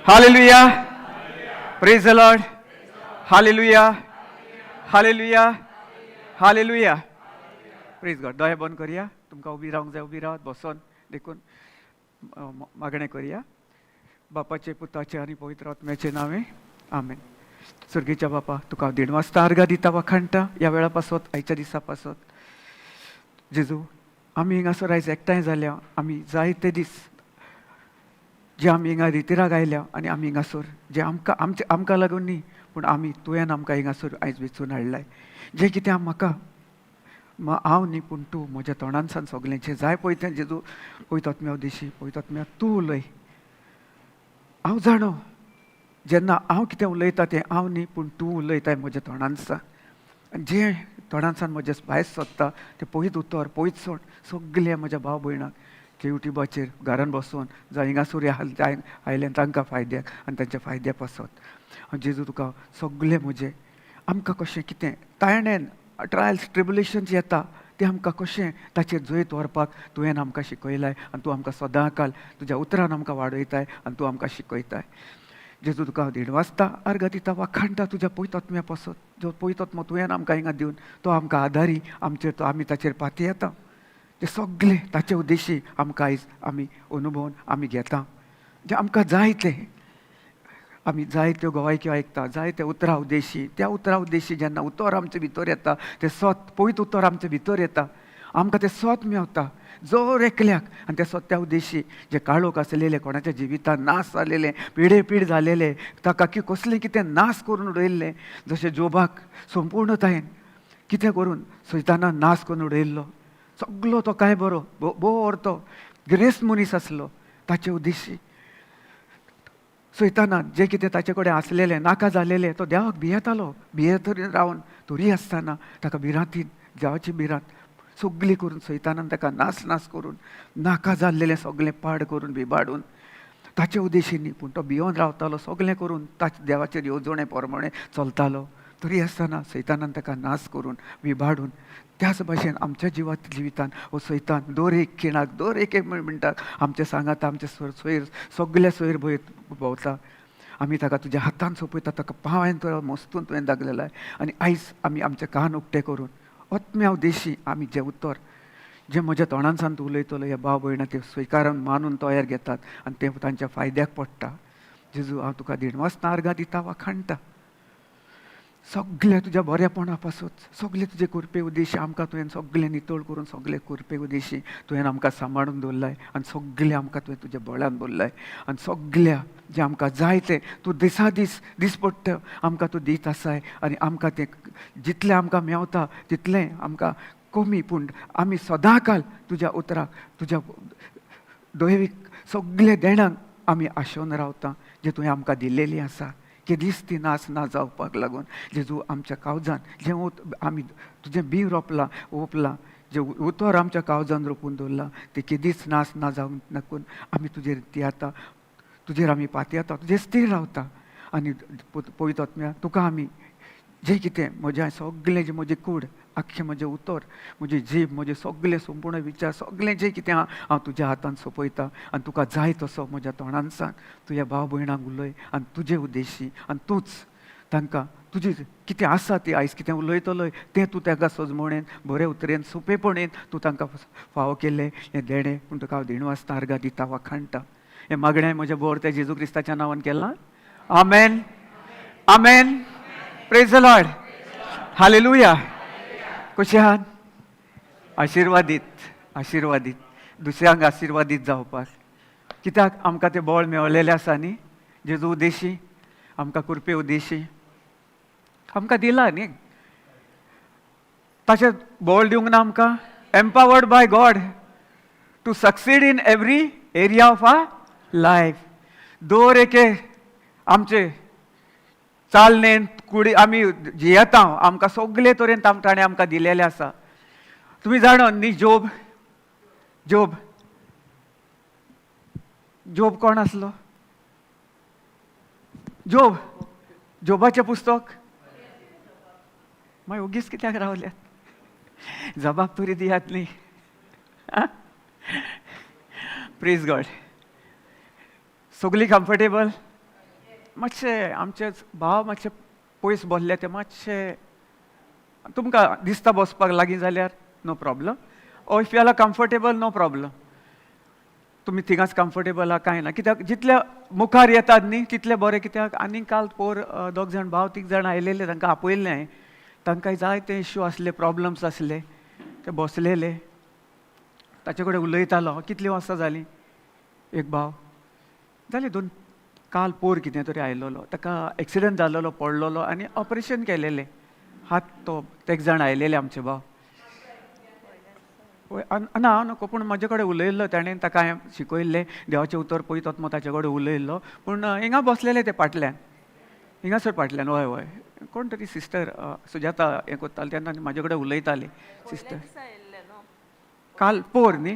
Hallelujah. Praise the Lord. Hallelujah. Hallelujah. Hallelujah. Praise God. दोळे बंद करया. तुमकां उबी रावंक जाय उबी रावात, बसोन देखून मागणें करया. बापाचे, पुताचे आनी पवित्र आत्म्याचे नांवे, आमेन. सर्गीच्या बापा, तुका हांव देणवासता, आर्गां दिता, वाखाणटा ह्या वेळा पासत, आयच्या दिसा पासत. जेजू, आमी हिंगासर आयज एकठांय जाल्या. आमी जायते दीस जे आमी हिंगा रितिराक आयल्या आनी आमी हिंगासर जे आमकां आमचे आमकां लागून न्ही, पूण आमी तुवें आमकां हिंगासर आयज वेंचून हाडलाय. जें कितें म्हाका हांव न्ही, पूण तूं म्हज्या तोंडानसान सगलें जें जाय पळय तें, जेजू, पवित्र आत्म्या उद्देशी, पवित्र आत्म्या तूं उलय. हांव जाणो, जेन्ना हांव कितें उलयता तें हांव न्ही, पूण तूं उलयताय म्हज्या तोंडानसान. आनी जें तोंडानसान म्हजें भायर सोदता तें पवित्र उतर, पवित्र सोड सगळें म्हज्या भाव भयणाक ते युट्यूबाचेर घरान बसून जावं हिंगासर आयल्यान तांकां फायद्याक आनी तांच्या फायद्या पासत. हांव जेजू तुका सगळें म्हजें, आमकां कशें कितें ताणें ट्रायल्स ट्रिबुलेशन्स येता तें आमकां कशें ताचेर जैत व्हरपाक तुवें आमकां शिकयलाय आनी तूं आमकां सदां काल तुज्या उतरान आमकां वाडयताय आनी तूं आमकां शिकयताय. जेजू, तुका हांव देणवासता, आर्गां दिता, वाखाणटा तुज्या पवित्र आत्म्या पासत. जो पवित्र आत्मो तुवें आमकां हिंगा दिवन तो आमकां आदारी आमचेर, तो आमी ताचेर पातयेता. ते सगळे ताचे उद्देशी आमकां आयज आमी अनुभवन आमी घेता. जे आमकां जाय तें आमी जायत्यो गवायक्यो आयकता, जायत्या उतरां उद्देशी. त्या उतरां उद्देशी जेन्ना उतर आमचे भितर येता, तें सत पवित्र उतर आमचे भितर येता, आमकां तें सत मेवता जोर एकल्याक. आनी त्या सत्या उद्देशी जे काळोख आसलेले कोणाच्या जिवितान, नाश जालेले, पिडे पीड जालेले, ताका की कसलें कितें नाश करून उडयल्लें, जशें जोबाक संपूर्णतायेन कितें करून सैतानान नाश करून उडयल्लो सगलो. तो कांय बरो भोव तो गिरेस्त मनीस आसलो. ताचे उद्देशी सैतानान जें कितें ताचे कडेन आसलेलें नाका जालेलें, तो देवाक भियेतालो. भियेत रावन तरी आसतना ताका भिरांतीन, देवाची भिरांत सगळी करून सैतानान ताका नास नास करून नाका जाल्लेलें सगळें पाड करून बिबाडून ताचे उद्देशी न्ही, पूण तो भियोन रावतालो. सगळें करून ताचे देवाचेर येवजणे प्रमाणे चलतालो, तरी आसतना सैतानान ताका नाश करून विबाडून. त्याच भाशेन आमच्या जिवितान हो सैतान दर एक खिणाक, दर एक एक मिनटाक आमच्या सांगात, आमच्या सोयर सगल्या सोयर भोंवता भोंवता. आमी ताका तुज्या हातान सोंपयता. ताका पांयान तुका मस्तून तुवें दाखयलें आनी आयज आमी आमचे कान उक्ते करून आत्म्या उद्देशी आमी जें उतर जें म्हज्या तोंडानसान तूं उलयतलो, ह्या भाव भयणां ते स्विकारून मानून तयार घेतात आनी तें तांच्या फायद्याक पडटा. जेजू, हांव तुका दिणवासना, आर्गां दिता, वाखाणटा सगळें तुज्या बऱ्यापणा पासत. सगळें तुजे कृपे उद्देशी आमकां तुवें सगळें नितळ करून, सगळें कृपे उद्देशी तुवें आमकां सांबाळून दवरलाय आनी सगळें आमकां तुवें तुज्या बळान भरलाय. आनी सगळ्या जें आमकां जाय तें तूं दिसा दीस दिसपट्ट आमकां तूं दीत आसाय. आनी आमकां तें जितलें आमकां मेवता तितलें आमकां कमी, पूण आमी सदां काल तुज्या उतराक, तुज्या दैवीक सगळे देणांक आमी आशोवन रावता, जे तुवें आमकां दिल्लेली आसा, केदीच ती नास ना जावपाक लागून. जेजू, आमच्या काळजान जें आमी तुजें बीं रोपलां, ओंपलां, जें उतर आमच्या काळजान रोपून दवरलां, तें केदीच नास ना जावंक नाकून आमी तुजेर ती आतां तुजेर आमी पातयेता, तुजेर स्थीर रावता. आनी पवित्र आत्म्या, तुका आमी जें कितें म्हजें सगळें, जें म्हजें कूड आख्खें, म्हजें उतर, म्हजी जीब, म्हजें सगळें संपूर्ण विचार, सगळें जें कितें आहा, हांव तुज्या हातान सोंपयता. आनी तुका जाय तसो म्हज्या तोंडानसान तुज्या भाव भयणांक उलय आनी तुजे उद्देशी आनी तूंच तांकां तुजी कितें आसा ती आयज कितें उलयतलोय तें तूं ताका सजमणेन, बरे उतरेन, सोंपेपणेन तूं तांकां फावो केल्लें हें देणें. पूण तुका हांव दिणवासता, आर्गां दिता, वाखाणटा. हें मागणें म्हजें बोर त्या जेजू क्रिस्ताच्या नांवान केलां. आमेन, आमेन. Praise the Lord. Hallelujah. कशें आहात? आशिर्वादीत, आशिर्वादीत. दुसऱ्यांक आशिर्वादीत जावपाक, कित्याक आमकां तें बळ मेळलेलें आसा न्ही. जेजू उद्देशी आमकां कृपे उद्देशी आमकां दिला न्ही, ताचें बळ दिवंक ना आमकां? Empowered by God to succeed in every area of our life. दर एके आमचे चालणेन, कुडी आमी जियेता, आमकां सगळे तरेन ताणें आमकां दिलेलें आसा. तुमी जाणा न्ही, जोब, जोब, जोब कोण आसलो? जोब, जोबाचें पुस्तक. मागीर ओगीच कित्याक रावल्यात? जबाब तरी दियात न्ही. Praise God. सगळीं कम्फर्टेबल? मातशे आमचेच भाव मातशे पयस बसले ते मातशे तुमकां दिसता बसपाक लागीं जाल्यार no problem, or if you are comfortable no problem. तुमी थिंगाच कम्फर्टेबल आहा कांय ना, कित्याक जितले मुखार येतात न्ही तितले बरें. कित्याक आनी काल पोर दोग जाण भाव तीग जाण आयलेले, तांकां आपयल्ले हांवें, तांकां जायते इश्यू आसले, प्रॉब्लम्स आसले, ते बसलेले, ताचे कडेन उलयतालो. कितलीं वर्सां जालीं, एक भाव जालें दोन, काल पोर कितें तरी आयलेलो, ताका एक्सिडंट जाल्लो, पडलेलो आनी ऑपरेशन केलेलें हात, तो एक जाण आयलेले आमचे भाव. ना हांव नको, पूण म्हजे कडेन उलयल्लो ताणें, ताका हांवें शिकयल्लें देवाचें उतर, पळय तोच ताचे कडेन उलयल्लो. पूण हिंगा बसलेले ते फाटल्यान, हिंगासर फाटल्यान, हय हय, कोण तरी सिस्टर सुजाता हें करताले तेन्ना म्हाजे कडेन उलयताली सिस्टर. काल पोर न्ही,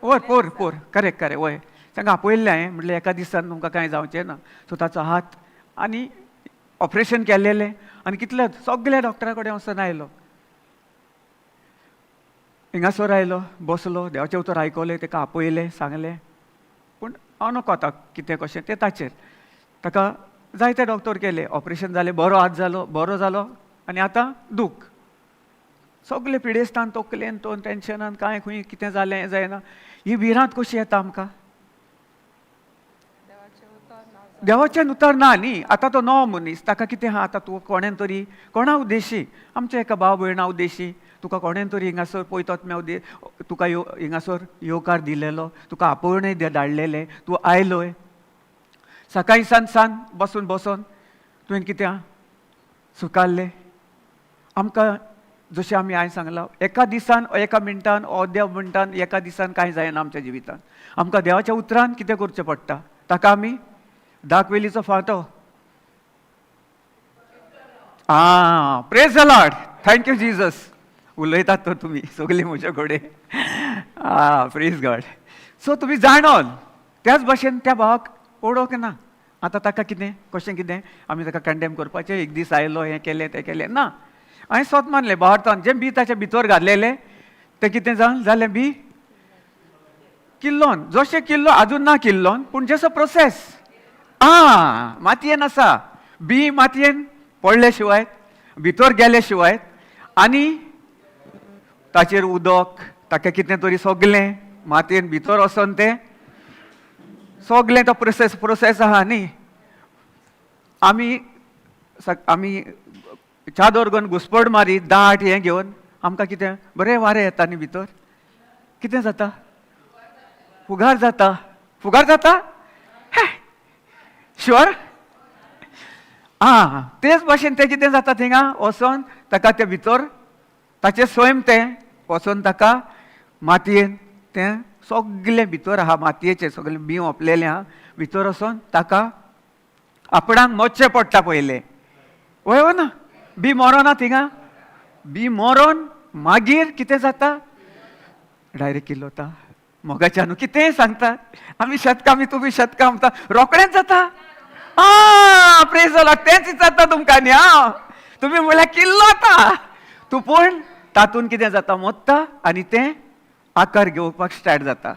पोर पोर पोर, करेक्ट करेक्ट, वय तांकां आपयल्लें हांवें, म्हटलें एका दिसान तुमकां कांय जावचें ना. सो ताचो हात आनी ऑपरेशन केल्लेलें आनी कितले सगल्या डॉक्टरा कडेन वचून आयलो, हिंगासर आयलो, बसलो, देवाचें उतर आयकलें, ताका आपयलें, सांगलें. पूण हांव नको आतां कितें कशें तें ताचेर, ताका जायते डॉक्टर केले, ऑपरेशन जालें, बरो हात जालो, बरो जालो, आनी आतां दूख सगले पिडेस्तान, तकलेन तो टेन्शनान कांय खंय कितें जालें जायना. ही भिरांत कशी येता आमकां? देवाचें उतर ना न्ही. आतां तो नवो मनीस, ताका कितें आहा आतां, तूं कोणेन तरी कोणा उद्देशी, आमच्या एका भाव भयणा उद्देशी तुका कोणेन तरी हिंगासर पयतोत्म्या उद्दे तुका यो हिंगासर येवकार दिलेलो, तुका आपोवणें धाडलेलें, तूं आयलोय सकाळीं सान सान बसून बसून तुवें कितें सुकारलें. आमकां जशें आमी हांवें सांगलां, एका दिसान एका मिनटान अर्द्या मिनटान एका दिसान कांय जायना आमच्या जिवितान. आमकां देवाच्या उतरान कितें करचें पडटा, ताका आमी दाखवेलीचो फांटो. आं, praise the Lord, thank you Jesus. उलयतात तर तुमी सगळीं म्हज्या कडेन. आं, प्रेज गॉड. सो तुमी जाणोन त्याच भाशेन त्या भावाक ओडोवंक ना. आतां ताका कितें कशें कितें आमी ताका कंडेम करपाचें, एक दीस आयलो हें केलें तें केलें ना. हांवें सोत मानलें, भारतान जें बी ताच्या भितर घातलेलें तें कितें जावन जालें, बी किल्लोन, जशें किल्लो आजून ना किल्लोन, पूण जसो प्रोसेस आं मातयेन आसा, बी मातयेन पडले शिवाय भितर गेले शिवाय आनी ताचेर उदक ताका कितें तरी सगलें मातयेन भितर वचोन तें सगलें तो प्रोसेस प्रोसेस आहा न्ही. आमी आमी चादर घेवन घुसपड मारी दाट हें घेवन आमकां कितें बरें वारें येता न्ही भितर, कितें जाता, फुगार जाता, फुगार जाता शुअर. आं, तेच भाशेन तें कितें जाता थिंगा वचोन ताका तें भितर ताचें स्वयं तें वचोन ताका मातयेन तें सगलें भितर आहा, मातयेचें सगलें बीं ओंपलेलें आहा, भितर वचोन ताका आपणाक मोडचें पडटा पयलें. वय वो ना, बी मरोना थिंगा, बी मरोन मागीर कितें जाता, डायरेक्ट किल्लोता. मोगाच्या न्हू कितेंय सांगता, आमी शेतकामी तुमी शेतकाम रोखडेंच जाता. आं, प्रेज the Lord. तेंच विचारता तुमकां न्ही. आं, तुमी म्हणल्यार किल्लोता तूं, पूण तातूंत कितें जाता, मोत्ता आनी तें आकार घेवपाक स्टार्ट जाता,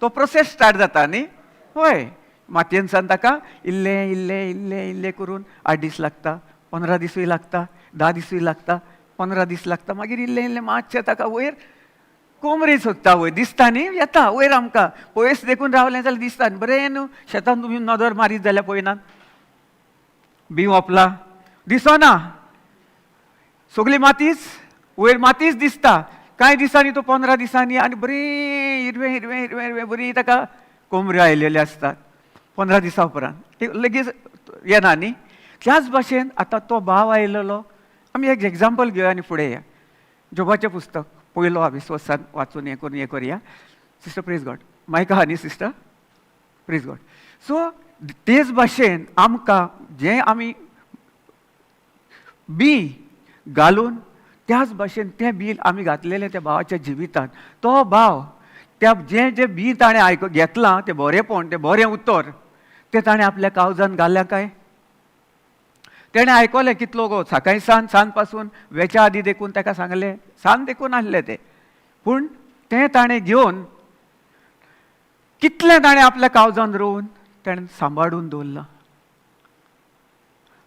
तो प्रोसेस स्टार्ट जाता न्ही. हय, मातयेनसान ताका इल्लें इल्लें इल्लें इल्लें करून 8 दीस लागता, 15 दिसूय लागता, 10 दिसूय लागता, 15 दीस लागता, मागीर इल्लें इल्लें मातशें ताका वयर कोमरी सोदता, वयर दिसता न्ही, येता वयर आमकां पयस देखून रावलें जाल्यार दिसता न्ही बरें न्हू. शेतान तुमी नदर मारीत जाल्यार पळयनात, बी ओंपला दिसना, सगळी मातीच वयर मातीच दिसता. कांय दिसांनी तो 15 दिसांनी आनी बरी हिरवें हिरवें हिरवें हिरवें बरी ताका कोमऱ्यो आयलेल्यो आसतात 15 दिसां उपरांत लगेच येना न्ही. त्याच भाशेन आतां तो भाव आयलेलो, आमी एक एग्जाम्पल घेवया आनी फुडें या. जोबाचें पुस्तक पयलो अविस्वासान वाचून हें करून हें करुया. सिस्टर प्रेज गॉड, मायक आहा न्ही सिस्टर, प्रेज गॉड. सो तेच भाशेन आमकां जें आमी बी घालून त्याच भाशेन तें बी आमी घातलेलें त्या भावाच्या जिवितांत, तो भाव त्या जें जें बी ताणें आयक घेतलां तें बरेंपण, तें बरें उतर तें ताणें आपल्या काळजान घाल्लें काय? तेणें आयकलें कितलो गो सकाळी सान सान पासून वेच्या आदी देखून ताका सांगलें, सान देखून आसलें तें, पूण तें ताणें घेवन कितलें ताणें आपल्या काळजान रोवन ताणें सांबाळून दवरलां.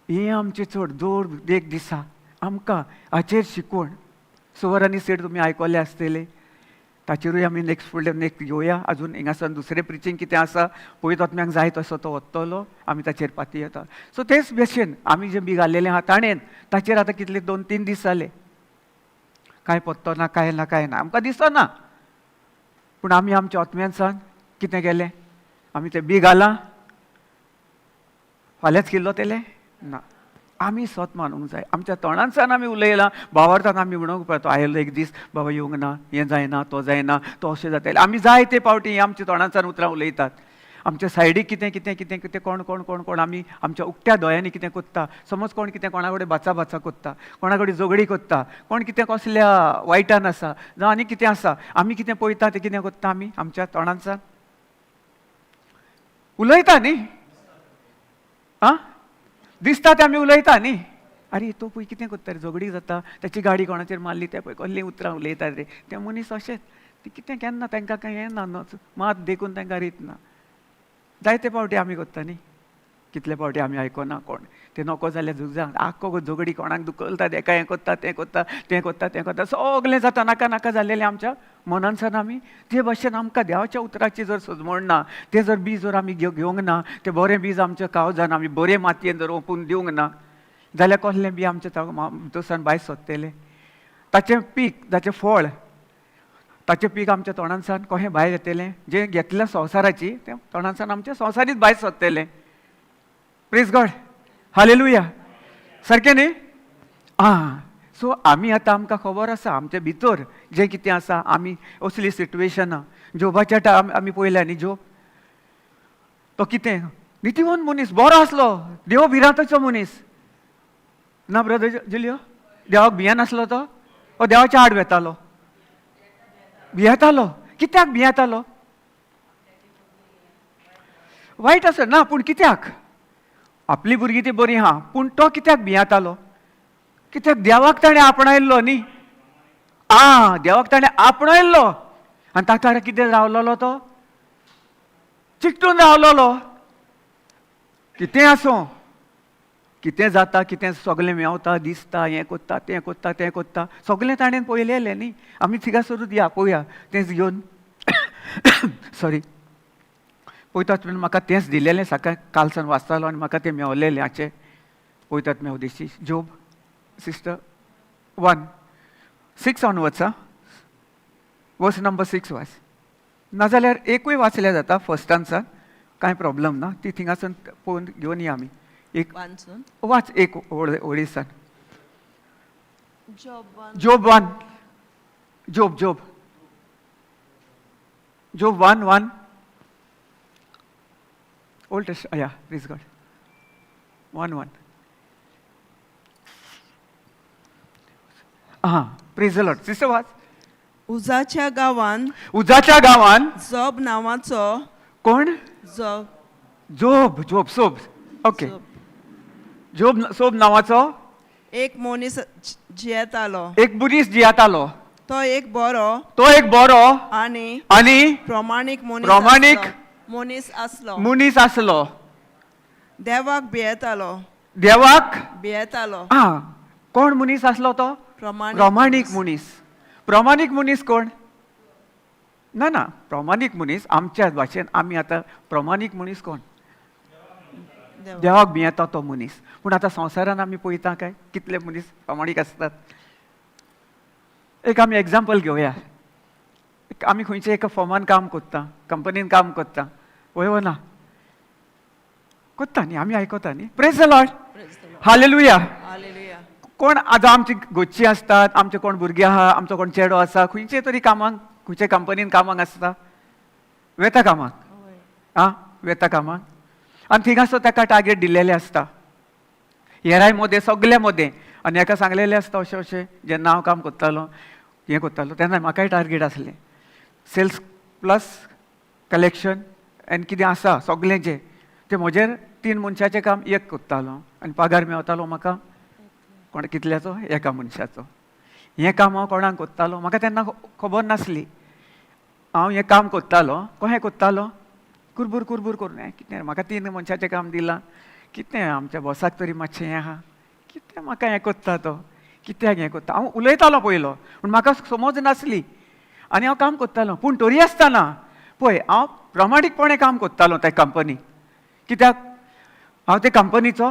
हें आमचें चड जोड एक दिसा आमकां हाचेर शिकवण. सोवर आनी सीड तुमी आयकले आसतले, ताचेरूय आमी नेक्स्ट फुडले नेक्स्ट घेवया. अजून हिंगासान दुसरें प्रिचींग कितें आसा पळयत आत्म्याक जाय तसो तो वतलो, आमी ताचेर पाती येता. सो तेच भशेन आमी जें बी घाल्लेलें आहा ताणेन ताचेर आतां कितले 2-3 दीस जाले, कांय पत्तो ना, कांय ना, कांय ना, आमकां दिसना. पूण आमी आमच्या आत्म्यानसान कितें केलें, आमी तें बी घालां, फाल्यांच किल्लो तेलें ना. आमी सत मानूंक जाय, आमच्या तोंडांसान आमी उलयलां, भावार्थान आमी म्हणूंक पळय तो आयलो एक दीस बाबा येवंक ना, हें जायना, तो जायना, तो अशें जाताले. आमी जाय ते पावटी आमच्या तोंडांसान उतरां उलयतात. आमच्या सायडीक कितें कितें कितें कितें कोण कोण कोण कोण आमी आमच्या उक्त्या दोळ्यांनी कितें कोत्ता, समज कोण कितें कोणा कडेन बाचा बाचा कोत्ता, कोणा कडेन झगडी कोत्ता, कोण कितें कसल्या वायटान आसा जावं आनी कितें आसा, आमी कितें पळयता तें कितें कोत्ता आमी आमच्या तोंडांसान उलयता न्ही, आं दिसता तें आमी उलयता न्ही. आरे तो पळय कितें कोत्ता रे, झगडी जाता, ताची गाडी कोणाचेर मारली, ते पळय कसलीं उतरां उलयता रे, ते मनीस अशेंच, ते कितें केन्ना तांकां कांय हें ना, मात देखून तांकां रीत ना. जायते पावटी आमी कोत्ता न्ही, कितले पावटी आमी आयकना कोण ते नको जाल्यार झुजां आख्खो झगडी कोणाक दुखलता, तेका हें कोत्ता, तें कोत्ता, तें कोत्ता, तें कोत्ता, सगलें जाता नाका नाका जाल्लेलें आमच्या मनानसान आमी ते भाशेन आमकां देवाच्या उतराची जर सजमण ना, तें जर बीज जर आमी घेवंक ना, तें बरें बीज आमच्या काळजान आमी बरें मातयेन जर ओंपून दिवंक ना जाल्यार कसलें बी आमच्या भितरसान भायर सोदतलें, ताचें पीक, ताचें फळ, ताचें पीक आमच्या तोंडानसान कशें भायर येतलें, जें घेतलें संवसाराची तें तोंडानसान आमच्या संवसारीत भायर सोदतलें. प्रेज गॉड, हालेलुया, सारकें न्ही? आं, सो आमी आतां आमकां खबर आसा आमचे भितर जें कितें आसा, आमी असली सिट्युएशनां जोबाच्या आमी पळयल्या न्ही. जोब तो कितें नितीवंत मनीस, बरो आसलो, देव भिरांतेचो मनीस ना ब्रदर जुलियो, देवाक भियेनासलो तो, ओ देवाच्या आड वेतालो, भियेतालो. कित्याक भियेतालो? वायट आसा ना, पूण कित्याक? आपली भुरगीं ती बरी आहा, पूण तो कित्याक भियेतालो? कित्याक देवाक ताणें आपणायल्लो न्ही, आं देवाक ताणें आपणायल्लो आनी ताका कितें रावलोलो, तो चिकटून रावलोलो. कितें आसूं, कितें जाता, कितें सगलें मेवता, दिसता, हें कोत्ता, तें कोत्ता, तें कोत्ता, सगलें ताणें पळयलेलें न्ही. आमी थिंगासरूच या पळोवया तेंच घेवन सॉरी पळयतात म्हाका तेंच दिलेलें सकाळ कालसान वाचतालो आनी म्हाका तें मेवलेलें हाचें पळयतात मेवदेशी. जोब सिस्टर 1:6 ऑनवर्ड्स, आं वर्स नंबर 6 वाच, नाजाल्यार एकूय वाचल्यार जाता फर्स्टानसान, कांय प्रॉब्लम ना, ती थिंगासून पळोवन घेवन या आमी. एक वाच, एक ओडिसान Job 1, Job Job Job 1:1, old test, yeah please God, 1:1. हां प्रेज the Lord. Sister वाच. उजाच्या गांवान, उजाच्या गांवान जोब नांवाचो, कोण? जोब, जोब, जोब सोब, ओके, जोब सोब नांवाचो एक मनीस जियेतालो, एक मनीस जियेतालो, तो एक बरो, तो एक बरो आनी आनी प्रमाणीक मनीस, प्रमाणीक मनीस आसलो, मनीस आसलो, देवाक भियेतालो, देवाक भियेतालो. आं, कोण मनीस आसलो तो? प्रमाणीक मनीस. प्रमाणीक मनीस कोण? ना ना, प्रमाणीक मनीस आमच्या भाशेन आमी आतां प्रमाणीक मनीस कोण? देवाक भियेता तो मनीस. पूण आतां संवसारान आमी पळयता काय कितले मनीस प्रमाणीक आसतात. एक आमी एग्जाम्पल घेवया. आमी खंयच्या एका फॉर्मान काम कोत्ता, कंपनीन काम कोत्ता, वय वो ना कोत्ता न्ही, आमी आयकता न्ही. प्रेज the Lord, hallelujah. कोण आतां आमची गोच्ची आसतात, आमचे कोण भुरगीं आहा, आमचो कोण चेडो आसा, खंयचे तरी कामाक, खंयच्या कंपनीन कामाक आसता, वेता कामाक, आं वेता कामाक, आनी थिंगासो ताका टार्गेट दिल्लेलें आसता, हेराय मोदें सगल्या मोदें, आनी हेका सांगलेलें आसता अशें अशें. जेन्ना हांव काम कोत्तालो, हें कोत्तालो, तेन्ना म्हाकाय टार्गेट आसलें, सेल्स प्लस कलेक्शन आनी कितें आसा सगलें जें तें म्हजेर 3 मनशाचें काम एक कोत्तालो आनी पगार मेवतालो म्हाका कोण कितल्याचो, एका मनशाचो. हें काम हांव कोणाक कोत्तालो म्हाका तेन्ना खबर नासली. हांव हें काम कोत्तालो, कशें कोत्तालो, कुरबूर कुरबूर करून, हें कितें म्हाका 3 मनशाचें काम दिलां, कितें आमच्या बॉसाक तरी मातशें हें आहा, कितें म्हाका हें कोत्ता तो, कित्याक हें कोत्ता. हांव उलयतालो पयलो, पूण म्हाका समज नासली आनी हांव काम कोत्तालो. पूण तरी आसतना पळय हांव प्रामाणीकपणे काम कोत्तालो त्या कंपनी, कित्याक हांव ते कंपनीचो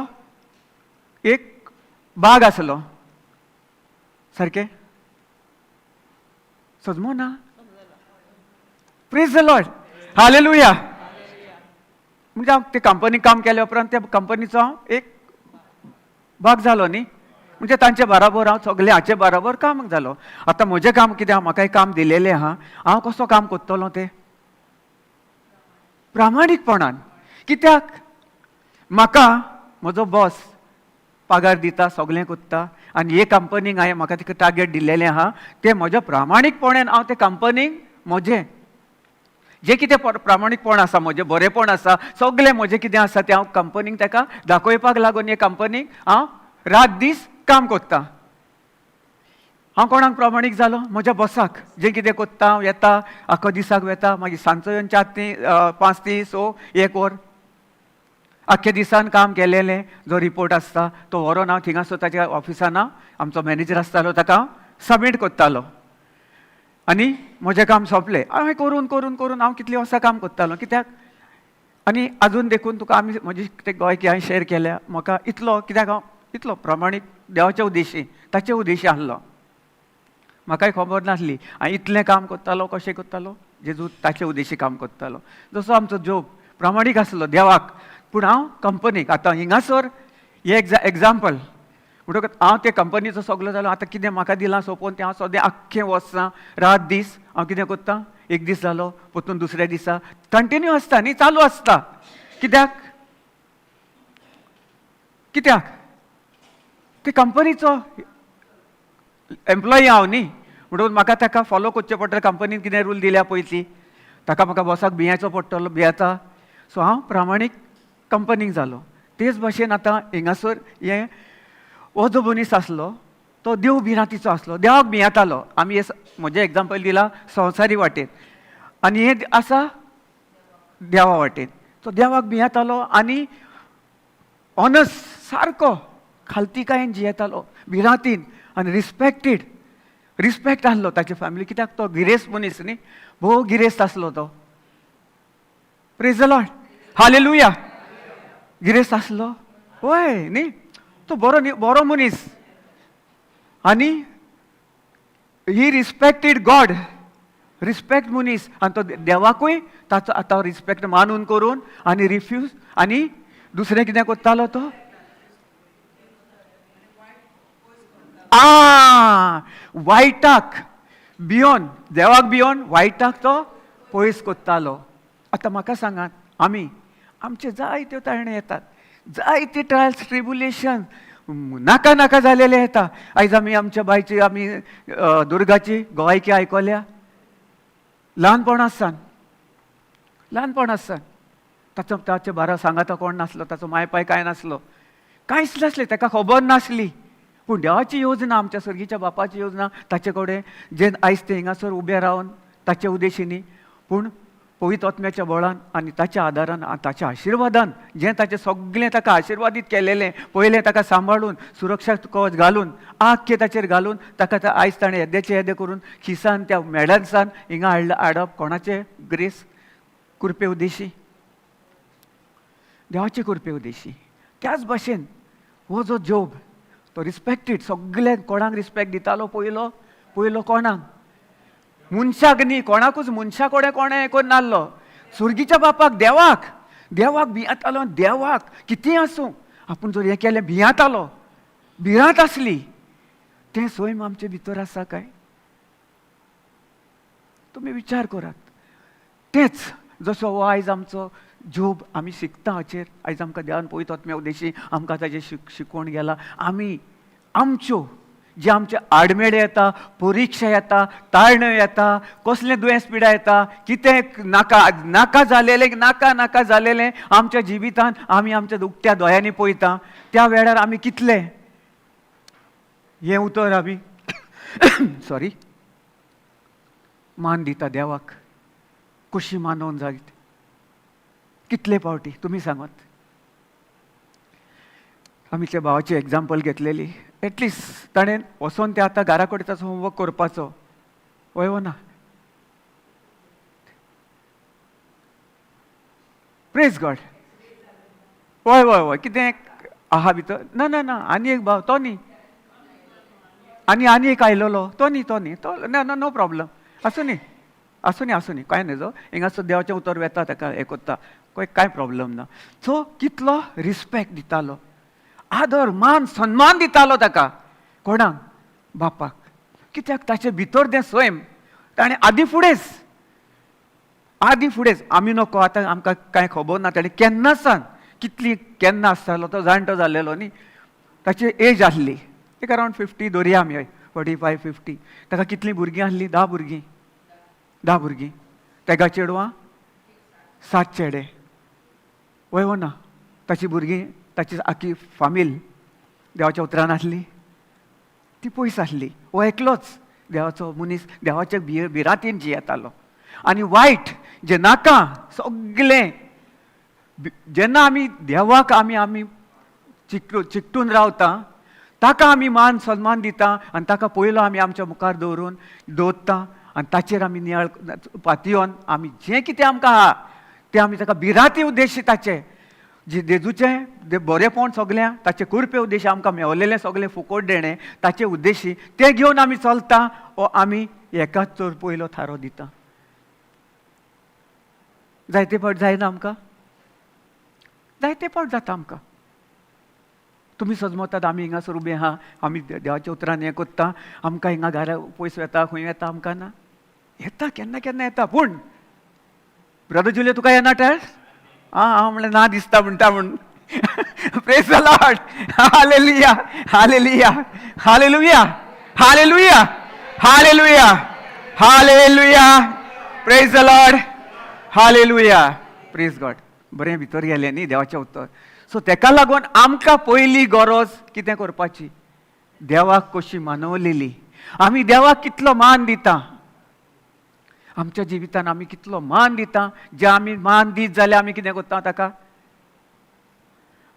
एक भाग आसलो. सारकें सजमो ना? Praise the Lord, hallelujah. म्हणजे हांव ते कंपनी काम केल्या उपरांत त्या कंपनीचो हांव एक भाग जालो न्ही, म्हणजे तांचे बराबर हांव सगळे हाचे बराबर काम जालो. आतां म्हजें काम कितें आहा, म्हाका एक काम दिलेलें आहा, हांव कसो काम करतलो तें प्रामाणीकपणान. कित्याक म्हाका म्हजो बॉस पगार दिता, सगळें करता, आनी हे कंपनीक हांवें म्हाका तिका टार्गेट दिल्लेलें आहा, तें म्हज्या प्रामाणीकपणान हांव ते कंपनीक म्हजें जें कितें प्रामाणीकपण आसा, म्हजें बरेंपण आसा, सगळें म्हजें कितें आसा तें हांव कंपनीक ताका दाखोवपाक लागून हे कंपनीक हांव रात दीस काम करता. हांव कोणाक प्रामाणीक जालो? म्हज्या बॉसाक. जें कितें करता हांव येता, आख्खो दिसाक वेता, मागीर सांजचो येवन 4 ते 5 ते 6 1 वर आख्खे दिसान काम केलेलें जो रिपोर्ट आसता तो व्हरोन हांव थिंगासर ताच्या ऑफिसान आमचो मॅनेजर आसतालो ताका सबमीट करतालो आनी म्हजें काम सोंपलें. हांवें करून करून करून हांव कितलीं वर्सां काम करतालो. कित्याक आनी आजून देखून तुका आमी म्हजी ते गोंयकी हांवें शेअर केल्या, म्हाका इतलो कित्याक हांव इतलो प्रामाणीक देवाच्या उद्देशी ताचे उद्देशी आहलो. म्हाकाय खबर नासली हांव इतलें काम करतालो, कशें करतालो, जेजू ताचे उद्देशी काम करतालो. जसो आमचो जोब प्रामाणीक आसलो देवाक, पूण हांव कंपनीक. आतां हिंगासर हे एग्जाम्पल म्हणटकच हांव ते कंपनीचो सगलो जालो. आतां कितें म्हाका दिलां सोंपोवन तें हांव सद्या आख्खें वर्सां रात दीस हांव कितें करता, एक दीस जालो परतून दुसऱ्या दिसा कंटिन्यू आसता न्ही, चालू आसता. कित्याक? कित्याक ते कंपनीचो एम्प्लॉई हांव न्ही, म्हणून म्हाका ताका फॉलो करचें पडटलें. कंपनीन कितें रूल दिल्या पयलीं ताका म्हाका बॉसाक भियेचो पडटलो, भियेता. सो हांव प्रामाणीक कंपनीक जालो. तेच भाशेन आतां हिंगासर हें हो जो मनीस आसलो तो देव भिरांतीचो आसलो, देवाक भियेतालो. आमी हे म्हजें एग्जाम्पल दिलां संवसारी वाटेन, आनी हें आसा देवा वाटेन. तो देवाक भियेतालो आनी ऑनस्ट सारको खालतीकायेन जियेतालो, भिरांतीन आनी रिस्पेक्टेड, रिस्पेक्ट आसलो ताचे फॅमिली. कित्याक तो गिरेस्त मनीस न्ही, भोव गिरेस्त आसलो तो. Praise the Lord, hallelujah. गिरेस्त आसलो हय न्ही, तो बरो न्ही, बरो मनीस. आनी ही रिस्पेक्टेड गॉड, रिस्पेक्ट मनीस, आनी तो देवाकूय ताचो आतां रिस्पेक्ट मानून करून आनी रिफ्यूज. आनी दुसरें कितें करतालो तो? आ वायटाक भियोन, देवाक भियोन वायटाक तो पयस करतालो. आतां म्हाका सांगात, आमी आमचे जायत्यो ताळणे येतात, जायते ट्रायल्स ट्रिब्युलेशन नाका नाका जालेले येता. आयज आमी आमच्या बायची, आमी दुर्गाची गोवायकी आयकल्या ल्हानपणासान, ल्हानपणासान ताचो ताचे बारा सांगाता कोण नासलो, ताचो माय पाय कांय नासलो, कांयच नासलें, ताका खबर नासली. पूण देवाची योजना, आमच्या सर्गीच्या बापाची योजना ताचे कडेन जे आयज ते हिंगासर उबे रावन ताचे उद्देशींनी, पूण पवित्र आत्म्याच्या बळान आनी ताच्या आदारान आनी ताच्या आशिर्वादान जें ताचें सगळें ताका आशिर्वादीत केलेलें, पयलें ताका सांबाळून सुरक्षा कवच घालून आख्खें ताचेर घालून ताका आयज ताणें येदेचें येदें करून खिसान त्या मेडन्सान हिंगा हाडलं. हाडप कोणाचें ग्रेस कृपे उद्देशी, देवाचे कृपे उद्देशी. त्याच भाशेन हो जो जोब तो रिस्पेक्टेड, सगळे कोणाक रिस्पेक्ट दितालो? पयलो पयलो कोणाक? मनशाक न्ही, कोणाकूच मनशा कडेन कोणें हें करून नासलो, सुर्गीच्या बापाक, देवाक. देवाक भियेतालो, देवाक कितेंय आसूं आपूण जर हें केलें भियेतालो, भिरांत आसली. तें सैम आमचे भितर आसा काय? तुमी विचार करात. तेंच जसो हो आयज आमचो जोब आमी शिकता हाचेर, आयज आमकां देवान पवित्र आत्म्या उद्देशी आमकां ताजें शिकोवन गेला. आमी आमच्यो जे आमचे आडमेळे येता, परिक्षा येता, ताळण्यो येता, कसलें दुयेंस पिडा येता, कितें नाका नाका जालेलें, नाका नाका जालेलें आमच्या जिवितान आमी आमच्या उक्त्या दोळ्यांनी पळयता, त्या वेळार आमी कितले हें उतर आमी सॉरी मान दिता देवाक, कशी मानोवन जायत कितले फावटी तुमी सांगत. आमी त्या भावाची एग्जाम्पल घेतलेली. एटलिस्ट ताणें वचोन ते आतां घरा कडेन ताचो होमवर्क करपाचो, हय वो ना? Praise God. हय हय हय, कितें आहा भितर? ना ना ना, आनी एक भाव तो न्ही, आनी आनी एक आयलोलो तो न्ही, तो न्ही, तो ना ना, नो प्रॉब्लम, आसूं न्ही, आसूं न्ही, आसूं न्ही, कांय न्हजो. हिंगासर देवाचें उतर वेता ताका हें करता, कांय प्रॉब्लम ना. सो कितलो रिस्पेक्ट दितालो, आदर मान सन्मान दितालो ताका. कोणाक? बापाक. कित्याक? ताचे भितर तें सैम ताणें आदीं फुडेंच, आदीं फुडेंच. आमी नको आतां आमकां कांय खबर ना ताणें केन्ना सान कितली केन्ना आसतालो, तो जाणटो जाल्लेलो न्ही, ताची एज आसली एक अरावंड 50 धरया आमी, हय 45 50. ताका कितलीं भुरगीं आसलीं? 10 भुरगीं, 10 भुरगीं. तेगा चेडवां 7 चेडे, वय वो ना? ताची भुरगीं, ताची आखी फामील देवाच्या उतरान आसली, ती पयस आसली. हो एकलोच देवाचो मनीस, देवाच्या भिरांतीन जियेतालो. आनी वायट जें नाका सगलें, जेन्ना आमी देवाक आमी आमी चिकटून रावता, ताका आमी मान सन्मान दिता आनी ताका पयलो आमी आमच्या मुखार दवरून दवरता आनी ताचेर आमी नियाळ पातयोन आमी जें कितें आमकां आहा तें आमी ताका भिरांती उद्देश ताचे जे जेजूचें बरेंपण सगळें ताचे कृपे उद्देश आमकां मेवलेलें सगळें फुकट देणें ताचे उद्देशी तें घेवन आमी चलता वो आमी एकाच चड पयलो थारो दिता. जायते फावट जायना आमकां, जायते फावट जाता आमकां. तुमी सजमतात आमी हिंगासर उबे आहा, आमी देवाच्या उतरान हें करता, आमकां हिंगा घरा पयस वेता, खंय वेता आमकां ना येता, केन्ना केन्ना येता. पूण ब्रदर जुलियो तुका येना टेस्ट? आं हांव म्हणलें ना दिसता म्हणटा म्हूण. Praise the Lord. Hallelujah, hallelujah, hallelujah, hallelujah, hallelujah, hallelujah. Praise the Lord, hallelujah, praise God. बरें भितर गेलें न्ही देवाचें उतर. सो तेका लागून आमकां पयली गरज कितें करपाची? देवाक कशी मानवलेली, आमी देवाक कितलो मान दिता आमच्या जिवितान, आमी कितलो मान दिता. जे आमी मान दीत जाल्यार आमी कितें करता ताका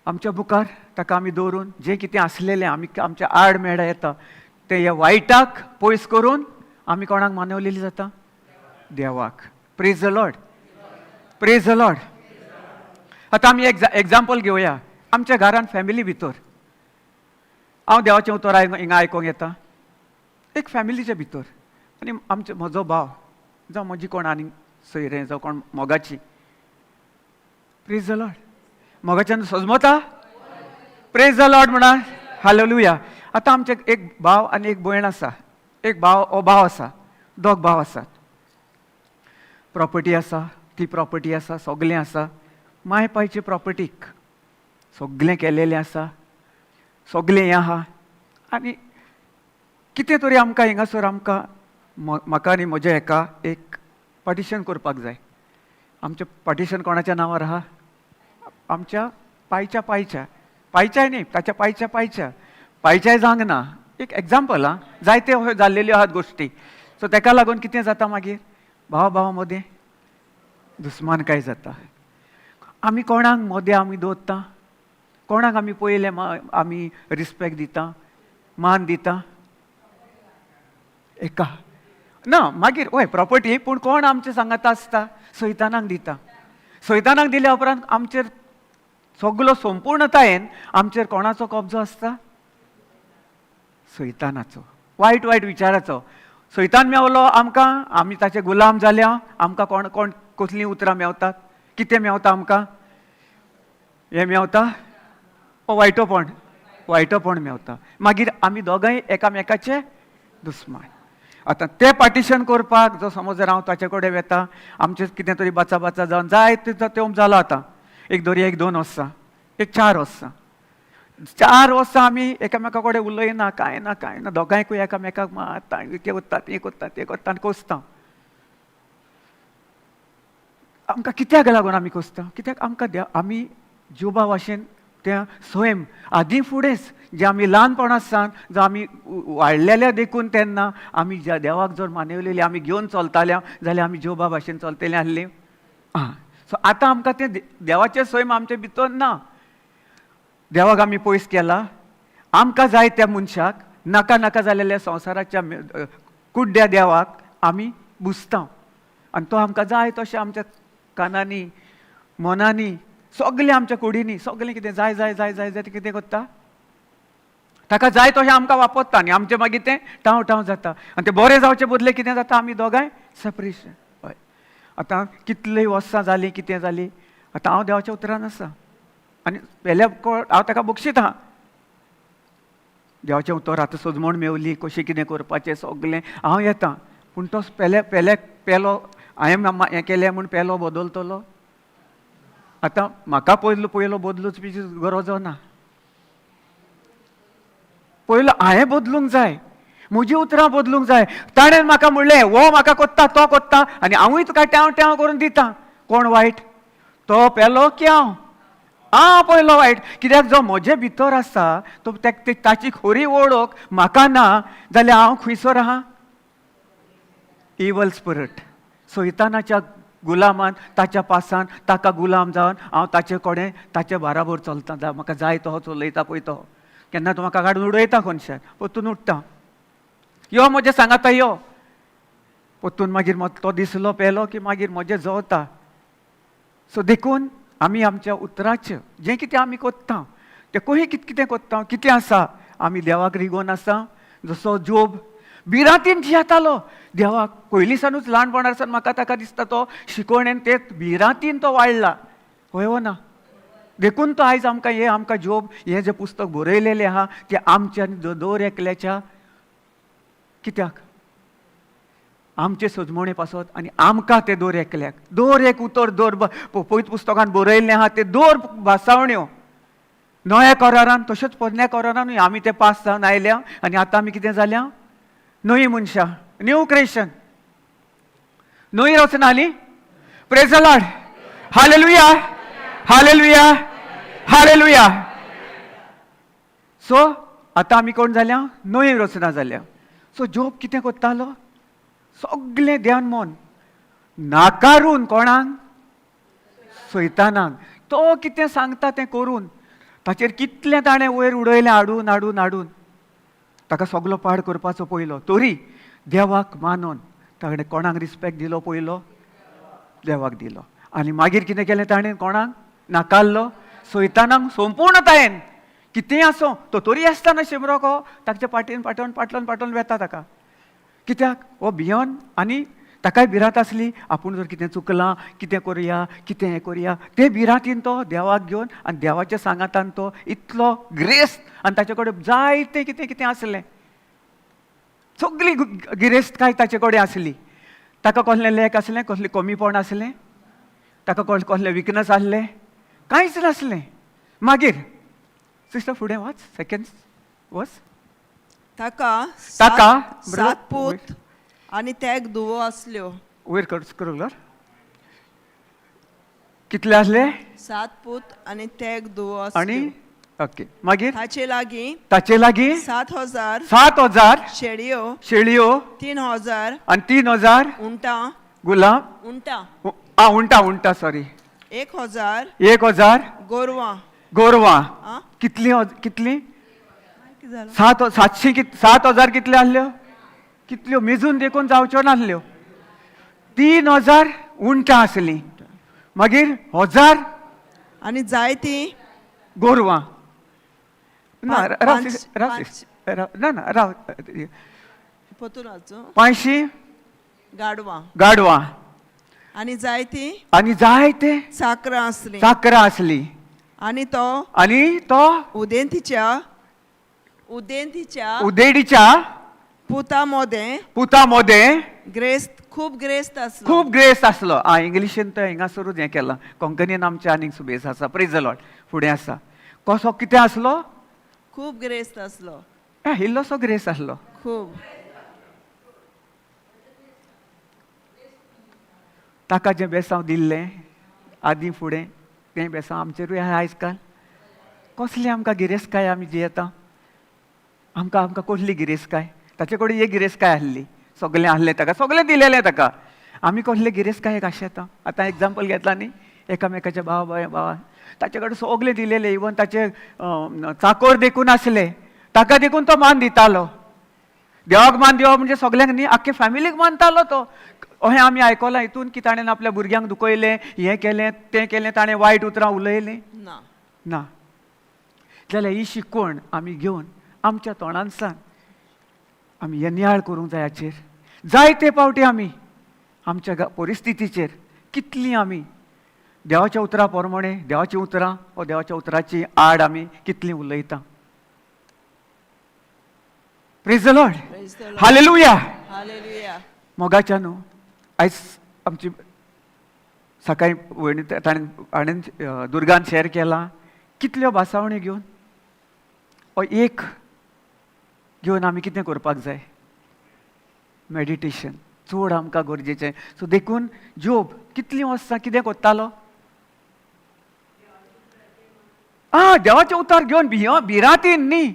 आमच्या मुखार ताका आमी दवरून जें कितें आसलेलें आमी आमच्या आड मेळा येता तें ह्या वायटाक पयस करून आमी कोणाक मानवलेली जाता? देवाक. Praise the Lord, praise the Lord. आतां आमी एग्जाम्पल घेवया आमच्या घरान फॅमिली भितर. हांव देवाचें उतर हिंगा आयकोंक येता एक फॅमिलीच्या भितर, आनी आमचे म्हजो भाव जावं म्हजी कोण आनी सोयरे जावं कोण मोगाची. Praise the Lord. मोगाच्यान सजमता? Praise the Lord म्हणा, हालेलुया. आतां आमचे एक भाव आनी एक भयण आसा, एक भाव हो भाव आसा, दोग भाव आसात. प्रॉपर्टी आसा, ती प्रॉपर्टी आसा, सगलें आसा, माय पायचे प्रॉपर्टीक सगलें केलेलें आसा, सगलें हें आहा. आनी कितें तरी आमकां हिंगासर आमकां म्हाका आनी म्हज्या हेका एक पार्टिशन करपाक जाय. आमचें पार्टिशन कोणाच्या नांवार आहा? आमच्या पायच्या पायच्या पायच्याय न्ही, ताच्या पायच्या पायच्या पायच्याय जावंक ना. एक एग्जाम्पल आं, जायते जाल्लेल्यो आहात गोश्टी. सो तेका लागून कितें जाता मागीर भावा भावा मदें दुस्मान काय जाता. आमी कोणाक मदें आमी दवरता, कोणाक आमी पयलें आमी रिस्पेक्ट दिता, मान दिता? एका ना मागीर हय प्रॉपर्टी, पूण कोण आमचे सांगाता आसता? सैतानाक दिता. सैतानाक दिल्या उपरांत आमचेर सगलो संपूर्णतायेन आमचेर कोणाचो कब्जो आसता? सैतानाचो, वायट वायट विचाराचो. सैतान मेवलो आमकां, आमी ताचे गुलाम जाल्या. आमकां कोण कोण कसलीं उतरां मेवतात, कितें मेवता आमकां? हें मेवता ओ वायटोपण, वायटोपण मेवता. मागीर आमी दोगांय एकामेकाचे दुस्मान. आतां तें पार्टिशन करपाक जो समज जर हांव ताचे कडेन वेता, आमचें कितें तरी बाचा बाचा जावन जाय तें जालां. आतां एक दर्या एक 2 वर्सां, एक 4 वर्सां, 4 वर्सां आमी एकामेका कडेन उलयना, कांय ना कांय ना, दोगांयकूय एकामेकाक मारता, तें वता तें करता तें करता आनी कोसता. आमकां कित्याक लागून आमी कोसता? कित्याक आमकां आमी जोबा भाशेन त्या स्वयं आदीं फुडेंच जे आमी ल्हानपणा सावन जो आमी वाडलेल्या देखून तेन्ना आमी ज्या देवाक जर मानवलेली आमी घेवन चलताल्या जाल्यार आमी जोबा भाशेन चलतले आसली. आं, सो आतां आमकां तें देवाचें सैम आमचे भितर ना. देवाक आमी पयस केला. आमकां जाय त्या मनशाक, नाका नाका जालेल्या संवसाराच्या कुड्ड्या देवाक आमी बुजता आनी तो आमकां जाय तशें आमच्या कानांनी, मनांनी, सगळें आमच्या कुडींनी सगळें कितें जाय जाय जाय जाय जाय कितें करता, ताका जाय तशें आमकां वापरता आनी आमचें मागीर तें टांव टांव जाता. आनी तें बरें जावचे बदले कितें जाता, आमी दोगांय सेपरेशन. हय, आतां कितलीं वर्सां जालीं, कितें जालीं, आतां हांव देवाच्या उतरान आसा आनी पेल्या हांव ताका बक्षिता. देवाचें उतर आतां सजमण मेवली, कशें कितें करपाचें सगळें हांव येता, पूण तो पेल्या पेल्याक पेलो हांवें हें केलें म्हूण पेलो बदलतलो? आतां म्हाका पयलो पयलो बदलूच गरज ना. पयलो हांवें बदलूंक जाय, म्हजी उतरां बदलूंक जाय. ताणें म्हाका म्हणलें हो म्हाका कोत्ता, तो कोत्ता आनी हांवूय तुका ट्यांव ट्यांव करून दिता. कोण वायट, तो पेलो की हांव? हांव पयलो वायट. कित्याक जो म्हजे भितर आसा तो ताची खरी वळख म्हाका ना जाल्यार हांव खंयसर आहा? इवल स्पिरिट, सैतानाच्या गुलामान, ताच्या पासान ताका गुलाम जावन हांव ताचे कडेन ताचे बाराबर चलता. म्हाका जाय तो चलयता पळय, तो केन्ना तो म्हाका काडून उडयता कोनशान, परतून उठ्ठा, यो म्हजें सांगाता यो. परतून मागीर तो दिसलो पेलो की मागीर म्हजें जवता. सो देखून आमी आमच्या उतराचें जें कितें आमी कोत्ता तें खंय कितें कितें कोत्ता, कितें आसा, आमी देवाक रिगोवन आसा. जसो जोब भिरांतीन जियेतालो देवाक, पयलींसानूच ल्हानपणार सावन म्हाका ताका दिसता तो शिकवणेन ते भिरांतीन तो वाडला. हय वो ना? देखून तो आयज आमकां हें आमकां जोब हें जें पुस्तक बरयलेलें आहा तें आमच्या दर एकल्याच्या कित्याक आमचे सजमणे पासत आनी आमकां तें दर एकल्याक दर एक उतर दर पवित्र पुस्तकान बरयल्लें आहा तें दर भासावण्यो नव्या करारान तशेंच पोरण्या करारानूय आमी ते पास जावन आयल्या आनी आतां आमी कितें जाल्या, नवी मनशां, न्यू क्रिएशन, नवी रचना आली. Praise the Lord, hallelujah, hallelujah, hallelujah. So आतां आमी कोण जाल्या, नवी रचना जाल्या. सो जोब कितें करतालो, सगळें ध्यान मन नाकारून कोणाक, सैतानाक, तो कितें सांगता तें करून ताचेर कितलें ताणें वयर उडयलें, हाडून हाडून हाडून ताका सगलो पाड करपाचो पयलो. तरी देवाक मानून ताणें कोणाक रिस्पेक्ट दिलो, पयलो देवाक दिलो. आनी मागीर कितें केलें ताणें, कोणाक नाकारलो, सैतानाक संपूर्णतायेन. कितेंय आसूं तो तरी आसतना शिमरो ताच्या पाटीन पाटोवन पाटलोन पाटोवन वेता ताका. कित्याक हो भियोन आनी ताकाय भिरांत आसली, आपूण जर कितें चुकलां, कितें करुया, कितें हें करुया, ते भिरांतीन तो देवाक घेवन आनी देवाच्या सांगातान तो इतलो ग्रेस्त आनी ताचे कडेन जायतें कितें कितें आसलें, सगळी गिरेस्तकाय ताचे कडेन आसली. ताका कसलें लेक आसलें, कसलें कमीपण आसलें, ताका कसलें विकनस आसलें, कांयच नासलें. मागीर सिस्टर फुडें वाच, सेकंड वच. ताका ताका सात पूत आनी तेग धुवो आसल्यो. वयर करूं, कितले आसले? 7 पूत आनी तेग धुवो आनी आसल्यो. ओके, मागीर ताचे लागीं ताचे लागीं 7,000 7,000 शेळयो, शेळयो, 3,000 आनी 3,000 उंटां, गुलाम, उंटां, उंटां, उंटां सॉरी, 1,000 1,000 गोरवां, गोरवां. कितलीं कितलीं? 700 7,000 कितल्यो आहल्यो? कितल्यो मेजून देखून जावच्यो नासल्यो. 3,000 उंटां आसलीं, मागीर 1,000 आनी जायतीं गोरवां. ना राव राव ना ना राव, 500 गाडवां, गाडवां आनी जायतीं आनी जायते चाकरां आसलीं, चाकरां आसलीं. आनी तो आनी तो उदेंतीच्या उदेंतीच्या उदेडीच्या पुता मोदें पुता मोदें ग्रेस्त, खूब ग्रेस्त आसलो, खूब ग्रेस्त आसलो. आ इंग्लिशीन तो हिंगासरूच हें केलां, कोंकणीन आमचें आनीक सुबेज आसा. प्रेज the Lord. फुडें आसा कसो कितें आसलो, खूब ग्रेस्त आसलो, इल्लोसो ग्रेस आसलो, खूब. ताका जें बेसांव दिल्लें आदीं फुडें तें बेसांव आमचेरूय आहा आयज काल. कसली आमकां गिरेस्तकाय आमी जियेता, आमकां आमकां कसली गिरेस्तकाय? ताचे कडेन एक गिरेस्तकाय आसली, सगळें आसलें ताका, सगळें दिलेलें ताका. आमी कसले गिरेस्तकायेक आशेता? आतां एग्जाम्पल घेतला न्ही, एकामेकाच्या भाव भाव भावा. ताचे कडेन सगळें दिलेलें, इवन ताचे चाकोर देखून आसले, ताका देखून तो मान दितालो. देवाक मान दिवप म्हणजे सगल्यांक न्ही, आख्खे फॅमिलीक मानतालो तो. अहें आमी आयकलां हितून की ताणें आपल्या भुरग्यांक दुखयलें, हें केलें तें केलें, ताणें वायट उतरां उलयलीं ना. ना. जाल्यार ही शिकवण आमी घेवन आमच्या तोंडांतल्यान आमी हे नियाळ करूंक जाय हाचेर. जायते पावटी आमी आमच्या परिस्थितीचेर कितलीं आमी देवाच्या उतरां प्रमाणे, देवाचीं उतरां वा देवाच्या उतराची आड आमी कितलीं उलयता. Praise the Lord. Praise the Lord. Hallelujah. Hallelujah. मोगाच्या न्हू, आयज आमची सकाळी भयणी ताणें हाणें दुर्गान शेअर केला कितल्यो भासावण्यो घेवन हो एक घेवन आमी कितें करपाक जाय, मेडिटेशन चड आमकां गरजेचें. सो देखून जोब कितलीं वर्सां कितें करतालो, आं देवाचें उतर घेवन भिरांतीन न्ही.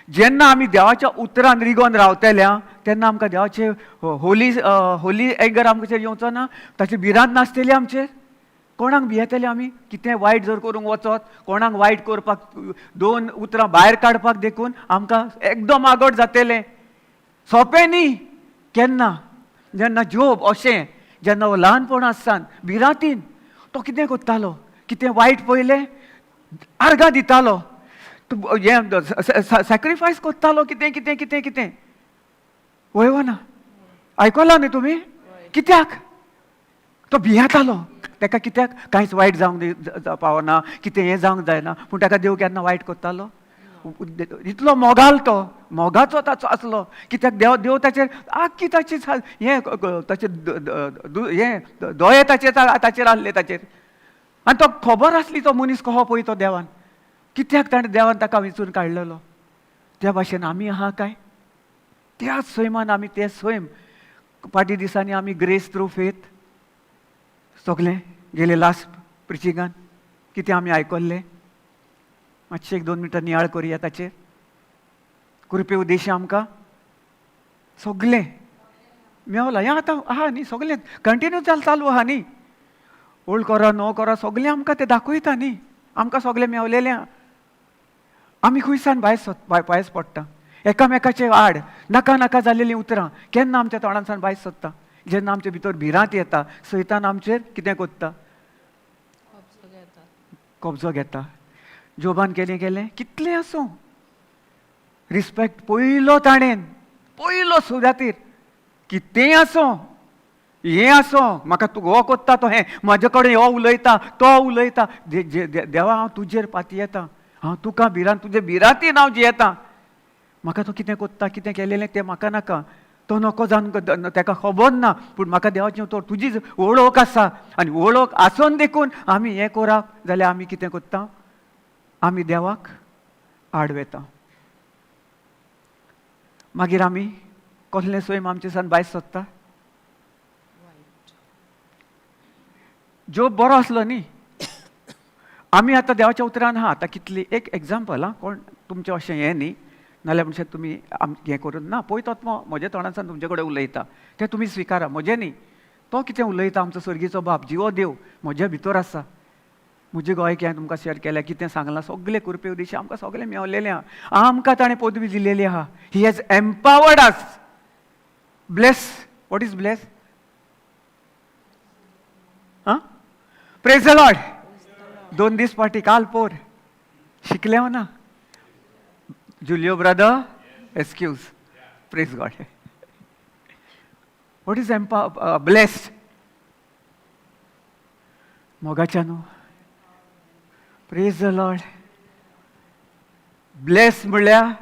जेन्ना आमी देवाच्या उतरान रिगोन रावतले तेन्ना आमकां देवाचे होली होली एंगर आमचेर येवचो ना, ताची भिरांत नासतली आमचेर. कोणाक भियेतले आमी कितें वायट जर करूंक वचत, कोणाक वायट करपाक दोन उतरां भायर काडपाक देखून आमकां एकदम आगट जातलें. सोंपें न्ही. केन्ना जेन्ना जोब अशें जेन्ना हो ल्हानपण आसतान भिरांतीन तो कितें करतालो, कितें वायट पयलें आर्गां दितालो, हें सॅक्रिफायस करतालो, कितें कितें कितें कितें. वय वो ना, आयकलां न्ही तुमी? कित्याक तो भियेतालो, ताका कित्याक कांयच वायट जावंक पावना, कितें हें जावंक जायना. पूण ताका देव केन्ना वायट करतालो? इतलो मोगाल तो, मोगाचो ताचो आसलो. कित्याक देव देव ताचेर आख्खी ताची हें ताचे हें दोळे ताचेर ताचेर आसले ताचेर. आनी तो खबर आसली तो मनीस कहो पळय तो देवान, कित्याक ताणें देवान ताका विंचून काडलेलो. त्या भाशेन आमी आहा काय त्याच सैमान आमी ते सैम फाटीं दिसांनी आमी ग्रेस थ्रू फेथ सगलें गेले लास्ट प्रिचिंगान कितें आमी आयकल्लें. मातशें एक 2 मिनटां नियाळ करुया ताचेर. कृपे उद्देश आमकां सगलें मेवलां. हें आतां आहा न्ही, सगलें कंटिन्यू चालू आहा न्ही. ओल्ड करा नो करा सगलें आमकां तें दाखयता न्ही, आमकां सगलें मेवलेलें आहा. आमी खंयसान भायर भायर पडटा, एकामेकाचे आड नाका नाका जालेलीं उतरां केन्ना आमच्या तोंडांतल्यान भायर सोदता. जेन्ना आमचे भितर भिरांत येता, सैतान आमचेर कितें करता, कब्जो घेता. जोबान केलें केलें कितलें आसूं रिस्पेक्ट पयलो ताणेन, पयलो सुरातीर कितेंय आसूं हें आसूं, म्हाका तूं हो करता तो हें, म्हाजे कडेन हो उलयता तो उलयता, देवा हांव तुजेर पातयेता, हांव तुका भिरांत तुजे भिरांतीन हांव जियेता. म्हाका तो कितें करता कितें केलेलें तें म्हाका नाका, तो नको जावन ताका खबर ना, पूण म्हाका देवाचें तो तुजी वळख आसा आनी वळख आसून देखून आमी हें करप जाल्यार आमी कितें करता, आमी देवाक आड वेता. मागीर आमी कसलें सैम आमचे सान भायर सोदता. जोब बरो आसलो न्ही. आमी आतां देवाच्या उतरान आहा. आतां कितली एक एग्जाम्पल आं, कोण तुमचें अशें हें न्ही, नाल्यार म्हणशात तुमी हें करून ना, पळय तो म्हज्या तोंडांतल्यान तुमचे कडेन उलयता तें तुमी स्विकारा, म्हजें न्ही. तो कितें उलयता, आमचो सर्गीचो बाप जिवो देव म्हज्या भितर आसा. म्हजे गोंय हांवें तुमकां शेअर केल्या, कितें सांगलां सगलें कृपे उदेशी आमकां सगलें मेवलेलें आहा. आमकां ताणें पदवी दिलेली आहा. He has empowered us. Bless, what is bless? आं, प्रेज the Lord. 2 दीस फाटीं काल पोर शिकलें हांव ना. Julio brother, excuse, praise God. What is blessed? मोगाच्या न्हू, प्रेज the Lord. Bless म्हणल्यार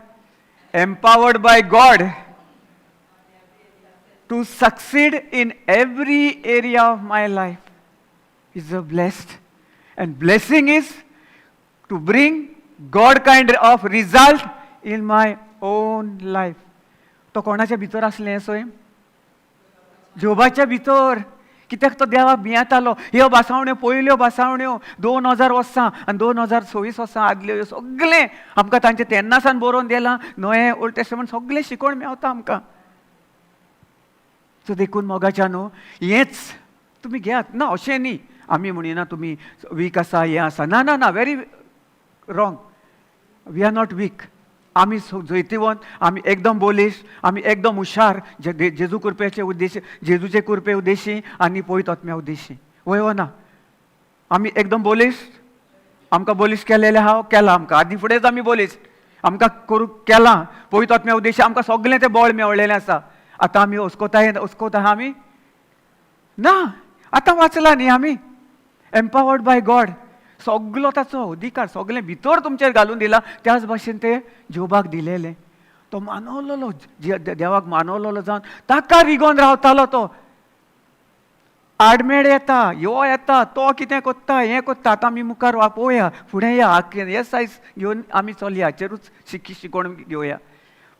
empowered by God to succeed in every area of my life is a blessed. And blessing is to bring God kind of result in my own life. तो कोणाच्या भितर आसलें सैम? जोबाच्या भितर. कित्याक तो देवाक भियेतालो. ह्यो भासावण्यो पयल्यो भासावण्यो 2000 वर्सां आनी 2026 वर्सां आदल्यो, ह्यो सगळें आमकां तांचें तेन्नासान बरोवन दिलां. नवें ओल्ड टेस्टमेंट सगळें शिकोवन मेवता आमकां. सो देखून मोगाच्या न्हू, हेंच तुमी घेयात ना, अशें न्ही, आमी म्हणिना तुमी वीक आसा, हें आसा. ना ना ना, very wrong. We are not weak. आमी जैतिवंत, आमी एकदम बोलिश, आमी एकदम हुशार जेजू कृपेचे उद्देश, जेजूचे कृपे उद्देशी आनी पवित्र आत्म्या उद्देशी. वय वो ना? आमी एकदम बोलिश. आमकां बोलिश केलेलें आहा, केलां आमकां आदी फुडेंच आमी बोलिश आमकां करूंक केलां. पवित्र आत्म्या उद्देशी आमकां सगळें तें बळ मेळलेलें आसा. आतां आमी अस्कोताय अस्कोत आहा आमी ना. आतां वाचलां न्ही आमी, एम्पावर्ड बाय गॉड. सगलो ताचो अधिकार सगळें भितर तुमचेर घालून दिला. त्याच भाशेन ते जोबाक दिलेलें. तो मानवलेलो, देवाक मानवलेलो जावन ताका रिगोन रावतालो. तो आडमेळ येता, यो येता, तो कितें कोत्ता, हें कोत्ता. आतां आमी मुखार पळोवया, फुडें या. हे सायज घेवन आमी चलया. हाचेरूच शिकोण घेवया.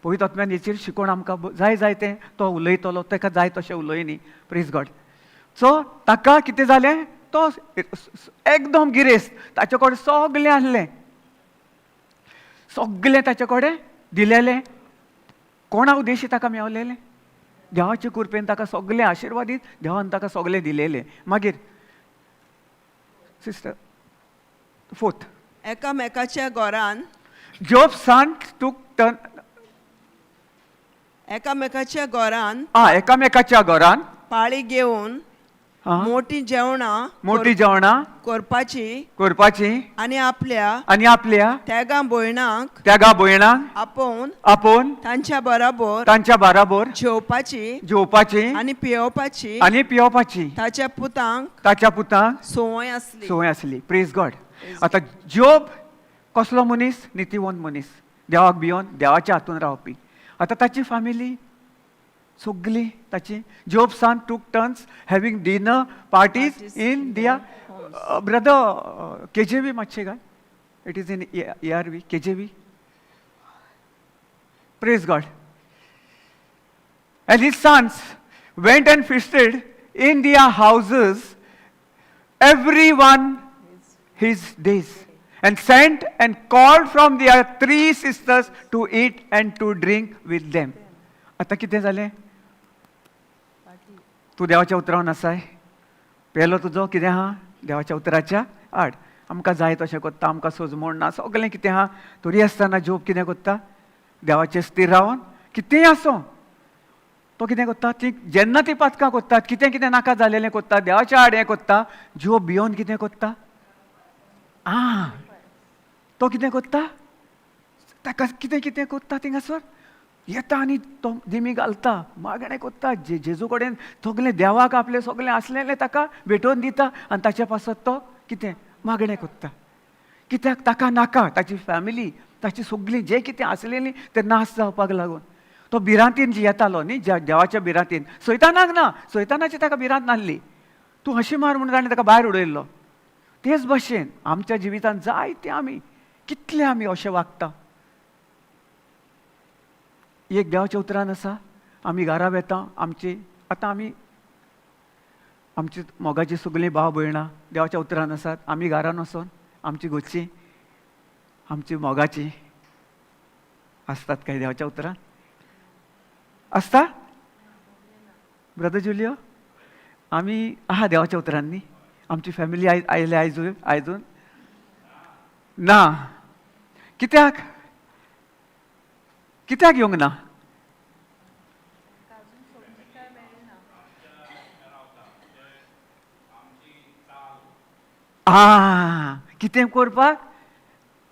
पवित्र आत्म्यान हेचेर शिकोण आमकां जाय जाय तें तो उलयतलो. ताका जाय तशें उलय न्ही. प्रेज गॉड. सो ताका कितें जालें? तो एकदम गिरेस्त. ताचे कडेन सगळें आसलें, सगळें ताचे कडेन दिलेलें. कोणा उद्देशी ताका मेवलेलें? देवाचे कृपेन ताका सगळें आशिर्वादीत देवान ताका सगळें दिलेलें. मागीर सिस्टर, फोर्थ. एकामेकाच्या घरान Job son took turn एकामेकाच्या घरान आ एकामेकाच्या घरान पाळी घेवन मोठी जेवणां मोठी जेवणां करपाची करपाची आनी आपल्या आनी आपल्या त्यागां भयणांक त्यागा भयणांक आपोवन आपोवन तांच्या बराबर तांच्या बराबर जेवपाची जेवपाची आनी पियोवपाची आनी पियोवपाची ताच्या पुतांक ताच्या पुतांक संवय आसली. संवय आसली. प्रेज गॉड. आतां जोब कसलो मनीस? नितीवंत मनीस, देवाक भियोन देवाच्या हातून रावपी. आतां ताची फॅमिली सगली ताची. Job son took turns having dinner parties parties in their. Brother, KJV मातशें घाल. It is in ARV, KJV. Praise God. And his sons went and feasted in their houses, every one his days, and sent and called from their three sisters to eat and to drink with them. आतां कितें जालें? तूं देवाच्या उतरावन आसाय? पेलो तुजो कितें आहा? देवाच्या उतराच्या आड. आमकां जाय तशें कोत्ता, आमकां सोजमोण ना, सगळें कितें आहा. तरी आसतना जोब कितें कोत्ता? देवाचेर स्थीर रावन, कितेंय आसूं, तो कितें कोत्ता? ती जेन्ना ती पातकां कोत्तात, कितें कितें नाका जालेलें कोत्ता, देवाच्या आड हें कोत्ता, जोब भियोन कितें कोत्ता? आ तो कितें कोत्ता? ताका कितें कितें कोत्ता थिंगासर येता आनी तो दिमी घालता, मागणें कोत्ता जे जेजू कडेन. सगलें देवाक आपलें सगलें आसलेलें ताका भेटोवन दिता आनी ताचे पासत तो कितें मागणें कोत्ता. कित्याक? ताका नाका ताची फॅमिली, ताची सगळीं जे कितें आसलेलीं ते नाश जावपाक लागून. तो भिरांतीन जियेतालो न्ही, देवाच्या भिरांतीन. सैतानाक ना, सैतानाची ताका भिरांत नासली. तूं हशी मार म्हणून ताणें ताका भायर उडयल्लो. तेच भशेन आमच्या जिवितांत जायते आमी, कितले आमी अशें वागता. एक देवाच्या उतरान आसा, आमी घरा वेता आमची. आतां आमी आमची मोगाची सगळीं भाव भयणां देवाच्या उतरान आसात. आमी घरान वचोन आमची घरची, आमची मोगाची आसतात काय देवाच्या उतरान आसता? ब्रदर जुलियो, आमी आहा देवाच्या उतरान न्ही? आमची फॅमिली आयले आयजून आयजून ना. कित्याक? कित्याक येवंक ना? आ कितें करपाक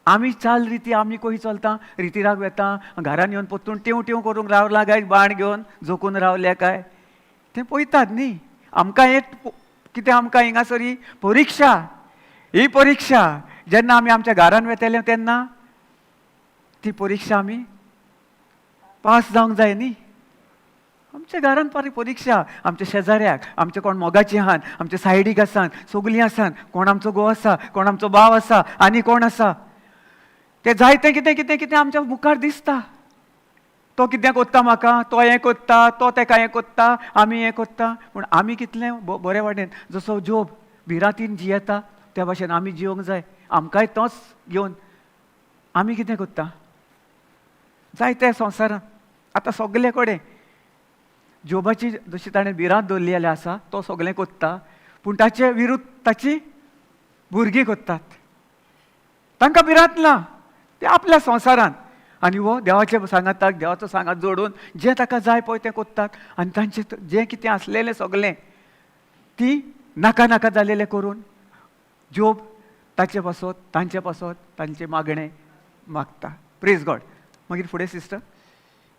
आमी चाल रिती आमी खंय चलता, रितिराक वेता, घरान येवन परतून टेव टेव करूंक रावला काय, बाण घेवन जोकून रावल्या काय तें पळयतात न्ही. आमकां हें कितें आमकां हिंगासर ही परिक्षा, ही परिक्षा जेन्ना आमी आमच्या घरान वेतले तेन्ना ती परिक्षा आमी पास जावंक जाय न्ही. आमच्या घरान परिक्षा, आमच्या शेजाऱ्याक, आमच्या कोण मोगाची आहात, आमच्या सायडीक आसात, सगलीं आसात, कोण आमचो घोव आसा, कोण आमचो भाव आसा आनी कोण आसा ते, जायते कितें कितें कितें आमच्या मुखार दिसता. तो कितें कोत्ता म्हाका, तो हें कोत्ता, तो तेका हें कोत्ता, आमी हें कोत्ता. पूण आमी कितलें बरे वाटेन, जसो जोब भिरांतीन जियेता त्या भाशेन आमी जियोंक जाय. आमकांय तोच घेवन आमी कितें कोत्ता जायते संवसारान. आतां सगले कडेन जोबाची जशी ताणें भिरांत दवरलेली आसा, तो सगलें कोत्ता. पूण ताचे विरुद्ध ताची भुरगीं करतात. तांकां भिरांत ना, ते आपल्या संवसारांत आनी हो देवाचे सांगाताक देवाचो सांगात जोडून जें ताका जाय पळय तें करतात आनी तांचें जें कितें आसलेलें सगलें ती नाका नाका जालेलें करून जोब ताचे पासत तांचे पासत तांचें मागणें मागता. Praise God. मागीर फुडें सिस्टर.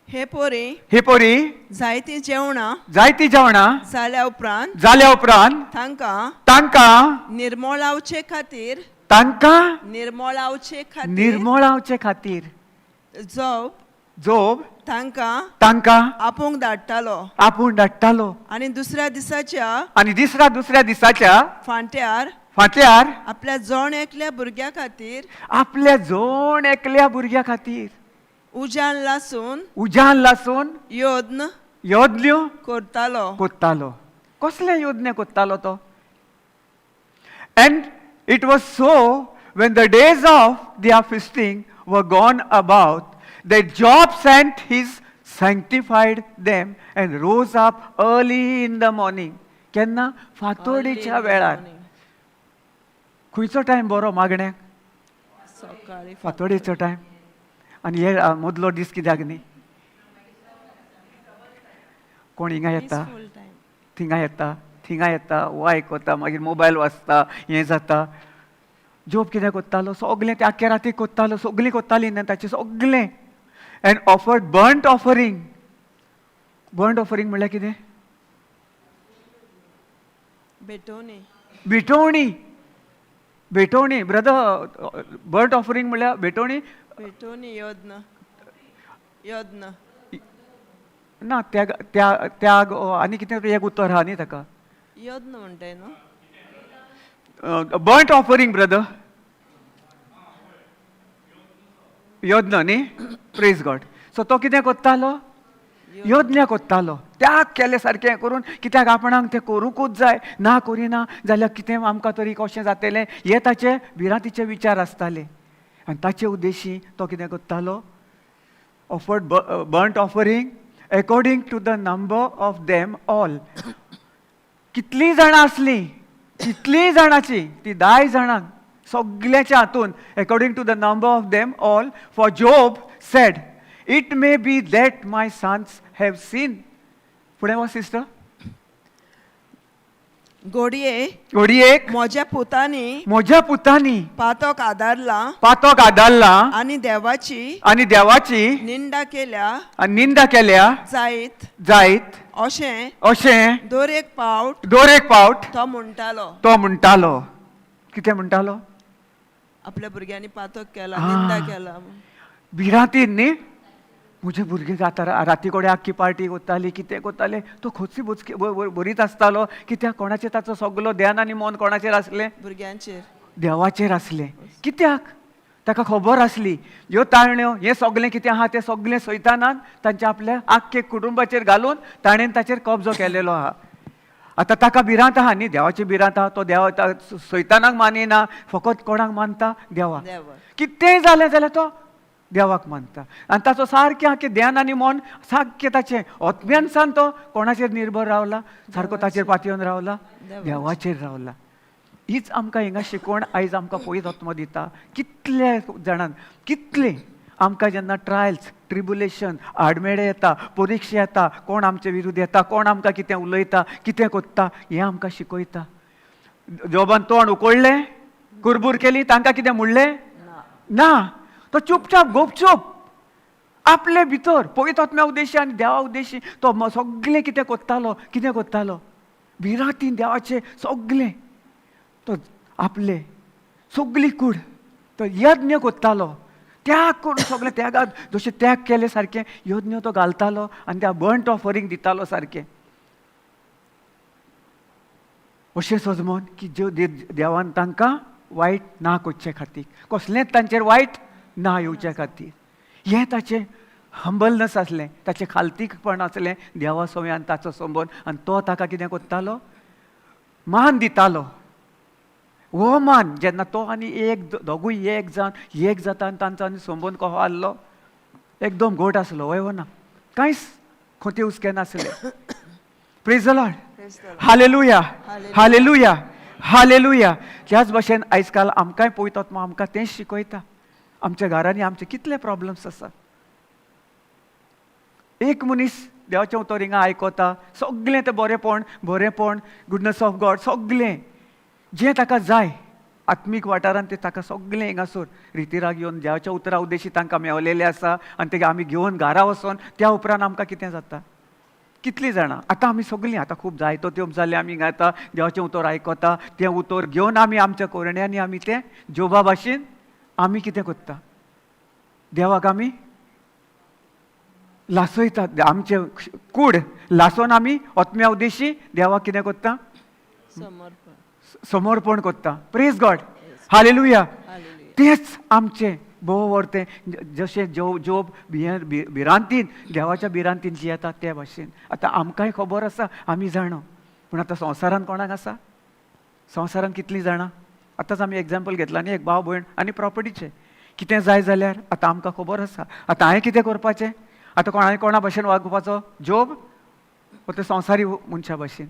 हे पोरी हे पोरी जायतीं जेवणां जायतीं जेवणां जाल्या उपरांत जाल्या उपरांत तांकां तांकां निर्मोळावचे खातीर तांकां निर्मोळावचे खातीर निर्मोळावचे खातीर जोब जोब तांकां तांकां आपोवंक धाडटालो आपूण धाडटालो आनी दुसऱ्या दिसाच्या आनी दुसऱ्या दिसाच्या फांट्यार फांत्यार आपल्या जण एकल्या भुरग्या खातीर आपल्या जण एकल्या भुरग्या खातीर उज्यान लासून उज्यान लासून यत्न यज्ञ करतालो. कोत्तालो. कसलें यज्ञ कोत्तालो तो? And it was so when the days of their feasting were gone about that Job sent his sanctified them and rose up early in the morning. केन्ना? फांतोडेच्या वेळार. खंयचो टायम बरो मागण्याक? सकाळी फांतोडेचो टायम. आनी हे मदलो दीस कित्याक न्ही? कोण हिंगा येता थिंगा येता थिंगा येता, हो आयकता, मागीर मोबायल वाचता, हें जाता. जोब कितें कोत्तालो? सगलें ते आख्खे राती कोत्तालो, सगलीं कोत्तालीं न्ही ताचें सगलें. And offered burnt offering. Burnt offering म्हणल्यार कितें? भेटोवणी. भेटोवणी. भेटोवणी ब्रदर, बर्ंट ऑफरींग म्हणल्यार भेटोवणी. भेटोवणी यज्ञ यज्ञ ना, त्याग त्या त्याग आनी कितें एक उतर आहा न्ही ताका. यज्ञ म्हणटाय न्हू? बर्ंट ऑफरींग ब्रदर, यज्ञ न्ही. Praise God. सो तो कितें कोत्तालो? यज्ञ कोत्तालो. त्याग केले सारकें करून, कित्याक आपणाक तें करूंकूच जाय, ना करिना जाल्यार कितें आमकां तरी कशें जातलें, हे ताचे भिरांतीचे विचार आसताले. आनी ताचे उद्देशी तो कितें कोत्तालो? Offered burnt offering according to the number of them all. कितलीं जाणां आसलीं, कितलीं जाणांची ती 10 जाणांक सगळ्याच्या हातून according to the number of them all. For Job said, it may be that my sons have sinned. फुडें वच सिस्टर. घोडये घोडयेक म्हज्या पुतांनी म्हज्या पुतांनी पातक आदारला पातक आदारला आनी देवाची आनी देवाची निंदा केल्या आनी निंदा केल्या जायत जायत अशें अशें दर एक पावट दर एक पावट तो म्हणटालो. तो म्हणटालो. कितें म्हणटालो? आपल्या भुरग्यांनी पातक केला, निंदा केला. भिरांतीन न्ही, म्हजे भुरगे जाता राती कडेन आख्खी पार्टी कोत्ताली, कितें कोत्ताले, तो खोशी बोचकी बरीच आसतालो. कित्याक कोणाचेर ताचो सगलो ध्यान आनी मन कोणाचेर आसलें? भुरग्यांचेर, देवाचेर आसलें. कित्याक ताका खबर आसली ह्यो ताळण्यो हें सगलें कितें आहा तें सगलें सैतानान तांच्या आपल्या आख्खे कुटुंबाचेर घालून ताणें ताचेर कब्जो केलेलो आहा. आतां ताका भिरांत आहा न्ही, देवाची भिरांत आहा. तो देवा सैतानाक मानिना, फकत कोणाक मानता? देवाक. कितेंय जालें जाल्यार तो देवाक मानता. आनी ताचो सारकें आख्खें ध्यान आनी मन सारकें ताचें आत्म्यानसान तो कोणाचेर निर्भर रावला? सारको ताचेर पातयेवन रावला, देवाचेर रावला. हीच आमकां हिंगा शिकवण आयज आमकां पयत आत्मो दिता. कितले जाणांक कितले आमकां जेन्ना ट्रायल्स, ट्रिब्युलेशन, आडमेळे येता, परिक्षा येता, कोण आमचे विरुद्ध येता, कोण आमकां कितें उलयता, कितें कोत्ता, हें आमकां शिकयता. जोबान तोंड उकडलें, कुरबूर केली, तांकां कितें म्हणलें ना, तो चुपचाप गोपचूप आपले भितर पवित्र आत्म्या उद्देशी आनी देवा उद्देशी तो सगलें कितें कोत्तालो, कितें कोत्तालो भिरांतीन देवाचें सगलें तो आपले सगली कूड तो यज्ञ कोत्तालो. त्याग करून सगलें त्यागात जशें त्याग केले सारकें यज्ञ तो घालतालो आनी त्या बर्ंट ऑफरींग दितालो सारकें. अशें सजमोन की ज्यो देवान तांकां वायट ना करचे खातीर, कसलेंच तांचेर वायट ना येवचे खातीर, हें ताचें हंबलनस आसलें, ताचें खालतीपण आसलें देवा सवयान ताचो संबंद. आनी तो ताका कितें करतालो? मान दितालो. हो मान जेन्ना तो आनी एक दोगूय एक जावन एक जाता आनी तांचो आनी संबंद कसो आहलो? एकदम घट आसलो. हय वो ना? कांयच खोती हुस्के नासले. Praise the Lord. Praise the Lord. Hallelujah. Hallelujah. Hallelujah. Hallelujah. त्याच भाशेन आयज काल आमकांय पळयतात मग आमकां तेंच शिकयता. आमच्या घरांनी आमचे कितले प्रॉब्लम्स आसा. एक मनीस देवाचें उतर हिंगा आयकता, सगळें तें बरेंपण, बरेंपण, गुडनस ऑफ गॉड, सगळें जें ताका जाय आत्मीक वाठारान तें ताका सगळें हिंगासर रितिराग येवन देवाच्या उतरा उद्देशी तांकां मेवलेलें आसा. आनी तें आमी घेवन घरा वचोन त्या उपरांत आमकां कितें जाता? कितलीं जाणां आतां आमी सगळीं आतां खूब जायतो तेंप जालें आमी हिंगा येता, देवाचें उतर आयकता, तें उतर घेवन आमी आमच्या कोरण्यांनी आमी तें जोबा भाशेन आमी कितें करता? देवाक आमी लासयतात. आमचें कूड लासोन आमी आत्म्या उद्देशी देवाक कितें करता? समर्पण. समर्पण करता. Praise God. Hallelujah. Hallelujah. तेच आमचें भोव तें जशें जोब भिरांतीन देवाच्या भिरांतीन जियेता ते भाशेन आतां आमकांय खबर आसा, आमी जाणा. पूण आतां संवसारान कोणाक आसा? संवसारान कितलीं जाणां? आतांच आमी एग्जाम्पल घेतला न्ही, एक भाव भयण आनी प्रॉपर्टीचें कितें जाय जाल्यार आतां आमकां खबर आसा. आतां हांवें कितें करपाचें? आतां कोणा कोणा भाशेन वागपाचो? जोब वो ते संवसारी मनशा भाशेन?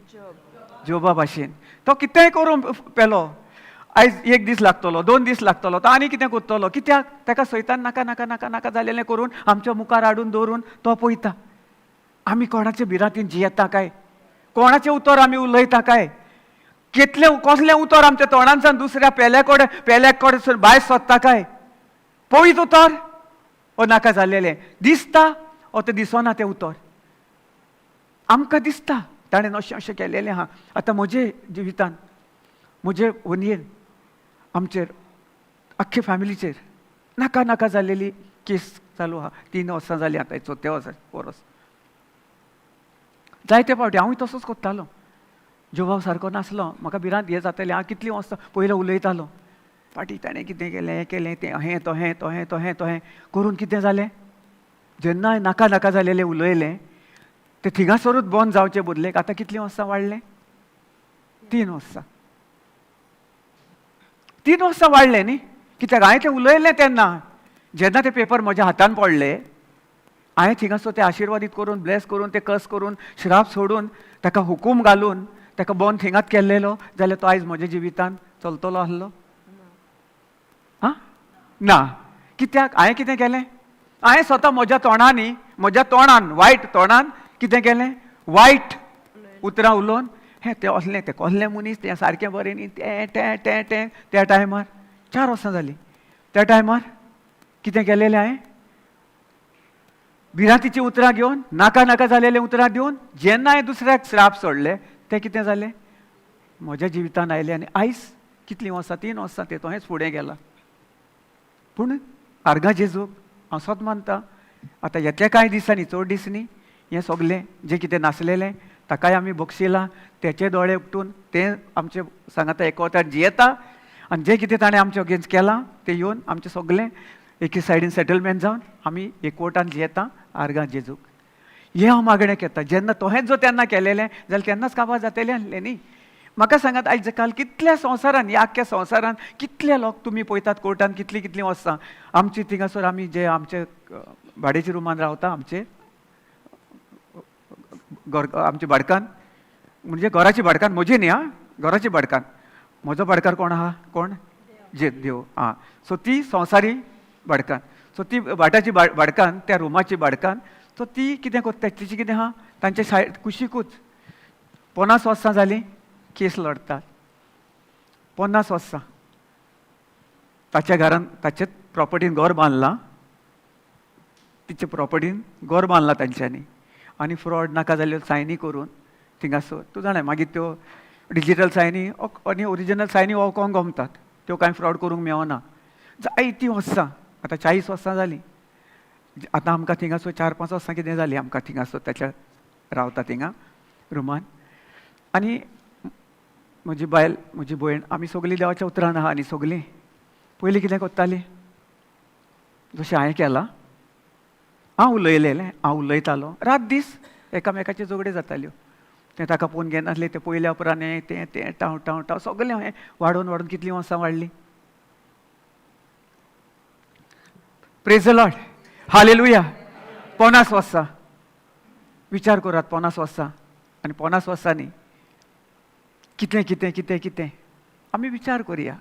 जोबा भाशेन. तो कितेंय करूं पेलो, आयज एक दीस लागतलो, 2 दीस लागतलो, तो आनी कितें करतलो. कित्याक? ताका सैतान नाका नाका नाका नाका जालेलें करून आमच्या मुखार हाडून दवरून तो पळयता आमी कोणाचे भिरांतीन जियेता काय, कोणाचें उतर आमी उलयता काय, कितलें कसलें उतर आमच्या तोंडांतल्यान दुसऱ्या पेल्या कडेन पेल्या कडेन भायर सोदता काय. पळयत उतर ओ नाका जालेलें दिसता ओ तें दिसना तें उतर आमकां दिसता ताणें अशें अशें केलेलें आहा. आतां म्हजे जिवितान म्हजे वनयेन आमचेर आख्खे फॅमिलीचेर नाका नाका जालेली केस चालू आहा. 3 वर्सां जालीं आतां, चवथ्या वर्सा वरस जायते फावटी हांवूय तसोच करतालो. जोबाव सारको नासलो, म्हाका भिरांत हें जातालें, हांव कितलीं वर्सां पयलें उलयतालो, फाटीं ताणें कितें केलें, हें केलें, तें हें तोहें तोहें तोहें तोहें करून कितें जालें, जेन्ना नाका नाका जालेलें उलयलें तें थिंगासरूच बंद जावचें बदलेक आतां कितलीं वर्सां वाडलें? 3 वर्सां. 3 वर्सां वाडलें न्ही. कित्याक हांवें तें उलयलें तेन्ना, जेन्ना ते पेपर म्हज्या हातान पडले, हांवें थिंगासर ते आशिर्वादीत करून, ब्लेस करून, ते कस करून, श्राप सोडून, ताका हुकूम घालून ताका बंद थिंगात केल्लेलो जाल्यार तो आयज म्हज्या जिवितान चलतलो आसलो? आं ना. कित्याक हांवें कितें केलें? हांवें स्वता म्हज्या तोंडांनी, म्हज्या तोंडान, वायट तोंडान कितें केलें? वायट उतरां उलोवन हें तें असलें, तें कसलें मनीस, तें सारकें बरें न्ही, तें तें तें तें. त्या टायमार 4 वर्सां जालीं, त्या टायमार कितें केलेलें हांवें? भिरांतीचीं उतरां घेवन, नाका नाका जालेलीं उतरां दिवन जेन्ना हांवें दुसऱ्याक श्राप सोडले तें कितें जालें? म्हज्या जिवितान आयलें. आनी आयज कितलीं वर्सां? 3 वर्सां तें तोहेंच फुडें गेलां. पूण आर्गां जेजूक हांव सत मानता, आतां येतल्या कांय दिसांनी, चड दीस न्ही, हें सगलें जें कितें नासलेलें ताकाय आमी बक्षिलां. तेचे दोळे उकटून तें आमचे सांगाता एकवटान जियेता आनी जें कितें ताणें आमचे अगेन्स्ट केलां तें येवन आमचें सगलें एके सायडीन सेटलमेंट जावन आमी एकवटान जियेता आर्गां जेजूक. हें हांव मागणें केता. जेन्ना तोहेंच जो तेन्ना केलेलें जाल्यार तेन्नाच काबार जातलें आसलें न्ही. म्हाका सांगात, आयज काल कितल्या संवसारान, ह्या आख्ख्या संवसारान कितले लोक तुमी पळयतात कोर्टान कितलीं कितलीं वर्सां आमची थिंगासर आमी जे आमचे भाड्याच्या रुमान रावता, आमचे आमचे भाडकान, म्हणजे घराची भाडकान, म्हजी न्ही आं, घराची भाडकान, म्हजो भाडकार कोण आहा? कोण? जे देव आं. सो ती संवसारी भाडकान, सो ती भाटाची भाडकान, त्या रुमाची भाडकान, सो ती कितें करता, तिची कितें आहा तांचे सायड कुशीकूच 50 वर्सां जालीं केस लडतात. 50 वर्सां ताच्या घरान, ताचेच प्रॉपर्टीन घर बांदलां, तिचे प्रॉपर्टीन घर बांदलां तांच्यांनी, आनी फ्रॉड नाका जाल्ल्यो सायनी करून थिंगासर तूं जाणा मागीर त्यो डिजीटल सायनी आनी ओरिजिनल सायनी वळखोंक गमतात, त्यो कांय फ्रॉड करूंक मेळना. जायतीं वर्सां, आतां 40 वर्सां जालीं, आतां आमकां थिंगासर 4-5 वर्सां कितें जालीं आमकां थिंगासर ताच्या रावता थिंगा रुमान. आनी म्हजी बायल, म्हजी भयण, आमी सगळीं देवाच्या उतरान आहा. आनी सगळीं पयलीं कितें करतालीं, जशें हांवें केलां, हांव उलयलेलें, हांव उलयतालो रात दीस, एकामेकाच्यो झगड्यो जाताल्यो. तें ताका पळोवन घेनासलें, तें पयल्या उपरांत हें तें तें टाव टाव टाव सगळें हांवें वाडोवन वाडोवन कितलीं वर्सां वाडलीं. Praise the Lord. Hallelujah. 50 वर्सां, विचार करात, 50 वर्सां. आनी 50 वर्सांनी कितें कितें कितें कितें आमी विचार करुया,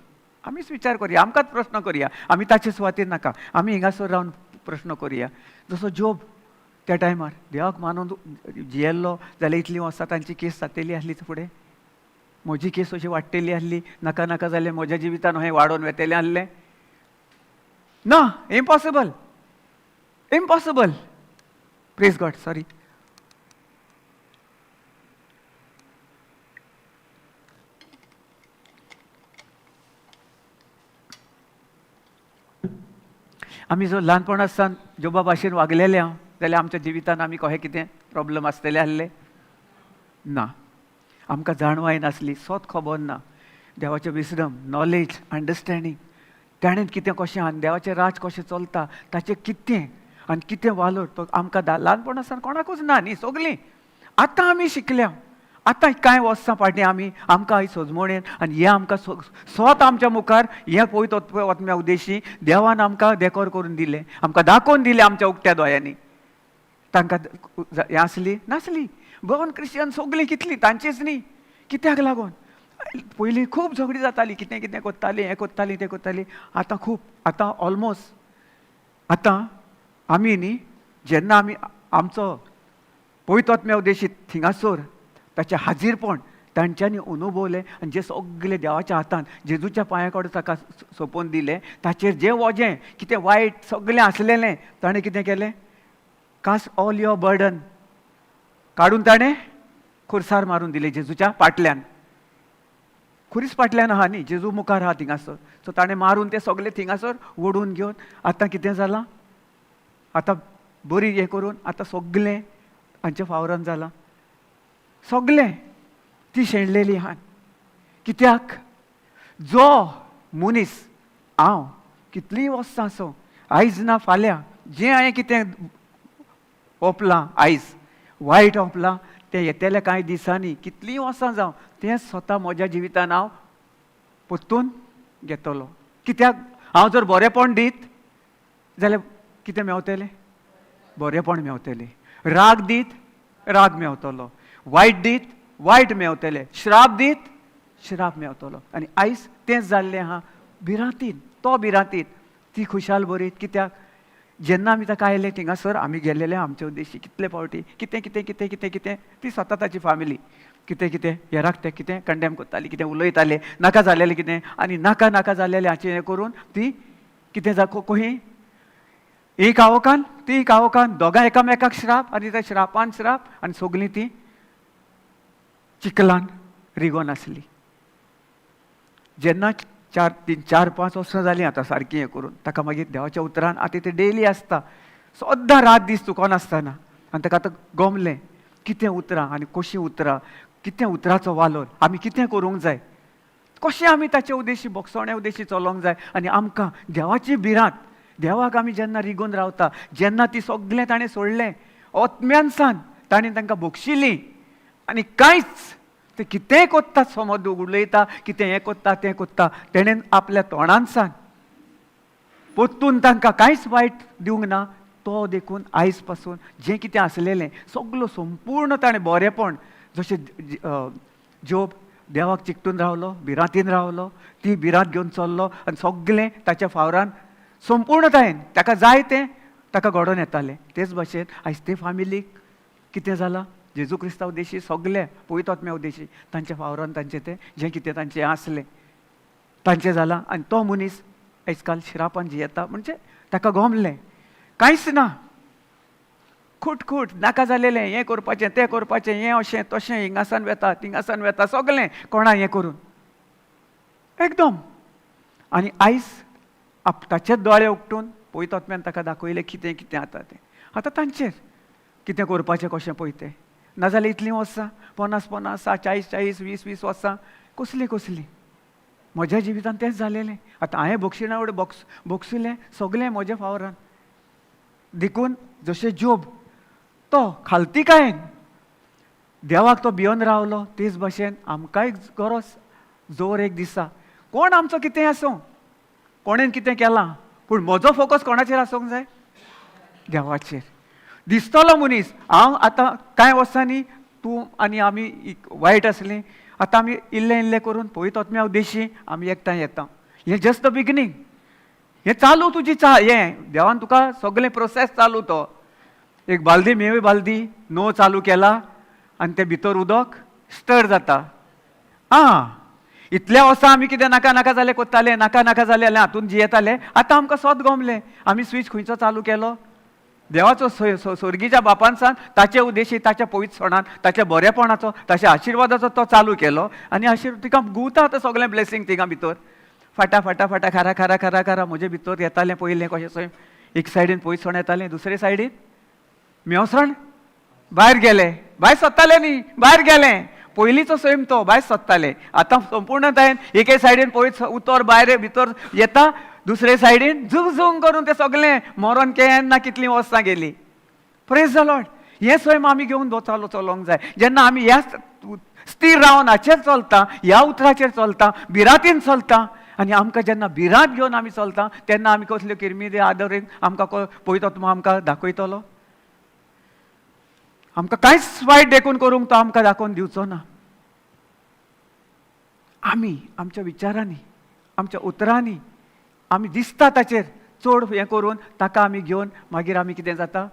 आमीच विचार करुया, आमकांच प्रस्न करुया, आमी ताचे सुवातेर नाका, आमी हिंगासर रावन प्रस्न करुया. जसो जोब त्या टायमार देवाक मानून जियेल्लो जाल्यार इतलीं वर्सां तांची केस जातली आसली, फुडें म्हजी केस अशी वाडटली आसली, नाका नाका जाल्यार म्हज्या जिवितान हें वाडोवन वेतलें आसलें ना. Impossible, impossible. Praise God. Sorry. आमी जर ल्हानपणा सावन जोबा भाशेन वागलेले हांव जाल्यार आमच्या जिवितान आमी कशें कितें प्रॉब्लम आसतले आसले ना. आमकां जाणवाय नासली, सोत खबर ना, देवाचें विजडम, नॉलेज, अंडरस्टँडींग, ताणें कितें कशें आनी देवाचें राज कशें चलता ताचें कितें आनी कितें वालोर तो आमकां ल्हानपणा सावन कोणाकूच ना न्ही सगळीं. आतां आमी शिकल्या, आतां कांय वर्सां फाटीं आमी आमकां ही सजमणेन आनी हें आमकां स्वता आमच्या मुखार हें पळयत वतम्या उद्देशी देवान आमकां देकोर करून दिलें, आमकां दाखोवन दिलें आमच्या उक्त्या दोळ्यांनी. तांकां हें आसली नासली, गोवन क्रिश्चन सगळीं कितलीं तांचीच न्ही. कित्याक लागून पयलीं खूब झगडी जाताली, कितें कितें करतालीं, हें करतालीं, तें करतालीं. आतां खूब, आतां ऑलमोस्ट आतां आमी न्ही जेन्ना आमी आमचो पवित्र उद्देशी थिंगासर ताचें हाजीरपण तांच्यांनी अनुभवलें आनी जे सगळे देवाच्या हातान जेजूच्या पांया कडेन ताका सोंपोवन दिलें, ताचेर जें वजें कितें वायट सगळें आसलेलें ताणें कितें केलें, कास्ट ऑल your burden काडून ताणें खुर्सार मारून दिलें जेजूच्या पाटल्यान. खुरीस पाटल्यान आहा न्ही, जेजू मुखार आहा थिंगासर. सो ताणें मारून तें सगळें थिंगासर ओडून घेवन आतां कितें जालां, आतां बरी हें करून आतां सगळें हांच्या फावरान जालां, सगळें ती शेणलेली आहा. कित्याक जो मनीस हांव कितलींय वर्सां आसूं, आयज ना फाल्यां जें हांवें कितें ओंपलां, आयज वायट ओंपलां, तें येतल्या कांय दिसांनी कितलींय वर्सां जावं तें स्वता म्हज्या जिवितान हांव परतून घेतलो. कित्याक हांव जर बरेंपण दीत जाल्यार कितें मेवतलें, बरेंपण मेवतलें. राग दीत राग मेवतलो, वायट दीत वायट मेवतलें, श्राप दीत श्राप मेवतलो. आनी आयज तेंच जाल्लें आहा, भिरांतीन, तो भिरांतीन, ती खुशाल बरीत. कित्याक जेन्ना आमी ताका आयले थिंगासर आमी गेल्लेले आमचे उद्देशी कितले फावटी कितें कितें कितें कितें कितें ती स्वता ताची फामिली कितें कितें हेराक तें कितें कंडेम करताली, कितें उलयताले, नाका जालेलें कितें आनी नाका नाका जालेलें हाचें हें करून ती कितें जा कोही एक आवकान ती एक आवकान दोगां एकामेकाक श्राप आनी त्या श्रापान श्राप आनी सगलीं ती चिखलान रिगोन आसली. जेन्ना 4 3 4 5 वर्सां जालीं आतां सारकीं हें करून ताका मागीर देवाच्या उतरान आतां तें डेली आसता, सद्दां रात दीस चुकोन आसतना. आनी ताका आतां गमलें कितें उतरां आनी कशीं उतरां, कितें उतराचो वालोर, आमी कितें करूंक जाय, कशें आमी ताचे उद्देशी बोगसोण्या उद्देशी चलोवंक जाय. आनी आमकां देवाची भिरांत, देवाक आमी जेन्ना रिगोवन रावता, जेन्ना ती सगळें ताणें सोडलें आत्म्यानसान ताणें तांकां बक्षिलीं आनी कांयच ते कितेंय कोत्ता, समज उलयता कितें हें कोत्ता तें कोत्ता, तेणेन आपल्या तोंडानसान परतून तांकां कांयच वायट दिवंक ना. तो देखून आयज पासून जें कितें आसलेलें सगलो संपूर्ण ताणें बरेंपण, जशें जोब देवाक चिकटून रावलो, भिरांतीन रावलो, ती भिरांत घेवन चल्लो आनी सगलें ताच्या फावरान संपूर्णतायेन ताका जाय तें ताका घडोवन येतालें. तेच भाशेन आयज ते फामिलीक कितें जालां, जेजू क्रिस्तांव उद्देशी सगले पवित्र आत्म्या उद्देशी तांच्या फावरान तांचें तें जें कितें तांचें आसलें तांचें जालां. आनी तो मनीस आयज काल शिरापान जियेता, म्हणजे ताका गमलें कांयच ना, खूट खूट नाका जालेलें, हें करपाचें तें करपाचें, हें अशें तशें, हिंगासान वेता थिंगासान वेता, सगलें कोणा हें करून एकदम. आनी आयज ताचेच दोळे उकटून पवित्र आत्म्यान ताका दाखयलें कितें कितें आतां तें, आतां तांचेर कितें करपाचें कशें पळय तें. नाजाल्यार इतलीं वर्सां 50 50 40 40 20 20 वर्सां कसलीं कसलीं म्हज्या जिवितान तेंच जालेलें. आतां हांवें बक्षिणा वडेन बक्षिलें सगलें म्हज्या फावरान. देखून जशें जोब तो खालतीकायेन देवाक तो भियोन रावलो, तेच भाशेन आमकांय गरज जोर एक दिसा कोण आमचो कितें आसूं, कोणेन कितें केलां, पूण म्हजो फोकस कोणाचेर आसूंक जाय, देवाचेर. दिसतलो मनीस हांव आतां कांय वर्सांनी तूं आनी आमी वायट आसलीं, आतां आमी इल्लें इल्लें करून पळयत आत्म्या उद्देशी आमी एकठांय येता. हें जस्ट the beginning, हें चालू तुजी चा हें देवान तुका सगळें प्रोसेस चालू. तो एक बालदी मेवी बालदी नो चालू केला आनी तें भितर उदक स्टर जाता. आं, इतल्या वर्सां आमी कितें नाका नाका जालें कोत्ताले, नाका नाका जालें जाल्यार हातून जियेताले. आतां आमकां सोद गमलें, आमी स्विच खंयचो चालू केलो? देवाचो स्वर्गीच्या बापान सान ताचे उद्देशी, ताच्या पवित्रपणान, ताच्या बरेपणाचो, ताच्या आशिर्वादाचो तो चालू केलो आनी आशिर्वाद तिका गुवता आतां सगळें ब्लेसींग तिका भितर फाटा फाटा फाटा खारा खारा खारा खारा म्हजे भितर येतालें. पयलें कशें सैम एक सायडीन पयसण येतालें, दुसरे सायडीन मेवसण भायर गेले, भायर सोदताले न्ही, भायर गेलें. पयलींचो सैम तो भायर सोदताले, आतां संपूर्णतायेन एके सायडीन पयस उतर भायर भितर येता, दुसरे सायडीन झुंग करून ते सगळें मरोन केन्ना कितलीं वर्सां गेलीं. Praise the Lord. हें सैम आमी घेवन चालू चलोवंक जाय. जेन्ना आमी ह्या स्थिर रावन हाचेर चलता, ह्या उतराचेर चलता, भिरांतीन चलता, आनी आमकां जेन्ना भिरांत घेवन आमी चलता तेन्ना आमी कसल्यो किरमिरी आदर आमकां पळयतो तूं आमकां दाखयतलो, आमकां कांयच वायट देखून करूंक तो आमकां दाखोवन दिवचो ना. आमी आमच्या विचारांनी, आमच्या उतरांनी आमी दिसता ताचेर चड हें करून ताका आमी घेवन मागीर आमी कितें जाता.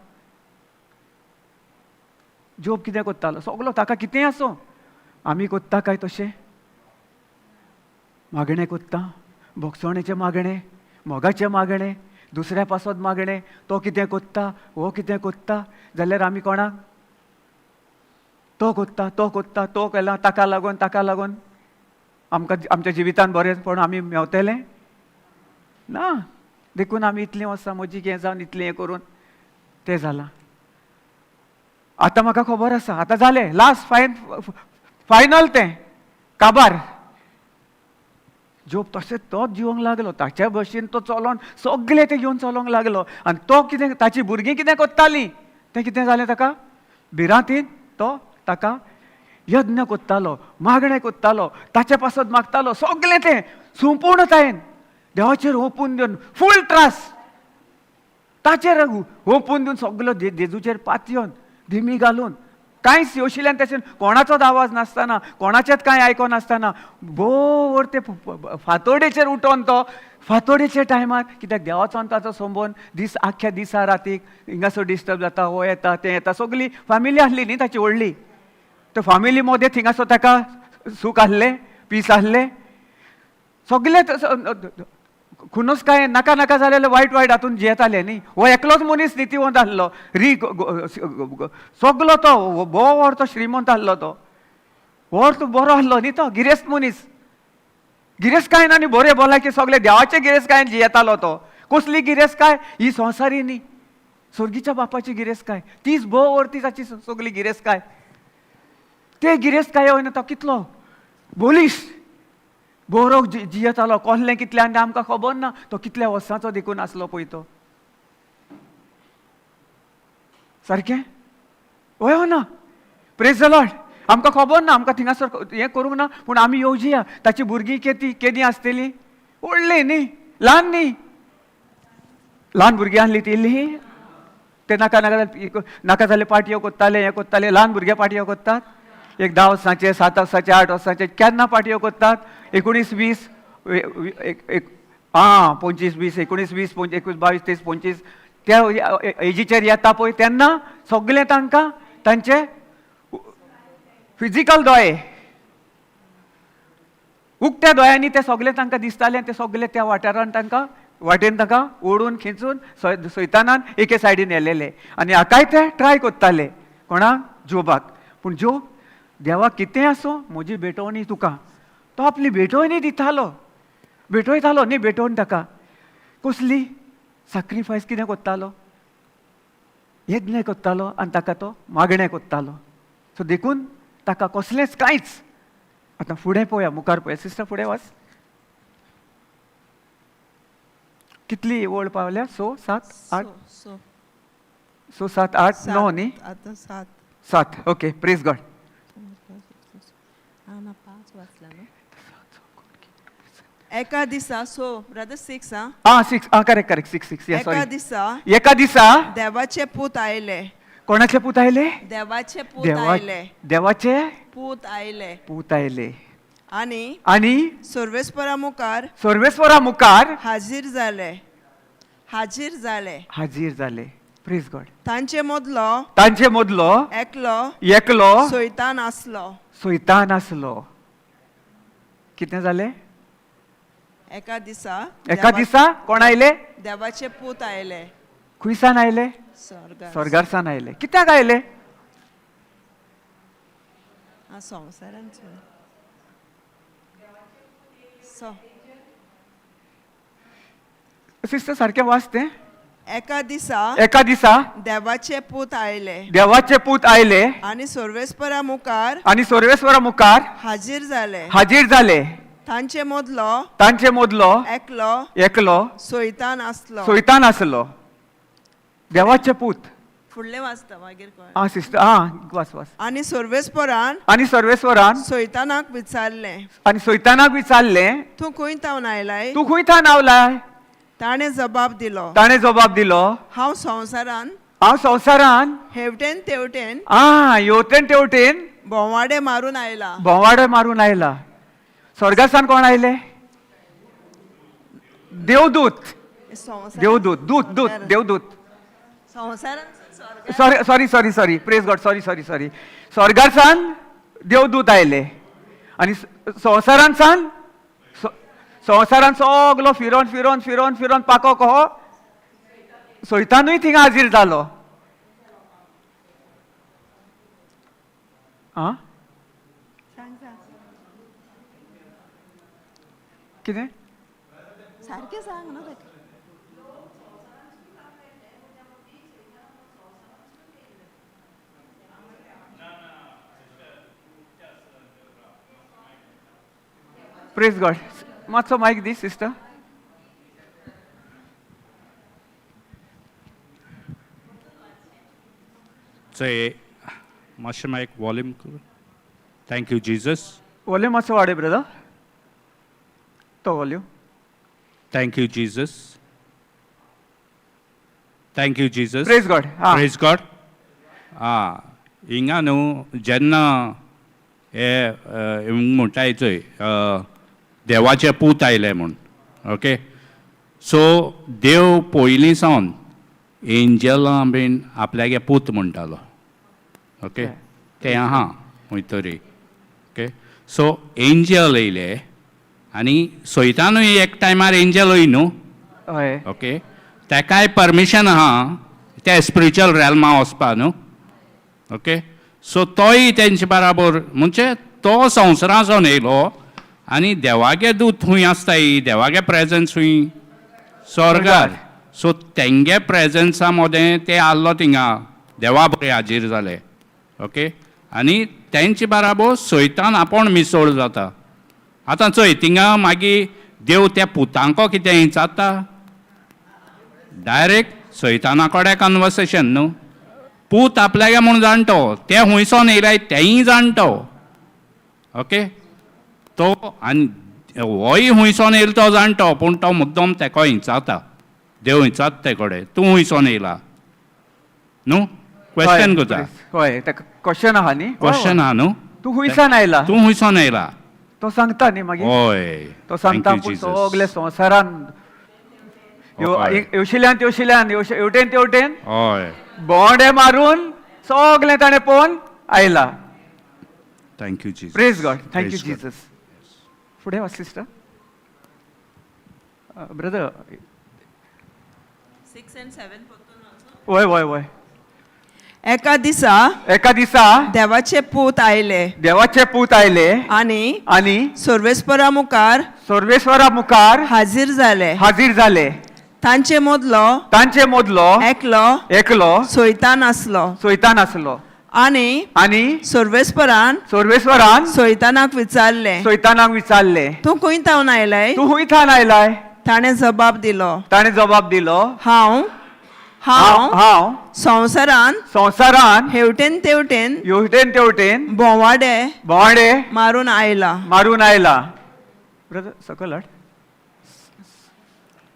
जोब कितें कोत्तालो सगलो ताका कितेंय आसूं, आमी कोत्ता काय तशें? मागणें कोत्ता, भोगसणेचें मागणें, मोगाचें मागणें, दुसऱ्या पासत मागणें, तो कितें कोत्ता, हो कितें कोत्ता, जाल्यार आमी कोणाक तो कोत्ता, तो कोत्ता, तो केला, ताका लागून, ताका लागून आमकां आमच्या जिवितान बरेंपण आमी मेवतलें ना. देखून आमी इतलीं वर्सां म्हजी हें जावन इतलें हें करून तें जालां. आतां म्हाका खबर आसा, आतां जालें लास्ट फायनल तें काबार. जोब तशें तोच जिवंक लागलो, ताच्या भशेन तो चलोन सगलें तें घेवन चलोंक लागलो. आनी तो कितें, ताची भुरगीं कितें कोत्तालीं तें कितें जालें ताका भिरांतीन तो ताका यज्ञ कोत्तालो, मागणें कोत्तालो, ताचे पासत मागतालो, सगलें तें संपूर्णतायेन देवाचेर ओंपून दिवन फूल ट्रस्ट ताचेर ओंपून दिवन सगलो जेजूचेर पातयेवन दिमी घालून कांयच येवशिल्यान तशें कोणाचोच आवाज नासतना, कोणाचेच कांय आयको नासतना भोवर ते फांतोडेचेर उठोन तो फांतोडेच्या टायमार, कित्याक देवाचो आनी ताचो संबंद दीस आख्ख्या दिसा रातीक हिंगासर डिस्टर्ब जाता, हो येता तें येता, सगली फॅमिली आसली न्ही ताची व्हडली, ते फॅमिली मदें थिंगासर ताका सूख आसलें, पीस आसलें, सगलें खुनूच कांय नाका नाका जालें वायट वायट हातून जियेताले न्ही. हो एकलोच मनीस नितीवंत आसलो, री सगलो तो भोव तो श्रीमंत आसलो, तो व्हड तो बरो आसलो न्ही, तो गिरेस्त मनीस, गिरेस्तकायेन आनी बरें भलायकी सगळे देवाचे गिरेस्तकायेन जियेतालो तो. कसली गिरेस्तकाय? ही संवसारी न्ही, स्वर्गीच्या बापाची गिरेस्तकाय, तीच भोव ती ताची सगली गिरेस्तकाय. ते गिरेस्तकाये वयल्यान तो कितलो बोलीश बरो जियेतालो, कसलें कितलें आनी आमकां खबर ना तो कितल्या वर्सांचो देखून आसलो पळय तो. सारकें हय ना? Praise the Lord. आमकां खबर ना, आमकां थिंगासर हें करूंक ना, पूण आमी येवजिया ताची भुरगीं केदी केदी आसतली, व्हडली न्ही, ल्हान न्ही, ल्हान भुरगीं आसली ती इल्ली, ते नाका नाका नाका जाले पार्टयो कोत्ताले, हें कोत्ताले, ल्हान भुरगे पार्टयो कोत्तात, एक 10 वर्सांचे, 7 वर्सांचे, 8 वर्सांचे, केन्ना पार्टयो कोत्तात? 19 20 आं 25 20 19 20 21 22 23 25 त्या एजीचेर येता पळय तेन्ना सगलें तांकां तांचे फिजिकल दोळे उक्त्या दोळ्यांनी ते सगळे तांकां दिसताले, ते सगळे त्या वाठारान तांकां वाटेन तांकां ओडून खेचून सैतानान एके सायडीन येलेले आनी हाकाय ते ट्राय कोत्ताले कोणाक? जोबाक. पूण जोब देवा कितें आसूं म्हजी भेटवणी तुका, तो आपली भेटवणी दितालो, भेटयतालो न्ही, भेटवण ताका कसली सॅक्रिफायस कितें कोत्तालो, यज्ञ कोत्तालो आनी ताका तो मागणें कोत्तालो. सो देखून ताका कसलेंच कांयच. आतां फुडें पळोवया, मुखार पळोवया. सिस्टर फुडें वच, कितली ओळ पावल्या? 6 7 8 6 7 8 9 न्ही, आतां 7 7. Okay, praise God. एका दिसा, सो ब्रदर 6 आं, आं 6 आं करेक्ट करेक्ट 6 6 या एका दिसा, एका दिसा देवाचे पूत आयले. कोणाचे पूत आयले? देवाचे पूत आयले. देवाचे पूत आयले. पूत आयले. आनी आनी सर्वेस्परा मुखार सर्वेस्वरा मुखार हाजीर जाले, हाजीर जाले. हाजीर जाले. Praise God. तांचे मदलो तांचे मदलो एकलो एकलो सैतान आसलो. सैतान आसलो. कितें जालें? एका दिसा, एका दिसा कोण आयले? देवाचे पूत आयले. खुंयसान आयले? स्वर्गार. स्वर्गारसान आयले. कित्याक आयले? आं, संवसारान. सो सिस्टर, सारकें वाच तें. एका दिसा एका दिसा देवाचे पूत आयले देवाचे पूत आयले आनी सर्वेस्परा मुखार आनी सर्वेस्वरा मुखार हाजीर जाले. हाजीर जाले. तांचे मदलो तांचे मदलो एकलो एकलो सैतान आसलो. सैतान आसलो. देवाचे पूत. फुडलें वाचता मागीर कळ्ळें. आं सिस्टर, आं, वाच वाच. आनी सर्वेस्परान आनी सर्वेस्वरान सैतानाक विचारलें, आनी सैतानाक विचारलें, तूं खंय तावन आयलाय? तूं खंय थावन आवलाय? ताणें जबाब दिलो, ताणें जबाब दिलो, हांव संवसारान हांव संवसारान हेवटेन तेवटेन आं हेवटेन तेवटेन भोंवाडे मारून आयला. भोंवाडे मारून आयला. स्वर्गासान कोण आयले? देवदूत. संवसार देवदूत, दूत, दूत, देवदूत. संवसारान. Sorry, sorry, sorry, sorry. Praise God. Sorry, sorry, sorry. स्वर्गासान देवदूत आयले आनी संवसारान सान संवसारान सगलो फिरोन फिरोन फिरोन फिरोन पाको कहो सैतानूय थिंगा हाजीर जालो. आं, कितें? सारकें सांग न्हू ताका. प्रेज गॉड. मातसो मायक दी सिस्टर. चय, मातशें मायक वॉल्यूम कर. Thank you Jesus. Volume मातसो वाडय ब्रदर, तो volume. Thank you Jesus. Thank you Jesus. Praise God. आं. प्रेज गॉड. आं, हिंगा न्हू जेन्ना हे म्हणटाय चोय, देवाचे पूत आयले म्हूण, ओके, सो देव पयलीं सावन एंजलां बीन आपल्यागे पूत म्हणटालो, ओके, तें आहा खंय तरी, ओके. सो एंजल येयले आनी सैतानूय एक टायमार एंजल वय न्हू? हय. ओके, तेकाय परमिशन आहा त्या स्पिरिच्युअल रेल्मा वचपा न्हू? ओके, सो तोय तेंचे बराबर, म्हणजे तो संवसारा सावन येयलो आनी देवागे दूत खंय आसताय? देवागे प्रेजन्स खंय? स्वर्गार. सो तेंगे प्रेजन्सा मदें ते आहलो, थिंगा देवा बरे हाजीर जाले, ओके, आनी तेंचे बराबर सैतान आपूण मिसळ जाता. आतां चोय, थिंगा मागीर देव त्या पुतांको कितें विचारता? डायरेक्ट सैताना कडेन कन्वर्सेशन न्हू. पूत आपल्यागे म्हूण जाणटो, ते हुंयसोन येयलाय तेंय जाणटो, ओके. तो आनी होय हुंयसोन येयलो तो जाणटो, पूण तो मुद्दम तेको विचारता, देव विचारता ते कडेन, तूं हुंयसोन येयला न्हू? क्वेश्चन करता. हय, ताका क्वेश्चन आहा न्ही. क्वेश्चन आहा न्हू. तूं खुंयसान आयला? तूं हुंयसोन येयला? तो सांगता न्ही मागीर. हय. तो सांगता, पूण सगळे संवसारान येवशिल्यान तेवशिल्यान, हेवटेन तेवटेन भोंवडे मारून सगळें ताणें पळोवन आयला. Thank you Jesus. Praise God. Thank you Jesus. फुडें वाच सिस्टर, ब्रदर. 6 and 7. वय वय वय. एका दिसा एका दिसा देवाचे पूत आयले देवाचे पूत आयले आनी आनी सर्वेस्परा मुखार सर्वेस्वरा मुखार हाजीर जाले. हाजीर जाले. तांचे मदलो तांचे मदलो एकलो एकलो सैतान आसलो. सैतान आसलो. आनी आनी सर्वेस्परान सर्वेस्वरान सैतानाक विचारलें, सैतानाक विचारलें, तूं खंय तावन आयलाय? तूं खंय थावन आयलाय? ताणें जबाब दिलो, ताणें जबाब दिलो, हांव हांव हांव संवसारान संवसारान हेवटेन तेवटेन हेवटेन तेवटेन भोंवाडे भोंवाडे मारून आयला. मारून आयला. ब्रदर, सकल हाड,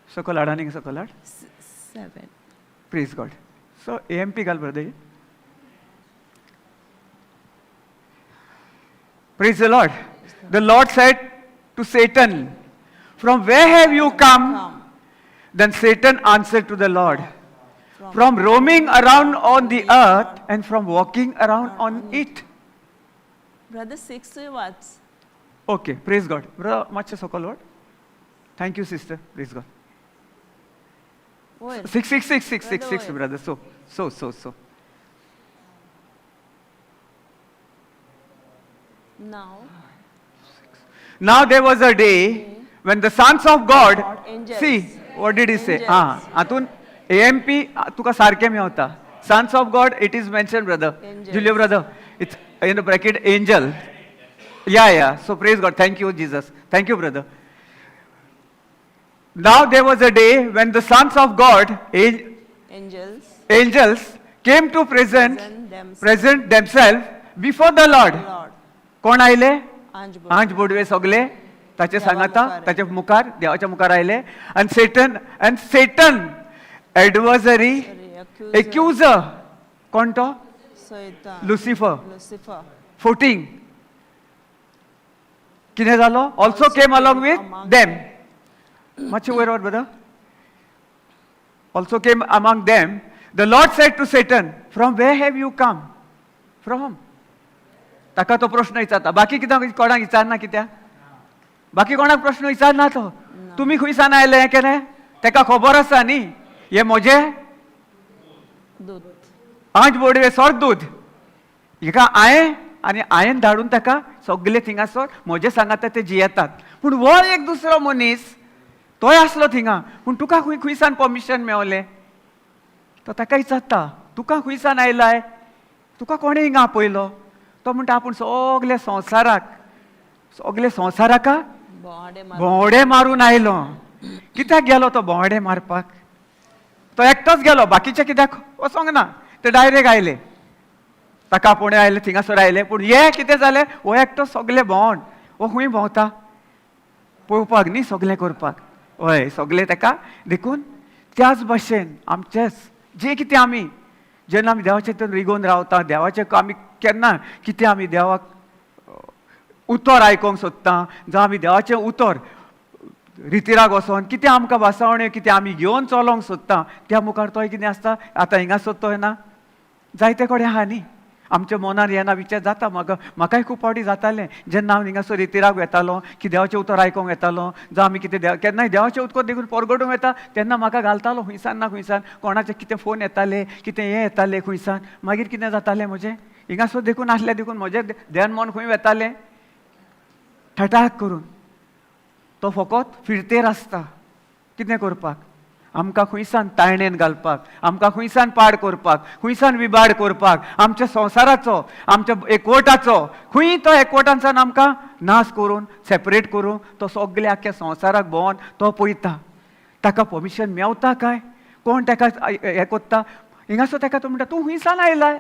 सकल हाड आनीक सकल हाड. 7. प्रेज गॉड. सो एएमपी घाल brother. Praise the Lord. The Lord said to Satan, "From where have you come?" Then Satan answered to the Lord, "From roaming around on the earth and from walking around on it." Brother, सिक्सूय वाच. Okay, praise God. Brother, मातशें सकयल Lord. Thank you, sister. Praise God. वयर. Six, six, six, six, six, six, Brother, brother. So, so, so, so. Now Now there was a day when the sons of God, Angels. See, what did he say? Angels. Ah, हातून AMP तुका सारकें मेवता. Sons of God, it is mentioned, brother. Angels. Julio brother, it's in the bracket angel. Yeah. So praise God. Thank you, Jesus. Thank you, brother. Now there was a day when the sons of God, angels angels, came to present, Present themselves. Present themselves before the Lord. Lord. कोण आयले? आंज. आंज बोडवे सगले ताचे देवा सांगाता मुखार. ताच्या मुखार, देवाच्या मुखार आयले. आनी Satan, and Satan adversary, accuser, कोण तो? सैतान. लुसिफर. लुसिफर. 14 कितें जालो? Also came along with them. मातशें वयर वर, brother. Also came among them. The Lord said to Satan, "From where have you come?" From ताका तो प्रश्न विचारता. बाकी कित्याक कोणाक विचारना? कित्याक बाकी कोणाक प्रश्न विचारना तो? तुमी खंयसान आयले हें केलें? ताका खबर आसा न्ही हे म्हजे दूत. आंज बोडवे, स्वर्गदूत. हिका हांवें आनी हांवें धाडून ताका सगले थिंगासर म्हजे सांगाता ते जियेतात. पूण हो एक दुसरो मनीस तोय आसलो थिंगा, पूण तुका खंय खंयसान परमिशन मेवलें? तो ताका विचारता, तुका खंयसान आयलाय? तुका कोणें हिंगा आपयलो? तो म्हणटा, आपूण सगल्या संवसाराक, सगल्या संवसाराका भोंवाडे मार भोंवडे मारून आयलो. कित्याक गेलो तो भोंवडे मारपाक? तो एकटोच गेलो, बाकीचे कित्याक वचोंक ना? ते डायरेक्ट आयले, ताका आपोवणें आयले, थिंगासर आयले. पूण हे कितें जालें? हो एकटो सगले भोंवण. हो खंय भोंवता? पळोवपाक न्ही, सगलें करपाक. हय, सगलें ताका. देखून त्याच भशेन आमचेच जे कितें आमी जेन्ना आमी देवाचे हितून रिगोवन रावता, देवाचें आमी केन्ना कितें आमी देवाक उतर आयकोंक सोदता, जावं आमी देवाचें उतर रितिराक वचोन कितें आमकां भासावण्यो कितें आमी घेवन चलोंक सोदता, त्या मुखार तोय कितें आसता. आतां हिंगा सोदतोय ना, जायते कडेन आहा न्ही, आमच्या मनार येना विचार जाता. म्हाका म्हाकाय खूब फावटी जातालें, जेन्ना हांव हिंगासर रितिराक वेतालो की देवाचें उतर आयकोंक वेतालो, जावं आमी कितें देव केन्नाय देवाचें उतर देखून परगटूंक वेता, तेन्ना म्हाका घालतालो खुंयसान ना खुंयसान कोणाचे कितें फोन येताले, कितें हें येतालें खुंयसान. मागीर कितें जातालें म्हजें? हिंगासर देखून आसलें, देखून म्हजें ध्यान मन खंय वेतालें? ठटाक करून तो फकत फिरतेर आसता. कितें करपाक? आमकां खुंयसान ताळणेन घालपाक, आमकां खुंयसान पाड करपाक, खुंयसान विबाड करपाक, आमच्या संवसाराचो, आमच्या एकवटाचो, खंय तो एकवटांच्यान आमकां नाश करून, सेपरेट करून, तो सगळे आख्ख्या संवसाराक भोंवन तो पळयता. ताका परमिशन मेवता काय? कोण ताका हें कोत्ता हिंगासर? ताका तो म्हणटा, तूं खुंयसान आयलाय?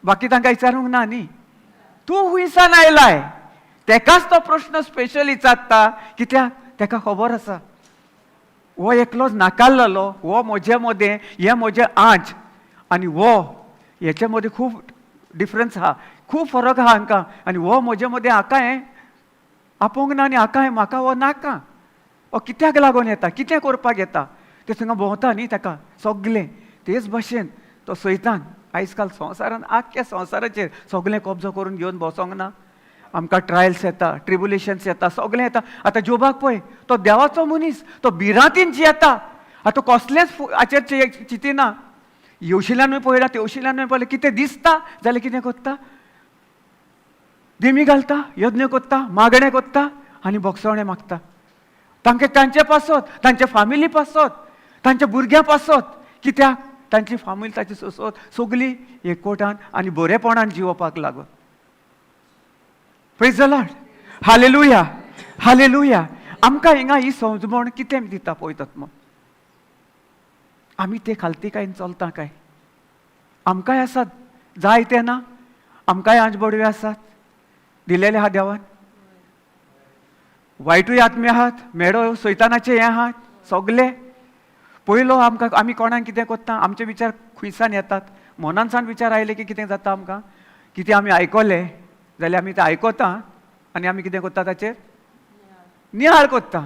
बाकी तांकां विचारूंक ना न्ही. तूं खुंयसान आयलाय? तेकाच तो प्रश्न स्पेशल विचारता. कित्याक? ताका खबर आसा, हो एकलोच नाकारलेलो. हो म्हजे मदें, हे म्हजें आंच आनी हो हेचे मदें खूब डिफरन्स आहा, खूब फरक आहा हांकां. आनी हो म्हजे मदें हाका हें आपोवंक ना आनी हाका हें म्हाका हो नाका. हो कित्याक लागून येता? कितें करपाक येता? ते थंगा भोंवता न्ही ताका सगलें. तेच भशेन तो सैतान आयज काल संवसारान आख्ख्या संवसाराचेर सगलें कब्जो करून घेवन बसोंक ना. आमकां ट्रायल्स येता, ट्रिबुलेशन्स येता, सगलें येता. आतां जोबाक पळय, तो देवाचो मनीस, तो भिरांतीन जियेता. आतां कसलेंच हाचेर चिंतिना. येवशिल्यानूय पळयला, तेवशिल्यानूय पळयला, कितें दिसता जाल्यार कितें करता? दिमी घालता, यज्ञ करता, मागणें करता आनी भोगसणें मागता तांकां, तांचे पासत, तांच्या फामिली पासत, तांच्या भुरग्यां पासत. कित्याक? तांची फामिली ताची सोसत सगली एकवटान आनी बरेपणान जिवपाक लागत. Praise the Lord. Hallelujah, hallelujah. आमकां हिंगा ही समजवण कितें दिता पळयतात मग आमी ते खालतीकायेन चलता काय? आमकांय आसात जायते ना, आमकांय आंज बडवे आसात दिलेले आहा देवान. वायटूय आत्मे आहात, मेडो सैतानाचे हे आहात सगले. पयलो आमकां आमी कोणाक कितें कोत्ता, आमचे विचार खुंयसान येतात? मनानसान विचार आयले की कितें जाता आमकां? कितें आमी आयकलें जाल्यार आमी तें आयकता आनी आमी कितें करता ताचेर नियाळ करता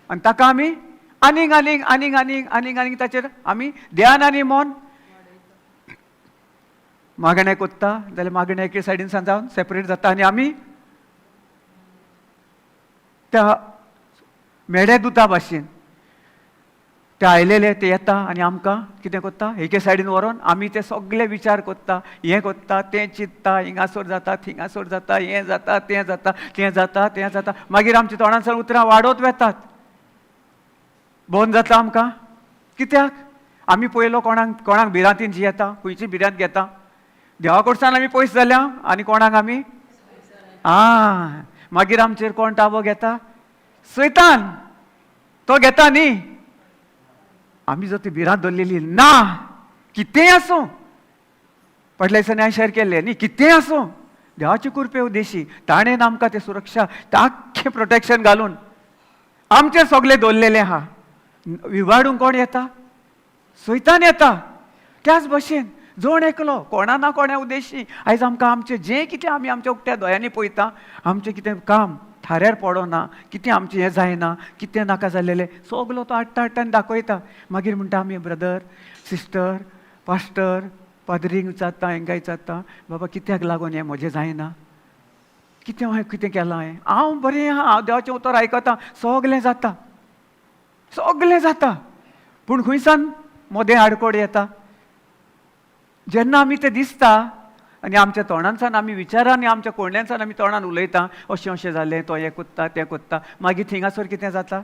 आनी ताका आमी आनीक आनीक आनीक आनीक आनीक आनीक ताचेर आमी ध्यान आनी मन मागणें कोत्ता जाल्यार मागणें एके सायडीन सान जावन सेपरेट जाता आनी आमी त्या मेडे दुता भाशेन ते आयलेले ते येता आनी आमकां कितें कोत्ता एके सायडीन व्हरोन आमी ते सगळे विचार कोत्ता, हें कोत्ता तें चिंत्ता, हिंगासर जाता थिंगासर जाता, हें जाता तें जाता तें जाता तें जाता, मागीर आमच्या तोंडांतल्यान उतरां वाडत वेतात. बंद जाता आमकां. कित्याक आमी पयलो कोणाक कोणाक भिरांतीन जियेता, खंयची भिरांत घेता, देवा कडच्यान आमी पयस जाल्या आनी कोणाक आमी आं मागीर आमचेर कोण ताबो घेता? सैतान तो घेता न्ही. आमी जर ती भिरांत दवरलेली ना, कितेंय आसूं, फाटल्या दिसांनी हांवें शेअर केल्लें न्ही, कितेंय आसूं देवाची कृपे उद्देशी ताणें आमकां तें सुरक्षा आख्खें प्रोटेक्शन घालून आमचेर सगळें दवरलेलें आहा. विवाडूंक कोण येता? सैतान येता. त्याच भशेन जण एकलो कोणा ना कोणा उद्देशी आयज आमकां आमचें जें कितें आमी आमच्या उक्त्या दोळ्यांनी पळयता, आमचें कितें काम थाऱ्यार पडना, कितें आमचें हें जायना, कितें नाका जाल्लेलें सगलो तो हाडटा हाडटा आनी दाखयता. मागीर म्हणटा आमी ब्रदर सिस्टर पास्टर पाद्रींक विचारता, हेंकां विचारता, बाबा कित्याक लागून हें म्हजें जायना, कितें हांवें कितें केलां, हांवें हांव बरें आहा, हांव देवाचें उतर आयकता, सगलें जाता सगलें जाता, पूण खंयसान मोदें आडकोड येता. जेन्ना आमी तें दिसता आनी आमच्या तोंडांतल्यान आमी विचारांनी आमच्या कोंड्यांच्यान आमी तोंडान उलयता, अशें अशें जालें, तो हें कोत्ता तें कोत्ता, मागीर थिंगासर कितें जाता?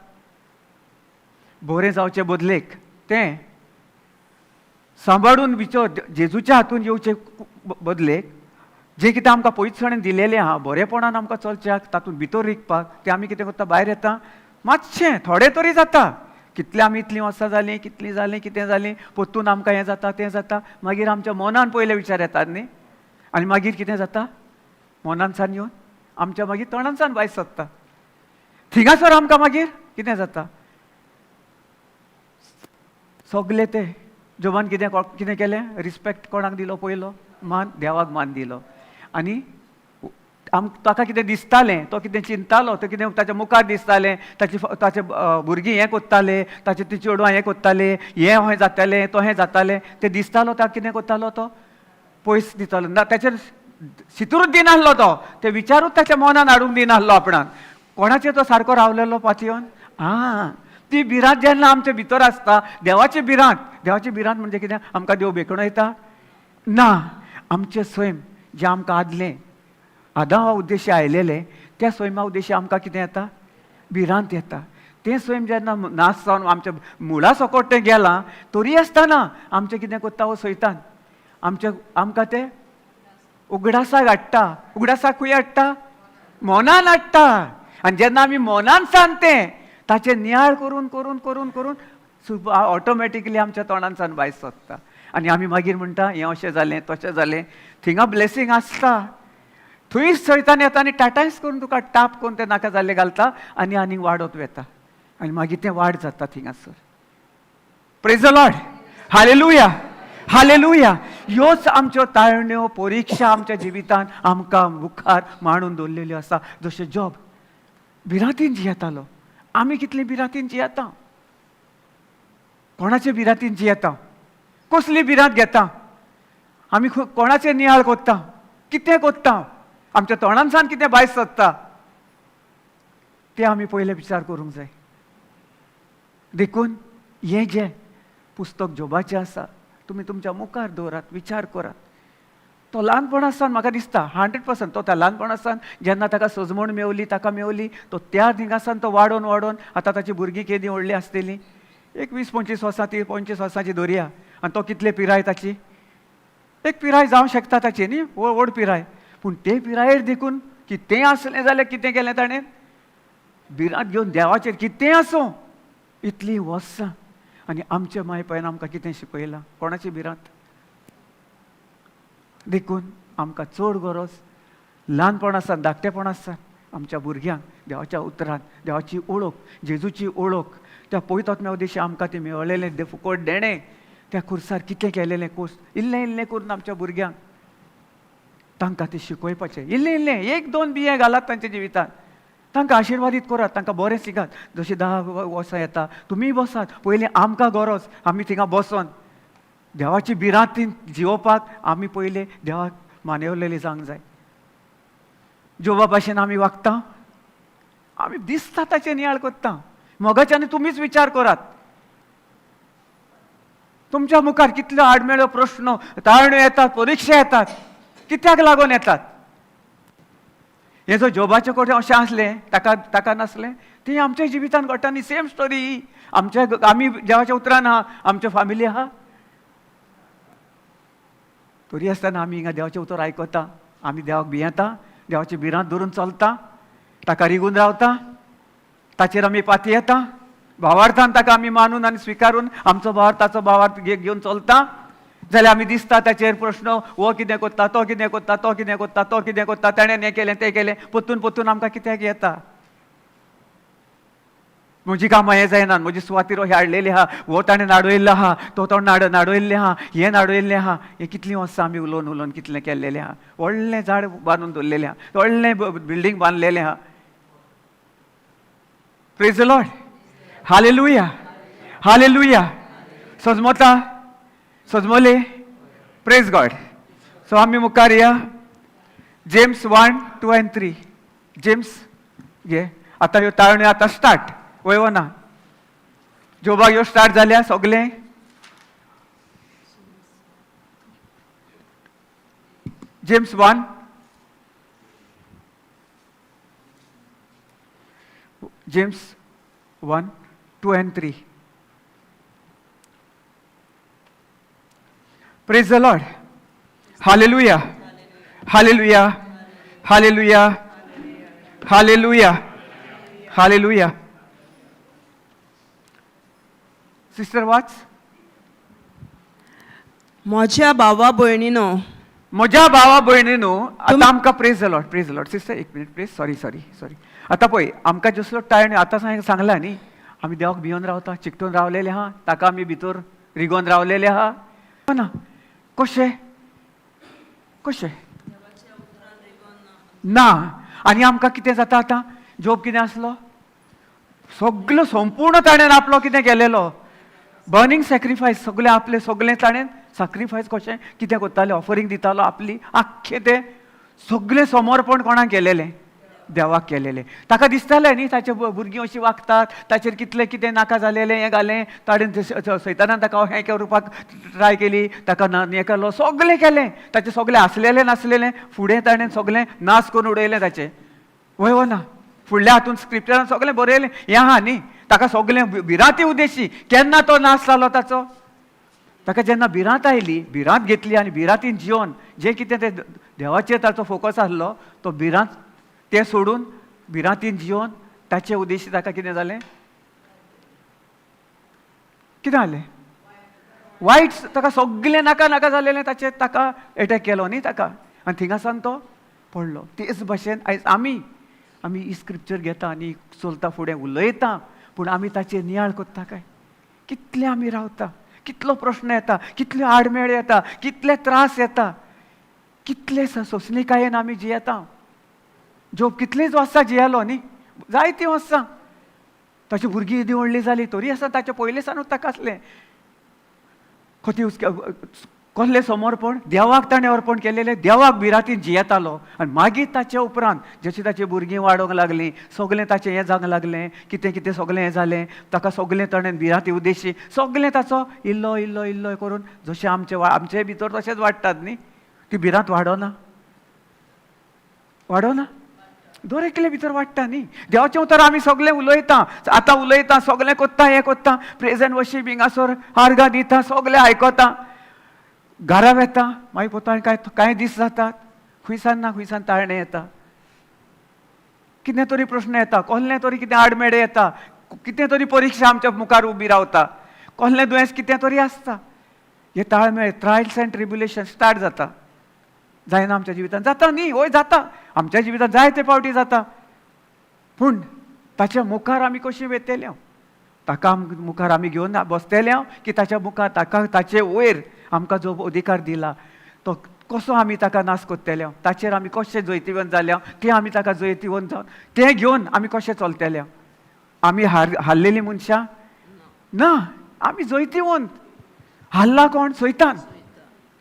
बरें जावचें बदलेक तें सांबाळून विचार जेजूच्या हातून येवचे बदलेक जें कितें आमकां पयसणें दिलेलें आहा बरेपणान आमकां चलच्याक तातूंत भितर रिगपाक तें आमी कितें करता? भायर येता. मातशें थोडें तरी जाता. कितलें आमी इतलीं वर्सां जालीं, कितलीं जालीं, कितें जालीं, परतून आमकां हें जाता तें जाता, मागीर आमच्या मनान पयले विचार येतात न्ही, आनी मागीर कितें जाता? मनानसान येवन आमच्या मागीर तोंडानसान भायर सरता. थिंगासर आमकां मागीर कितें जाता? सगले ते जोबान कितें कितें केलें? रिस्पेक्ट कोणाक दिलो? पयलो मान देवाक मान दिलो. आनी ताका कितें दिसतालें, तो कितें चिंतालो, तो कितें ताच्या मुखार दिसतालें, ताचे ताचे भुरगीं हें कोत्ताले, ताचे ती चेडवां हें कोत्ताले, हें हें जातालें, तो हें जातालें, तें दिसतालो, ताका कितें कोत्तालो तो पयस दितालो ना, ताचेर सितूरूच दिनासलो तो, ते विचारूच ताच्या मनान हाडूंक दिनासलो आपणाक. कोणाचेर तो सारको रावलेलो पातयेवन? आं, ती भिरांत जेन्ना आमचे भितर आसता, देवाची भिरांत, देवाची भिरांत म्हणजे कितें? आमकां देव बेकणयता ना, आमचें सैम जें आमकां आदलें आदावा उद्देशी आयलेलें त्या सैमा उद्देशी आमकां कितें येता? भिरांत येता. तें सैम जेन्ना नाश जावन आमच्या मुळा सकट तें गेलां तरी आसतना आमचें कितें कोत्ता हो सैतान आमच्या आमकां तें उगडासाक हाडटा. उगडासाक खंय हाडटा? मनान हाडटा. आनी जेन्ना आमी मनान सान तें ताचें नियाळ करून करून करून करून ऑटोमॅटिकली आमच्या तोंडांतल्यान भायर सरता आनी आमी मागीर म्हणटा हें अशें जालें तशें जालें. थिंगा ब्लेसींग आसता, थंयच सैतान येता आनी टाटायस करून तुका टाप करून तें नाका जाल्लें घालता आनी आनीक वाडत वता आनी मागीर तें वाड जाता थिंगासर. Praise the Lord, hallelujah, hallelujah. ह्योच आमच्यो ताळण्यो परिक्षा आमच्या जिवितान आमकां मुखार मांडून दवरलेल्यो आसा. जशें जॉब भिरांतीन जियेतालो, आमी कितली भिरांतीन जियेता, कोणाचे भिरांतीन जियेता, कसली भिरांत घेता आमी, कोणाचे नियाळ कोत्ता, कितें कोत्ता, आमच्या तोंडांतल्यान कितें भायर सरता तें आमी पयले विचार करूंक जाय. देखून हें जें पुस्तक जोबाचें आसा तुमी तुमच्या मुखार दवरात, विचार करात. तो ल्हानपणा सावन म्हाका दिसता 100% तो त्या ल्हानपणा सावन जेन्ना ताका सजमण मेवली, ताका मेवली, तो त्या थिंगासान तो वाडोवन वाडोवन आतां ताची भुरगीं केदी व्हडलीं आसतलीं, एक 20-25 वर्सां, 30-25 वर्सांची दवरया. आनी तो कितले पिराय ताची, एक पिराय जावंक शकता ताची न्ही, व्हड पिराय, पूण ते पिरायेर देखून कितेंय आसलें जाल्यार कितें केलें ताणें? भिरांत घेवन देवाचेर कितेंय आसूं इतलीं वर्सां. आनी आमच्या माय पायन आमकां कितें शिकयलां? कोणाची भिरांत? देखून आमकां चड गरज ल्हानपण आसा धाकटेपण आसा आमच्या भुरग्यांक देवाच्या उतरान देवाची ओळख, जेजूची ओळख, त्या पवित्र आत्म्या उद्देशी आमकां तें मेळलेलें फुकट देणें, त्या खुर्सार कितें केलेलें कोस इल्लें इल्लें करून आमच्या भुरग्यांक तांकां ती शिकोवपाचें. इल्लें इल्लें एक दोन बिये घालात तांच्या जिवितांत, तांकां आशिर्वादीत करात, तांकां बरें शिकात. जशीं 10 वर्सां येता तुमीय बसात, पयलीं आमकां गरज, आमी थिंगा बसोन देवाची भिरांतीन जिवोवपाक आमी पयलीं देवाक मानवलेली जावंक जाय. जोबा भाशेन आमी वागता, आमी दिसता ताचेर नियाळ करता. मोगाच्यान तुमीच विचार करात, तुमच्या मुखार कितल्यो आडमेळ्यो, प्रश्न, ताळण्यो येतात, परिक्षा येतात, कित्याक लागून येतात? हें जो जोबाचे कडेन अशें आसलें, ताका ताका नासलें, ती आमच्या जिवितान घडटा न्ही. सेम स्टोरी आमच्या, आमी देवाच्या उतरान आहा, आमच्या फामिली आहा, तरी आसतना आमी हिंगा देवाचें उतर आयकता, आमी देवाक भियेता, देवाची भिरांत धरून चलता, ताका रिगून रावता, ताचेर आमी पातयेता, भावार्थान ताका आमी मानून आनी स्विकारून आमचो भावार्थ ताचो भावार्थ घेवन चलता. जाल्यार आमी दिसता ताचेर प्रश्न, हो कितें करता, तो कितें करता, तो कितें करता, तो कितें करता, ताणें हें केलें तें केलें, परतून परतून आमकां कित्याक येता? म्हजी कामां हें जायना, म्हजी सुवातीर हें हाडलेली आहा, हो ताणें नाडयल्लो आहा, तो तो नाडयल्लें आहा, हें नाडयल्लें आहा. हें कितलीं वर्सां आमी उलोवन उलोवन कितलें केल्लेलें आहा. व्हडलें झाड बांदून दवरलेलें आहा, व्हडलें बिल्डींग बांदलेलें आहा. Praise the Lord, hallelujah, hallelujah. सजमता सजमोले, प्रेज गॉड. सो आमी मुखार या, James 1, 2 and 3. James घे. आतां ह्यो ताळण्यो आतां स्टार्ट वय ना, जोबाक ह्यो स्टार्ट जाल्या सगलें. James 1, James 1, 2 and 3. Praise the Lord. Hallelujah, hallelujah, hallelujah, hallelujah, hallelujah. Sister वाच. म्हज्या भावा भयणीनो, म्हज्या भावा भयणीनो, आतां आमकां, praise the Lord, praise the Lord. Sister एक minute please, sorry sorry sorry. आतां पळय आमकां जसलो टायम आतां सांगला न्ही, आमी देवाक भियोन रावता, चिकटून रावलेले आहा, ताका आमी भितर रिगोन रावलेले आहा ना. कशें कशें ना? आनी आमकां कितें जाता आतां? जोब कितें आसलो, सगलो संपूर्ण ताणें आपलो कितें केलेलो, बर्निंग सॅक्रिफायस, सगळें आपलें सगळें ताणें सॅक्रिफायस कशें कितें करतालें, ऑफरींग दितालो आपली, आख्खें तें सगळें समर्पण कोणाक केलेलें? देवाक केलेलें. ताका दिसतालें न्ही ताचे भुरगीं अशीं वागतात, ताचेर कितलें कितें नाका जालेलें हें घालें, ताणें सैतानान ताका हें करपाक ट्राय केली, ताका ना हें केलो, सगळें केलें, ताचें सगळें आसलेलें नासलेलें फुडें ताणें सगळें नाश करून उडयलें ताचें. वय वो ना? फुडल्या हातून स्क्रिप्चरान सगळें बरयलें हें आहा न्ही. ताका सगळें भिरांती उद्देशी केन्ना तो नाश जालो ताचो, ताका जेन्ना भिरांत आयली, भिरांत घेतली आनी भिरांतीन जिवन जें कितें तें देवाचेर ताचो फोकस आसलो, तो भिरांत तें सोडून भिरांतीन जिवन ताचे उद्देशी ताका कितें जालें, कितें जालें वायट, ताका सगळें नाका नाका जालेलें ताचेर ताका एटॅक केलो न्ही ताका, आनी थिंगासान तो पडलो. तेच भाशेन आयज आमी आमी ही स्क्रिप्चर घेता आनी चलता फुडें उलयता, पूण आमी ताचेर नियाळ करता काय? कितले आमी रावता, कितलो प्रश्न येता, कितल्यो आडमेळ्यो येता, कितले त्रास येता, कितले सोंसणीकायेन आमी जियेता. जोब कितलींच वर्सां जियेलो न्ही, जायतीं वर्सां, ताची भुरगीं येदी व्हडली जाली, तरी आसतना ताचे पयले सानूच ताका आसलें खंय कसलें समर्पण देवाक ताणें अर्पण केलेलें, देवाक भिरांतीन जियेतालो. आनी मागीर ताचे उपरांत जशीं ताची भुरगीं वाडोवंक लागलीं, सगळें ताचें हें जावंक लागलें, कितें कितें सगळें हें जालें, ताका सगळें ताणें भिरांती उद्देशी सगळें ताचो इल्लो इल्लो इल्लो करून, जशें आमचे आमचे भितर तशेंच वाडटात न्ही, ती भिरांत वाडोना, वाडोना, दर एकले भितर वाडटा न्ही. देवाचें उतर आमी सगळें उलयता, आतां उलयता, सगळें कोत्ता, हें कोत्ता, प्रेज एंड वर्शीप हिंगासर आर्गां दिता, सगळें आयकता, घरा वेता, मागीर पोता कांय कांय दीस जातात, खंयसान ना खंयसान ताळणें येता, कितें तरी प्रश्न येता, कसलें तरी कितें आडमेळे येता, कितें तरी परिक्षा आमच्या मुखार उबी रावता, कसलें दुयेंस कितें तरी आसता. हे ताळमेळ ट्रायल्स एंड ट्रिब्युलेशन स्टार्ट जाता. जायना आमच्या जिवितांत? जाता न्ही? हय जाता, आमच्या जिवितांत जायते फावटी जाता. पूण ताच्या मुखार आमी कशीं वेतले? ताका मुखार आमी घेवन बसतले की ताच्या मुखार ताका ताचे वयर आमकां जो अधिकार दिला तो कसो आमी ताका नाश करतले, ताचेर आमी कशें जैतिवंत जाल्या, तें आमी ताका जैतिवंत जावन तें घेवन आमी कशें चलतले. आमी हारलेलीं मनशां ना, आमी जैतिवंत. हारला कोण? सैतान.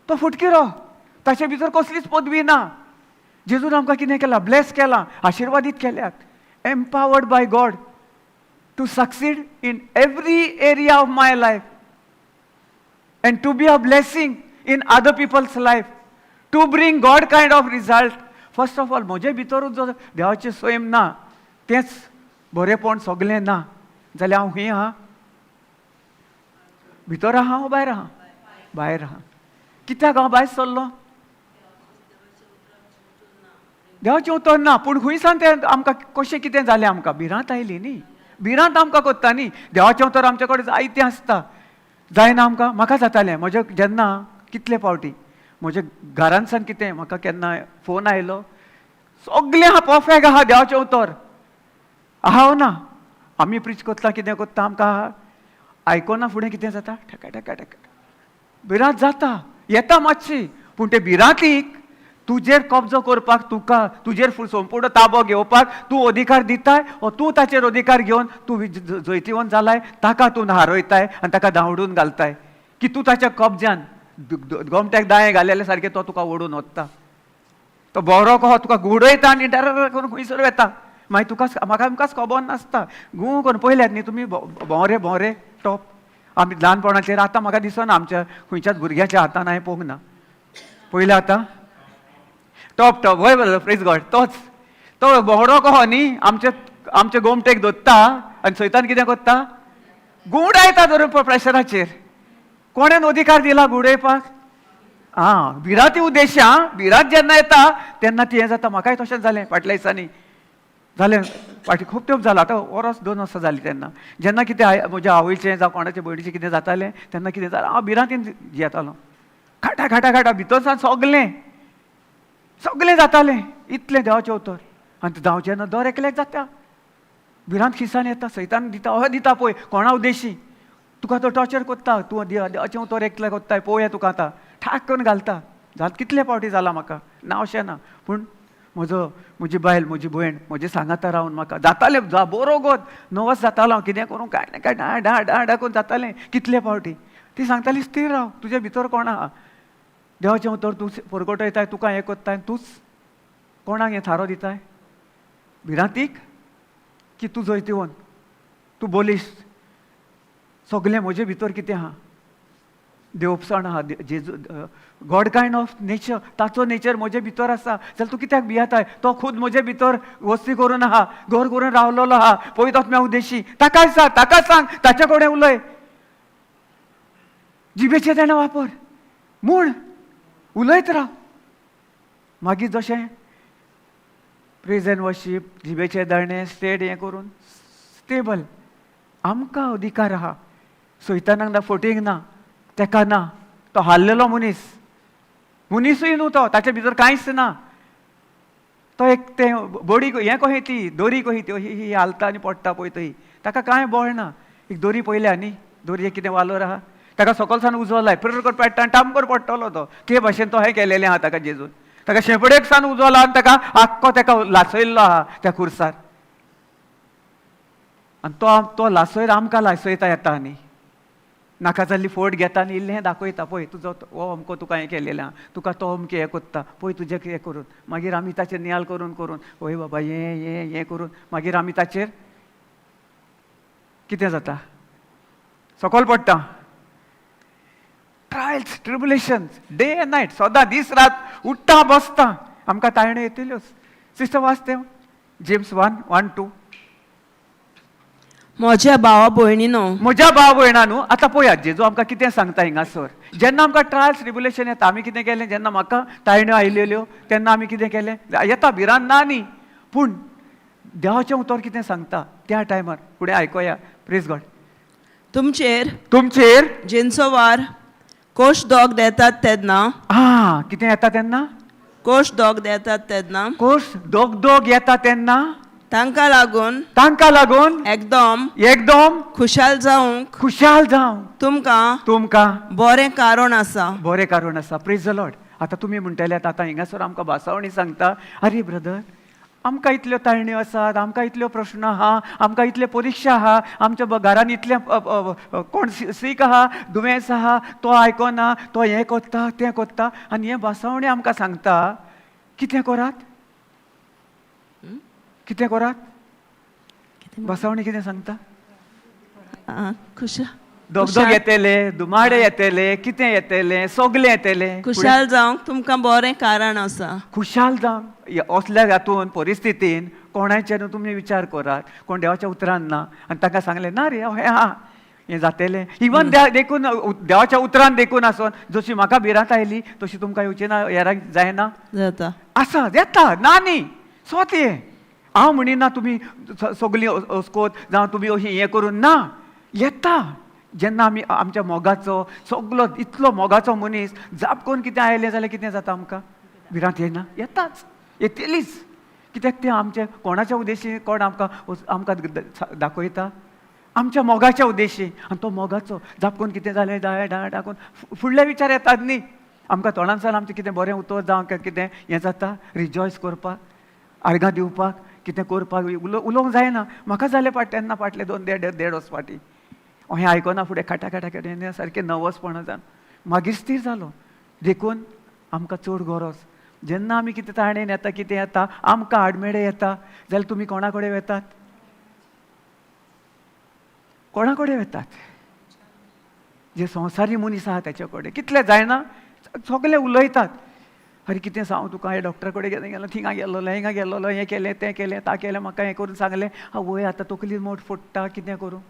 तो फुटकिरो, ताचे भितर कसलीच पदवी ना. जेजून आमकां कितें केलां? ब्लेस केलां, आशिर्वादीत केल्यात. Empowered by God to succeed in every area of my life and to be a blessing in other people's life, to bring God kind of result. First of all, म्हजे भितरूच जो देवाचें सैम ना, तेंच बरेंपण सगळें ना जाल्यार हांव खंय आहा? भितर आहा हांव, भायर आहा? भायर आहा. कित्याक हांव भायर सरलो? देवाचें उतर ना. पूण खंय सान तें आमकां कशें कितें जालें? आमकां भिरांत आयली न्ही, भिरांत आमकां कोत्ता न्ही. देवाचें उतर आमचे कडेन जायतें आसता, जायना आमकां. म्हाका जातालें म्हजें जेन्ना कितले फावटी म्हज्या घरांतल्यान कितें म्हाका केन्ना फोन आयलो, सगलें आहा, परफेक्ट आहा देवाचें उतर आहा ना. आमी प्रिच कोत्ता, कितें कोत्ता, आमकां आयकोना फुडें कितें जाता? ठका ठका ठका भिरांत जाता, येता मातशी. पूण ते भिरांतीक तुजेर कब्जो करपाक, तुका तुजेर संपूर्ण ताबो घेवपाक तूं अधिकार दिताय, ओ तूं ताचेर अधिकार घेवन तूं जैतिवंत जालाय, ताका तूं हारयताय आनी ताका धांवडून घालताय की तूं ताच्या कब्जान गोमट्याक दायें घालेले सारकें तो तुका ओडून वता. तो बरो कहो तुका गुडयता आनी डर करून खंयसर वेता. मागीर तुका म्हाका आमकांच खबर नासता. गूं करून पयल्यात न्ही तुमी भोंवरे भोंवरे टॉप आमी ल्हानपणाचेर. आतां म्हाका दिसना आमच्या खंयच्याच भुरग्याच्या हातान हांवें पळोवंक ना. पयलें आतां टॉप टॉप वय बरो, प्रेज गॉड. तोच तो भोंवरो कहो न्ही आमचे आमचे गोमटेक दोत्ता आनी सैतान कितें कोत्ता? गुंवडायता धरून प्रेशराचेर. कोणेन अधिकार दिला गुडयपाक? आं, भिरांती उद्देश. आं, भिरांत जेन्ना येता तेन्ना ती हें जाता. म्हाकाय तशेंच जालें फाटल्या दिसांनी, जालें फाटीं खूब तेंप जालो, आतां वरस दोन वर्सां जालीं. तेन्ना जेन्ना कितें म्हज्या आवयचें जावं कोणाचें भयणीचें कितें जातालें, तेन्ना कितें जालें, हांव भिरांतीन जियेतालो. खाटा खाटा खाटा भितर सान सगलें सगलें जातालें. इतलें देवाचें उतर आनी जावचें ना, दर एकल्याक जाता. भिरांत खिसान येता, सैतान दिता, हय दिता पळय कोणा उद्देशी तुका तो टॉर्चर कोत्ता. तूं देवाचें उतर एकलें कोत्ताय, पळोवया तुका आतां ठाक करून घालता. जाल कितले फावटी जाला म्हाका, ना अशें ना. पूण म्हजो म्हजी बायल, म्हजी भयण म्हजे सांगाता रावन म्हाका जातालें बरो गोत नवस जातालो हांव, कितें करूं कांय ना काय डा डा डा डा करून जातालें कितले फावटी. ती सांगताली, स्थिर राव, तुजे भितर कोण आहा, देवाचें उतर तूं परगटयताय, तुका हें कोत्ताय, तूंच कोणाक हें थारो दिताय भिरांतीक की तूं जैतिवंत, तूं बलिश्ट. सगलें म्हजे भितर कितें आहा? देवपसाण आहा, जेजू, गॉड कायंड ऑफ नेचर, ताचो नेचर म्हजे भितर आसा. जाल्यार तूं कित्याक भियेताय? तो खूद म्हजे भितर वस्ती करून आहा, घर करून रावलेलो आहा. पळयतात म्या उद्देशी, ताका सांग, ताका सांग, ताच्या कडेन उलय, जिबेचें ताणें वापर म्हूण उलयत राव. मागीर जशें प्रेज एंड वर्शीप, जिबेचें दाणे स्टेट हें करून स्टेबल. आमकां अधिकार आहा, सैतानाक ना, फोटींग ना, तेका ना. तो हारलेलो मनीस, मनीसूय न्हू तो, ताचे भितर कांयच ना. तो एक तें बडी हें कही ती दोरी कही ती ही ही हालता आनी पडटा पळय थंय, ताका कांय बळ ना. एक दोरी पळयल्या न्ही, दोरयेक कितें वालोर आहा? ताका सकलसान उजो लाय, प्र कर पेट्टा आनी टामकर पडटलो तो. ते भाशेन तो हें केलेलें आहा ताका जेजून, ताका शेंपडेक सान उजो लावन ताका आख्खो ताका लासयल्लो आहा त्या खुर्सार. आनी तो तो लासयत आमकां लासयता येता आनी नाका जाल्ली फोट घेता आनी इल्लें दाखयता, पळय तुजो हो अमको तुका हें केलेलें आहा, तुका तो अमकें हें कोत्ता, पळय तुजें हें करून. मागीर आमी ताचेर नियाळ करून करून, हय बाबा हें हें हें करून मागीर आमी ताचेर कितें जाता? सकयल पडटा. Trials, tribulations, day and night, सदां दीस रात उठ्ठा बसता आमकां ताळण्यो येतल्योच. सिस्टर, वाच तें जेम्स 1:1-2. म्हज्या भावा भयणीनो, म्हज्या भाव भयणां, आतां पळयात जेजू आमकां कितें सांगता हिंगासर. जेन्ना आमकां ट्रायल्स ट्रिबुलेशन येता, आमी कितें केलें? जेन्ना म्हाका ताळण्यो आयलेल्यो तेन्ना आमी कितें केलें? येता भिरांत ना न्ही, पूण देवाचें उतर कितें सांगता त्या टायमार फुडें आयकोया. प्रेज गॉड. तुमचेर तुमचेर जिनसोवार कोश दोग देतात तेन्ना, आं, कितें येता तेन्ना? कोश दोग देतात तेन्ना, कोश दोग दोग येता तेन्ना, तांकां लागून तांकां लागून एकदम एकदम खुशाल जावंक खुशाल जावं तुमकां तुमकां बरें कारण आसा. बरें कारण आसा. Praise the Lord. आतां तुमी म्हणटले आतां हिंगासर आमकां भासावणी सांगता, आरे ब्रदर आमकां इतल्यो ताळण्यो आसात, आमकां इतल्यो प्रश्न आहा, आमकां इतल्यो परिक्षा आहा, आमच्या घरान इतलें कोण सीक आहा, दुयेंस आहा, तो आयकना, तो हें कोत्ता तें कोत्ता, आनी हें भासावणी आमकां सांगता कितें करात, कितें करात? भासावणी कितें सांगता? दोगदोग येतले, दुमाडे येतले, कितें येतलें, सगलें येतलें. खुशाल जावंक तुमकां बरें कारण आसा. खुशाल जावंक असल्या हातून परिस्थितीन कोणाचेर तुमी विचार करात, कोण देवाच्या उतरान ना आनी तांकां सांगलें ना रे हें आहा हें जातलें. इवन देखून देवाच्या उतरान देखून आसून जशी म्हाका भिरांत आयली तशी तुमकां येवची ना, हेरांक जायना जाता आसा येता ना न्ही स्वत हें हांव म्हणिना तुमी सगलीं अस्कोत जावं तुमी अशी हें करून ना येता. जेन्ना आमी आमच्या मोगाचो सगलो इतलो मोगाचो मनीस जाप करून कितें आयलें जाल्यार कितें जाता आमकां भिरांत येना, येताच, येतलीच. कित्याक तें आमच्या कोणाच्या उद्देशी कोण आमकां आमकां दाखयता आमच्या मोगाच्या उद्देशी, आनी तो मोगाचो जाप करून कितें जालें डाय डाय डाकून फुडले विचार येतात न्ही आमकां तोंडांतल्यान आमचें कितें बरें उतर जावं कितें हें जाता रिजॉयस करपाक, आर्गां दिवपाक, कितें करपाक उलोवंक जायना. म्हाका जालें फाट तेन्ना फाटले दोन देड देड वर्स फाटीं हें आयकना फुडें खाटा खाटा खाटा सारकें नर्वसपणा जावन मागीर स्थीर जालो. देखून आमकां चड गरज जेन्ना आमी कितें ताणेन येता कितें येता आमकां आडमेळे येता जाल्यार तुमी कोणा कडेन वेतात, कोणा कडेन वेतात? जे संवसारी मनीस आहा तेच्या कडेन कितले जायना सगळे उलयतात, अरे कितें सांगू तुका, हे डॉक्टरा कडेन गेलें गेलो, थिंगा गेल्लो, हिंगा गेल्लो, हें केलें तें केलें ता केलें, म्हाका हें करून सांगलें, आवय आतां तकली मोड फोडटा कितें करूं.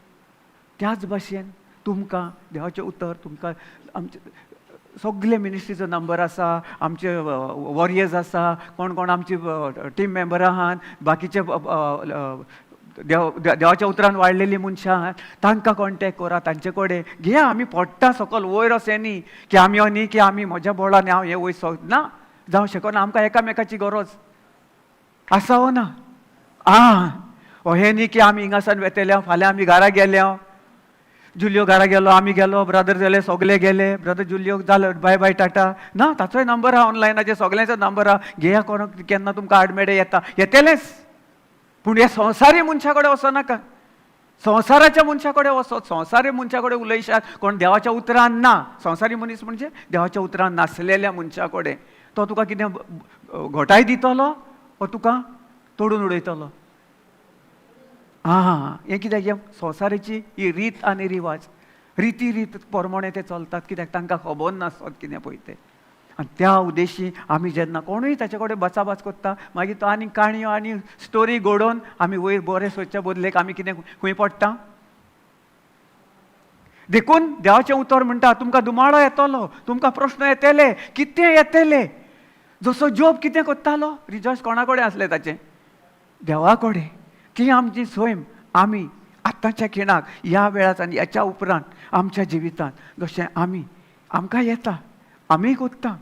त्याच भाशेन तुमकां देवाचें उतर तुमकां आमचे सगळे मिनिस्ट्रीचो नंबर आसा, आमचे वॉरियर्स आसा, कोण कोण आमची टीम मेंबर आहात, बाकीचे देवाच्या उतरान वाडलेली मनशां आहात, तांकां कॉन्टेक्ट करा, तांचे कडेन घेया. आमी पडटा सकल वयर अशें न्ही की आमी न्ही की आमी म्हज्या बोळान हांव हें वयर ना जावं शकना. आमकां एकामेकाची गरज आसा वो ना? आं हें न्ही की आमी हिंगासान वेतले फाल्यां आमी घरा गेले, जुलियो घरा गेलो, आमी गेलो, ब्रदर गेले, सगले गेले, ब्रदर जुलियो जालो बाय बाय टाटा ना, ताचोय नंबर आहा ऑनलायनाचेर सगल्यांचो नंबर आहा, घेया. कोण केन्ना तुमकां आडमेळे येता येतलेच, पूण हे संवसारी मनशा कडेन वचनाका, संवसाराच्या मनशा कडेन वचत, संवसारी मनशा कडेन उलयशात कोण देवाच्या उतरान ना. संवसारी मनीस म्हणजे देवाच्या उतरान नासलेल्या मनशा कडेन तो तुका कितें घोटाय दितलो वो तुका तोडून उडयतलो. आं हें कित्याक हें संवसाराची ही रीत आनी रिवाज, रिती रीत प्रमाणे ते चलतात, कित्याक तांकां खबर नासत कितें पळय तें. आनी त्या उद्देशी आमी जेन्ना कोणूय ताचे कडेन बचाबाच करता मागीर तो आनी काणयो आनी स्टोरी घडोवन आमी वयर बरें सोदच्या बदलेक आमी कितें खंय पडटा. देखून देवाचें उतर म्हणटा तुमकां दुमाळो येतलो, तुमकां प्रश्न येतले, कितें येतले. जसो जोब कितें करतालो, रिजॉयस कोणा कडेन आसलें ताचें? देवा कडेन. ती आमची सैम आमी आतांच्या खिणाक ह्या वेळार आनी ह्याच्या उपरांत आमच्या जिवितांत जशें आमी आमकां येता आमी करता,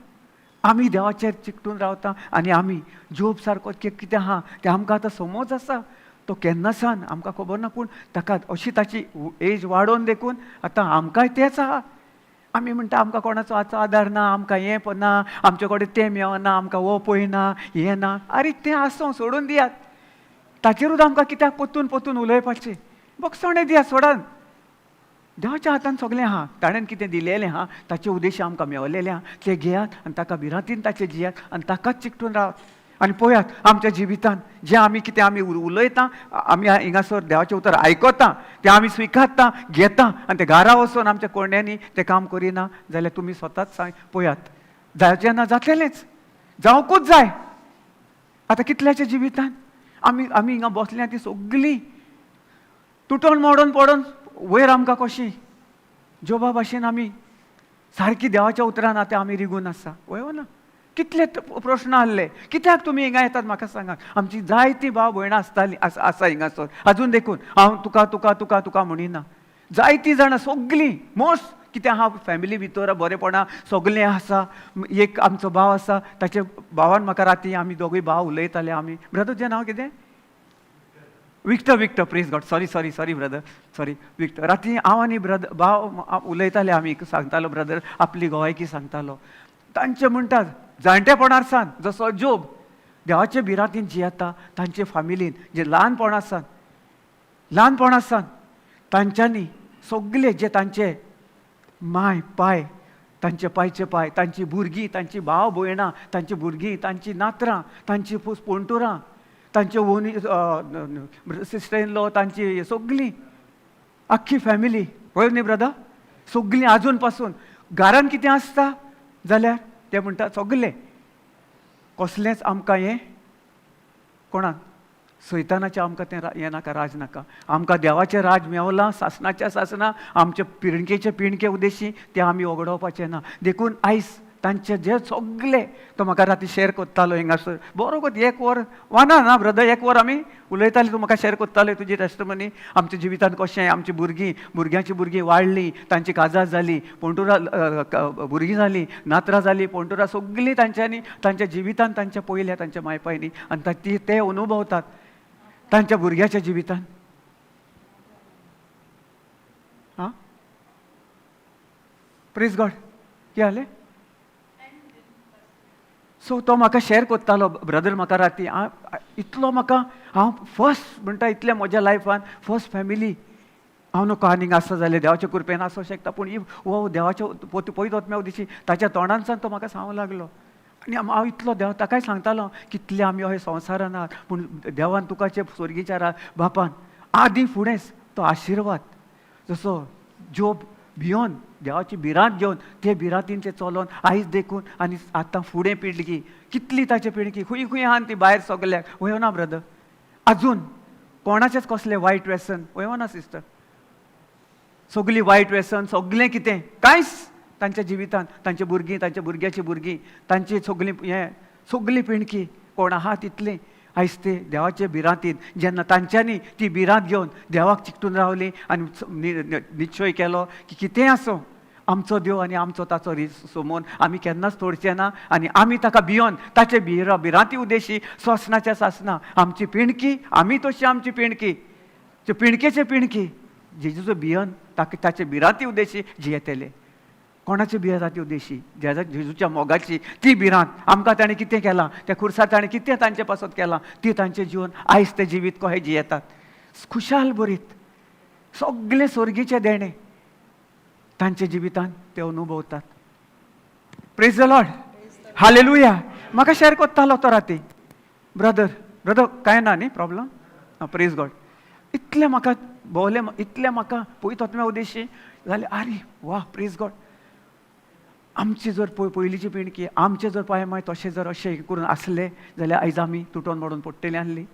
आमी देवाचेर चिकटून रावता आनी आमी जोब सारको कितें आहा तें आमकां आतां समज आसा. तो केन्ना सान आमकां खबर ना, पूण ताका अशी ताची एज वाडोवन देखून आतां आमकांय तेंच आहा. आमी म्हणटा आमकां कोणाचो आतां आदार ना, आमकां हें ना, आमचे कडेन तें मेळना, आमकां हो पळयना, हें ना. आरे तें आसूं सोडून दियात, ताचेरूच आमकां कित्याक परतून परतून उलोवपाचें, बक्षणें दियात सोडान. देवाच्या हातान सगळें आहा, ताणें कितें दिलेलें आहा ताचे उद्देश आमकां मेवलेले आहा, ते घेयात आनी ताका भिरांतीन ताचे जियात आनी ताकाच चिकटून रावात. आनी पळयात आमच्या जिवितान जें आमी कितें आमी उलयता, आमी हिंगासर देवाचें उतर आयकता, तें आमी स्विकारता, घेता आनी तें घरा वचून आमच्या कोंड्यांनी तें काम करिना जाल्यार तुमी स्वताच सांग पळयात जावचें ना, जातलेंच, जावंकूच जाय. आतां कितल्याच्या जिवितान आमी आमी हिंगा बसल्या ती सगळीं तुटोन मोडोन पडोन वयर आमकां कशी जोबा भाशेन आमी सारकी देवाच्या उतरान आतां आमी रिगून आसा, वय ना? कितले प्रश्न आहले, कित्याक तुमी हिंगा येतात म्हाका सांगात. आमची जायतीं भाव भयणां आसतालीं आसा हिंगासर अजून देखून हांव तुका तुका तुका तुका म्हणिना, जायतीं जाणां सगळीं मोस्ट कितें आहा फॅमिली भितर बरेपणां सगळें आसा. एक आमचो भाव आसा, ताचे भावान म्हाका राती आमी दोगूय भाव उलयताले आमी, ब्रदर तुजें नांव कितें? Victor, Victor, praise God, sorry sorry sorry brother, sorry Victor. राती हांव आनी ब्रदर भाव उलयताले आमी, सांगतालो ब्रदर आपली गोवायकी सांगतालो. तांचे म्हणटात जाणटेपणार सान जसो जोब देवाचे भिरांतीन जियेता, तांचे फामिलीन जे ल्हानपणा सान, ल्हानपणा सान तांच्यांनी सगळे जे तांचे माय पाय, तांचे पायचे पाय, तांची भुरगीं, तांची भाव भयणां, तांची भुरगीं, तांची नातरां, तांची पोंटुरां, तांचे ओनी सिस्टर इन लॉ, तांची सगळीं आख्खी फॅमिली, वय न्ही ब्रदर, सगळीं आजून पासून घरान कितें आसता जाल्यार ते म्हणटा सगळे कसलेंच आमकां हें कोणाक सैतानाचें आमकां तें हें नाका, राज नाका, आमकां देवाचें राज मेवलां, सासणाच्या सासणां, आमचे पिणकेचे पिणके उद्देशी तें आमी वगडावपाचें ना. देखून आयज तांचे जे सगळे तो म्हाका राती शेर कोत्तालो हिंगासर बरो कोत एक वर वाना ना ब्रदर, एक वर आमी उलयताली, तूं म्हाका शेर कोत्ताले तुजी टेस्टमनी, आमच्या जिवितान कशें आमची भुरगीं, भुरग्यांची भुरगीं वाडलीं, तांची काजार जाली, पोंटुरां भुरगीं जालीं, नातरां जालीं, पोंटुरां सगळीं तांच्यांनी तांच्या जिवितान तांच्या पयल्या तांच्या मायपायनी आनी ती ते अनुभवतात तांच्या भुरग्याच्या जिवितान. आं, प्रेज गॉड. कितें जालें? सो तो म्हाका शेर कोत्तालो ब्रदर म्हाका राती इतलो म्हाका हांव फर्स्ट म्हणटा इतलें म्हज्या लायफान फर्स्ट फॅमिली हांव नको आनीक आसा जाल्यार देवाच्या कृपेन आसूं शकता, पूण ही हो देवाच्या पयत वतम्या दिशी ताच्या तोंडानसान तो म्हाका सांगूंक लागलो आनी हांव इतलो देव ताकाय सांगतालो कितले आमी हे संवसारान आहात, पूण देवान तुका जे स्वर्गीच्या बापान आदी फुडेंच तो आशिर्वाद जसो जोब भियोन देवाची भिरांत घेवन ते भिरांतीन ते चलोन आयज देखून आनी आतां फुडें पिळगी कितली ताचे पिळगी खूंय खूंय आहा ती भायर सगल्याक वयो ना ब्रदर, आजून कोणाचेच कसलें वायट व्यसन वयो ना सिस्टर, सगळीं वायट व्यसन सगळें कितें कांयच तांच्या जिवितान तांच्या भुरगीं, तांच्या भुरग्याची भुरगीं, तांची सगळीं हें सगळीं पिणकी कोण आहा तितलीं आयज ते देवाचे भिरांतीन जेन्ना तांच्यांनी ती भिरांत घेवन देवाक चिकटून रावली आनी निश्चय केलो की कितेंय आसूं आमचो देव आनी आमचो ताचो सोमोन आमी केन्नाच तोडचे ना आनी आमी ताका भियोन ताचे भिरांती उद्देशी सोसनाच्या सासना आमची पिणकी आमी तशी आमची पिणकी पिणकेचे पिणकी जेजूचो भियोन ताका ताचे भिरांती उद्देशी जियेतले. कोणाची भिरांती उद्देशी? जेजूच्या मोगाची ती भिरांत. आमकां ताणें कितें केलां त्या खुर्सार ताणें कितें तांचे पासत केलां ती तांचें जिवन आयज तें जिवीत कशें जियेतात खुशाल बरीत सगळें स्वर्गीचें देणें तांच्या जिवितान ते अनुभवतात. Praise the Lord, hallelujah. म्हाका शेर कोत्तालो तो राती ब्रदर, ब्रदर कांय ना न्ही प्रॉब्लम? प्रेज गॉड. इतलें म्हाका भोवलें, इतलें म्हाका पयत वतम्या उद्देशी जालें, आरे वा प्रेज गॉड. आमची जर पयलींची पिणकी आमचे जर पांय माय तशें जर अशें करून आसले जाल्यार आयज आमी तुटोन मोडून पडटलीं आसली.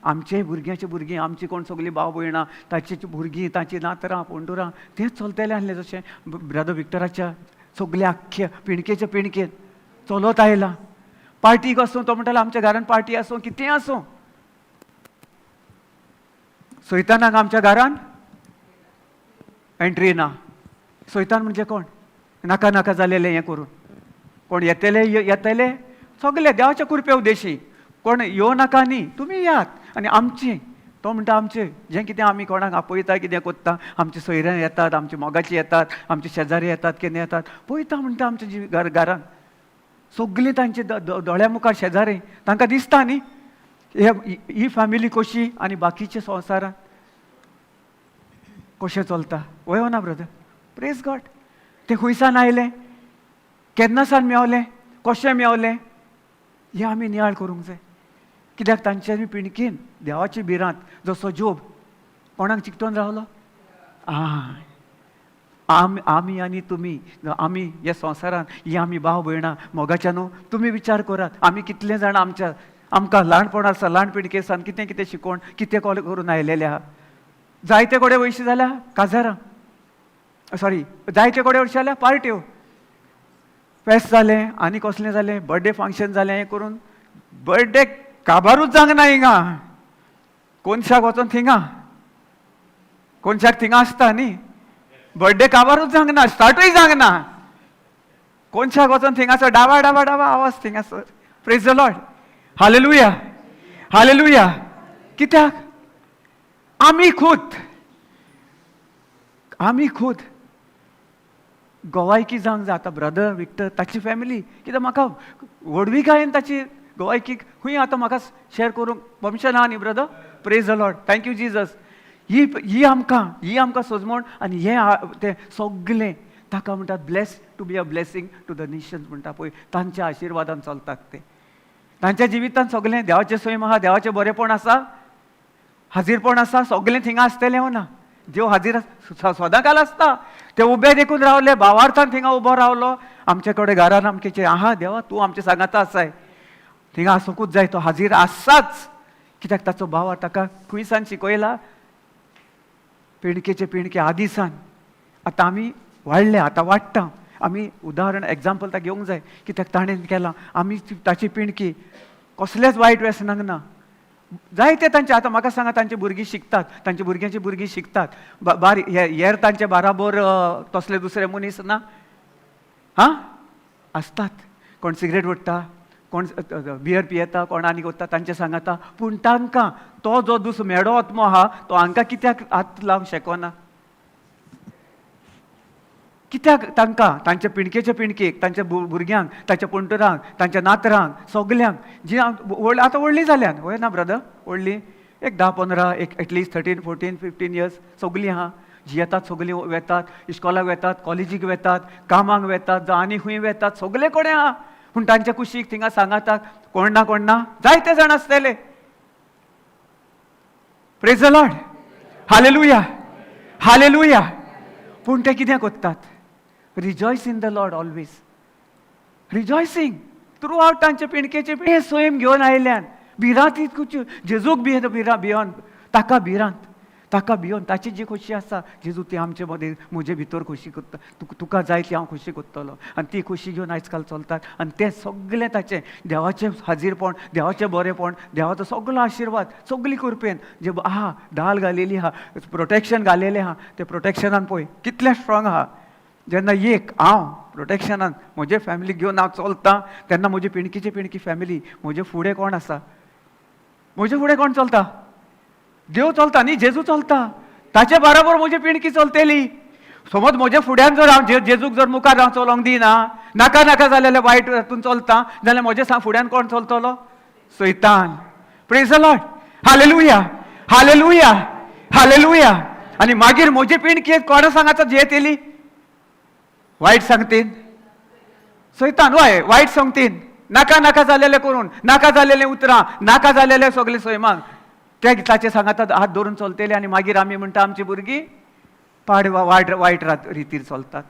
आमचे भुरग्यांची भुरगीं, आमची कोण सगळीं भाव भयणां, ताची भुरगीं, ताचीं नातरां पोंडुरां तेंच चलतलें आसलें जशें ब्रदर विक्टराच्या सगल्या आख्ख्या पिणकेच्या पिणकेन चलत आयलां. पार्टीक आसूं तो म्हणटालो आमच्या घरान पार्टी आसूं कितेंय आसूं सैतानाक आमच्या घरान एंट्री ना. सैतान म्हणजे कोण? नाका नाका जालेलें हें करून कोण येतले येतले सगळे देवाच्या कृपे उद्देशी कोण येवं नाका न्ही, तुमी यात आनी आमची तो म्हणटा आमचें जें कितें आमी कोणाक आपयता कितें कोत्ता, आमचे सोयऱ्यां येतात, आमचे मोगाची येतात, आमचे शेजारी येतात, कितें येतात पळयता म्हणटा आमच्या घरान सगळीं तांचे दोळ्या मुखार शेजारी तांकां दिसता न्ही ही फॅमिली कशी आनी बाकीचे संवसारान कशें चलता. वय ना ब्रदर? Praise God. तें खुंयसान आयलें, केन्नासान मेवलें, कशें मेवलें हें आमी नियाळ करूंक जाय. कित्याक तांच्यानी पिणकीन देवाची भिरांत जसो जोब कोणाक चिकटोन रावलो. आमी आनी तुमी आमी ह्या संवसारान ही आमी भाव भयणां मोगाच्या न्हू, तुमी विचार करात आमी कितले जाणां आमच्या आमकां ल्हानपण आसा ल्हान पिणकेसान कितें कितें शिकोवन कितें कॉल करून आयलेले आहा. जायते कडेन वयशी जाल्या काजारां, सॉरी जायते कडेन वयशी जाल्या पार्ट्यो, फेस्त जालें आनी कसलें जालें, बर्थडे फंक्शन जालें, हें करून बर्थडे काबारूच जावंक ना हिंगा. कोनशाक वचोन थिंगा, कोनशाक थिंगा आसता न्ही, बर्थडे काबारूच जावंक ना, स्टार्टूय जावंक ना. कोनशाक वचोन थिंगासर डावा डावा डावा आवाज थिंगासर. Praise the Lord, hallelujah, hallelujah. कित्याक आमी खूद, आमी खूद गोवायकी जावंक जाय. आतां ब्रदर विक्टर ताची फॅमिली कित्याक म्हाका व्हडविकायेन ताची गोवायकी खंय आतां म्हाका शेअर करूंक परमिशन आहा न्ही brother? Praise the Lord, thank you Jesus. ही ही आमकां ही आमकां सोजमण आनी हें तें सगलें ताका म्हणटात bless to be a blessing to the nations म्हणटा पळय, तांच्या आशिर्वादान चलतात ते. तांच्या जिवितान सगलें देवाचें सैम आहा, देवाचें बरेंपण आसा, हाजीरपण आसा, सगलें थिंगा आसतलें हो ना. देव हाजीर सदां काल आसता. ते उबे देखून रावले, भावार्थान थिंगा उबो रावलो. आमचे कडेन घरान आमचे आहा देवा तूं आमचे सांगाता आसाय, थिंगा आसूंकूच जाय, तो हाजीर आसाच. कित्याक ताचो भावार्थ ताका खंयसान शिकयला, पिणकेचे पिणके आदिसान. आतां आमी वाडले, आतां वाडटा आमी, उदाहरण एग्जाम्पल ताका घेवंक जाय. कित्याक ताणें केलां, आमी ताची पिणकी कसलेच वायट व्यसनांक ना जायते तांचे. आतां म्हाका सांगा, तांची भुरगीं शिकतात, तांच्या भुरग्यांची भुरगीं शिकतात, बारी हेर तांचे बाराबोर तसले दुसरे मनीस ना हां आसतात. कोण सिगरेट ओडटा, कोण बियर पियेता, कोण आनी वता तांचे सांगाता. पूण तांकां तो जो दुसरो मेडो आत्मो आहा तो हांकां कित्याक हात लावंक शकना? कित्याक तांकां तांच्या पिणकेच्या पिणकेक, तांच्या भुरग्यांक, तांच्या पणटुरांक, तांच्या नातरांक, सगल्यांक जी आतां व्हडलीं जाल्यान, वय ना ब्रदर? व्हडलीं एक 10-15, एक एटलिस्ट 13 14 15 इयर्स सगलीं आहा. जी येतात सगलीं वेतात, इश्कोलाक वेतात, कॉलेजीक वेतात, कामाक वेतात, जावं आनी खंय वेतात, सगले कडेन आहा. पूण तांच्या कुशीक थिंगा सांगातात कोण ना, कोण ना, जायते जाण आसतले. Praise the Lord, hallelujah, hallelujah. पूण ते कितें करतात? Rejoice in the Lord always, rejoicing throughout तांचे पिणकेचे हे स्वयं घेवन आयल्यान भिरांत जेजूक भिरा भियोन, ताका भिरांत, ताका भियोन ताची जी खोशी आसा जेजू ती आमचे मदें म्हजे भितर खोशी करता. तुका जाय ती हांव खोशी करतलो. आनी ती खोशी घेवन आयज काल चलतात. आनी तें सगलें ताचें देवाचें हाजीरपण, देवाचें बरेंपण, देवाचो सगलो आशिर्वाद, सगली कृपेन जे आहा, दाल घालेली आहा, प्रोटेक्शन घालेलें आहा. तें प्रोटेक्शनान पळय कितलें स्ट्रॉंग आहा. जेन्ना एक हांव प्रोटेक्शनान म्हजे फॅमिलीक घेवन हांव चलतां तेन्ना म्हजी पिणकीची पिणकी फॅमिली, म्हजे फुडें कोण आसा? म्हजे फुडें कोण चलता? देव चलता न्ही, जेजू चलता, ताचे बराबर म्हजी पिणकी चलतली. समज म्हज्या फुड्यान जर हांव जेजूक जर मुखार हांव चलोंक दिना, नाका नाका जालेले वायट हातून चलता जाल्यार म्हजे फुड्यान कोण चलतलो? सैतान. Praise the Lord, hallelujah, hallelujah, hallelujah. आनी मागीर म्हजी पिणकी कोणा सांगाता जियेतली? वायट सांगतीन सैतान, वय वायट सांगतीन, नाका नाका जालेले करून, नाका जालेले उतरां, नाका जालेले सगळे सैमाक ते ताचे सांगाता हात धरून चलतले. आनी मागीर आमी म्हणटा आमची भुरगीं पाड वायट वायट रितीर चलतात.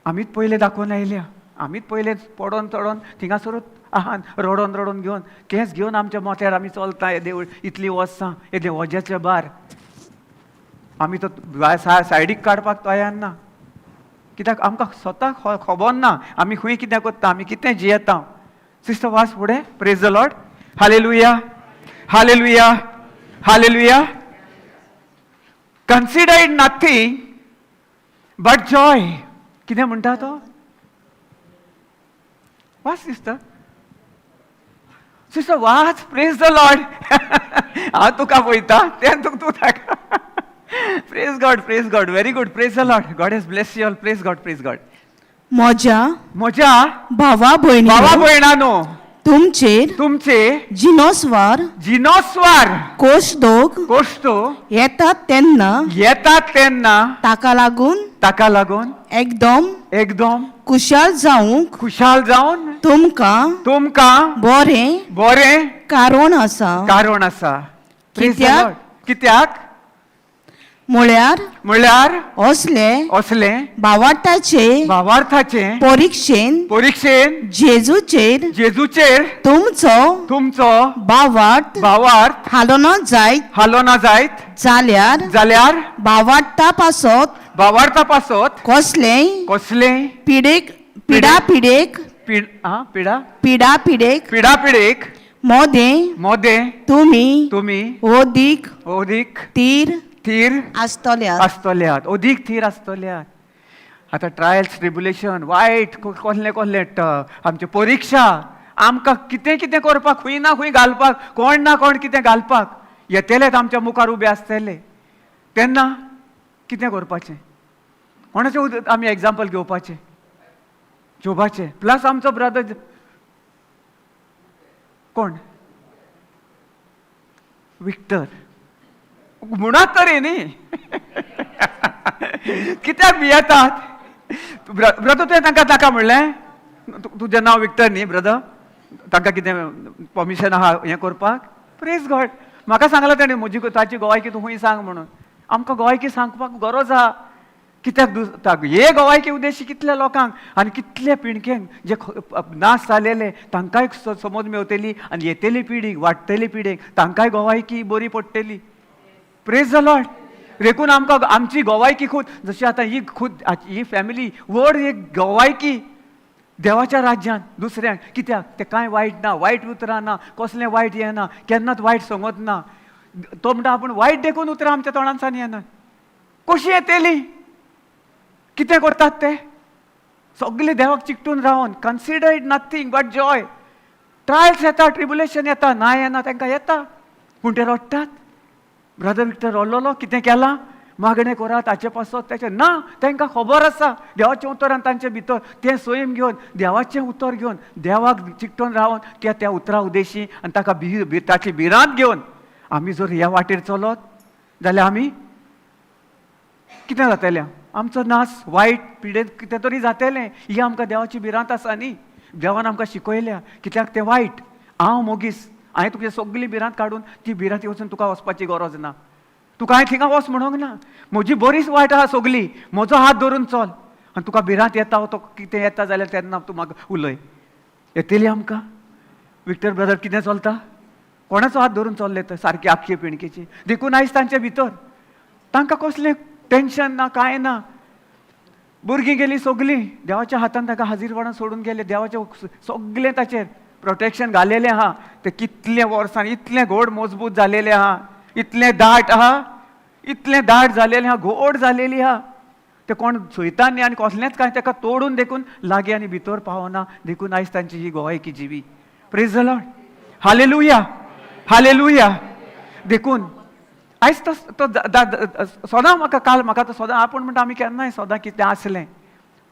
आमीच पयले दाखोवन आयल्या, आमीच पयले पडोन चडोन थिंगासरूच आहान रडोन रडोन घेवन तेंच घेवन आमच्या मोत्यार आमी चलता. येदे इतलीं वर्सां येदे वजेचे भार आमी तो सायडीक काडपाक तयार ना. कित्याक आमकां स्वताक खबर ना आमी खंय कितें करता, आमी कितें जियेता. सिस्टर वास फुडें. Praise the Lord, hallelujah, hallelujah, hallelujah. Consider it nothing but joy. कितें म्हणटा तो? वाच सिस्टर, सिस्टर वाच. Praise the Lord. हांव तुका पळयता तें तूं ताका. Praise God, praise God, very good. Praise the Lord. God has bless you all. Praise God, praise God. म्हज्या म्हज्या भावा भयणी, भावा भयणानो, तुमचेर तुमचे जिनोसवार जिनोस्वार कोशदोग कोश्टो येतात तेन्ना येतात तेन्ना ताका लागून ताका लागून एकदम एकदम कुशाल जावंक खुशाल जावन तुमकां तुमकां बरें बरें कारण आसा. कारण आसा. Praise the कित्याक? Lord. कित्याक म्हळ्यार म्हळ्यार असले असले भावार्थाचे भावार्थाचे परिक्षेन परिक्षेन जेजूचेर जेजूचेर तुमचो तुमचो भावार्थ भावार्थ हालोना जायत हालोना जायत जाल्यार जाल्यार भावार्था पासत भावार्था पासत कसलेय कसलें पिडेक पिडा पिडेक पिडा पिडा पिडेक पिडा पिडेक मोदें मोदें तुमी तुमी अदीक अदीक तीर थीर आसतल्यात. आसतल्यात, अदीक थीर आसतल्यात. आतां ट्रायल्स, ट्रिब्युलेशन, वायट कसलें कसलें आमचे परिक्षा, आमकां कितें कितें करपाक, खंय ना खंय घालपाक, कोण ना कोण कितें घालपाक येतलेच, आमच्या मुखार उबे आसतले. तेन्ना कितें करपाचें? कोणाचें आमी एग्जाम्पल घेवपाचें? जोबाचें. प्लस आमचो ब्रदर कोण? विक्टर. म्हणत तरी न्ही, कित्याक भियेतात? ब्रदर तुवें तांकां नाका म्हणलें? तुजें नांव विक्टर न्ही ब्रदर? तांकां कितें परमिशन आहा हें करपाक? प्रेज गॉड. म्हाका सांगलां तेणें म्हजी ताची गोवायकी तूं खूंय सांग म्हणून. आमकां गोवायकी सांगपाक गरज आहा. कित्याक हे गोवायकी उद्देशी कितल्या लोकांक आनी कितले पिणकेंक जे नाश जालेले तांकांय समज मेवतली आनी येतली पिढी वाडटली पिढेक तांकांय गोवायकी बरी पडटली. Praise the Lord. देखून आमकां आमची गोवायकी खूद, जशी आतां ही खूद ही फॅमिली व्हड एक गोवायकी देवाच्या राज्यांत दुसऱ्यांक. कित्याक तें कांय वायट ना, वायट उतरां ना, कसलें वायट येना, केन्नाच वायट सांगत ना. तो म्हणटा आपूण वायट देखून उतरां आमच्या तोंडांतल्यान येना. कशी येतली? कितें करतात ते? सगळे देवाक चिकटून रावन consider it nothing but joy. Trials येता, ट्रिबुलेशन येता, ना येना तांकां येता, पूण ते रडटात. ब्रदर विक्टर रडलोलो, कितें केलां मागणें करात ताचे पासत ताचें ना. तांकां खबर आसा देवाचें उतर आनी तांचे भितर तें सैम घेवन देवाचें उतर घेवन देवाक चिकटून रावन त्या त्या उतरा उदेशी आनी ताका ताची भिरांत घेवन आमी जर ह्या वाटेर चलत जाल्यार आमी कितें जातलें? आमचो नाश वायट पिडेन कितें तरी जातलें. ही आमकां देवाची भिरांत आसा न्ही. देवान आमकां शिकयल्या कित्याक तें वायट. हांव मोगीस, हांवें तुगे सगळी भिरांत काडून ती भिरांत वचून तुका वचपाची गरज ना. तुका हांवें थिंगा वच म्हणूंक ना. म्हजी बरीच वायट आहा सगळी, म्हजो हात धरून चल आनी तुका भिरांत येता तो कितें येता जाल्यार तेन्ना तूं म्हाका उलय. येतली आमकां? विक्टर ब्रदर कितें चलता? कोणाचो हात धरून चल्ले तर सारकी आख्खी पिणकेची. देखून आयज तांचे भितर तांकां कसलें टेंशन ना, कांय ना. भुरगीं गेलीं सगलीं देवाच्या हातान, ताका हाजीरपणान सोडून गेले. देवाचें सगलें ताचेर प्रोटेक्शन घालेलें आहा. ते कितले वर्सां इतलें घोड मजबूत जालेलें आहा, इतलें दाट आहा, इतलें दाट जालेलें आहा, घोड जालेली आहा. ते कोण सोयता न्ही आनी कसलेंच कांय ताका तोडून देखून लागीं आनी भितर पावना. देखून आयज तांची ही गोवायकी जिवी. Praise the Lord. Hallelujah, hallelujah. देखून आयज तो तो सदां म्हाका काल म्हाका तो सदां आपूण म्हणटा आमी केन्नाय सदां कितें आसलें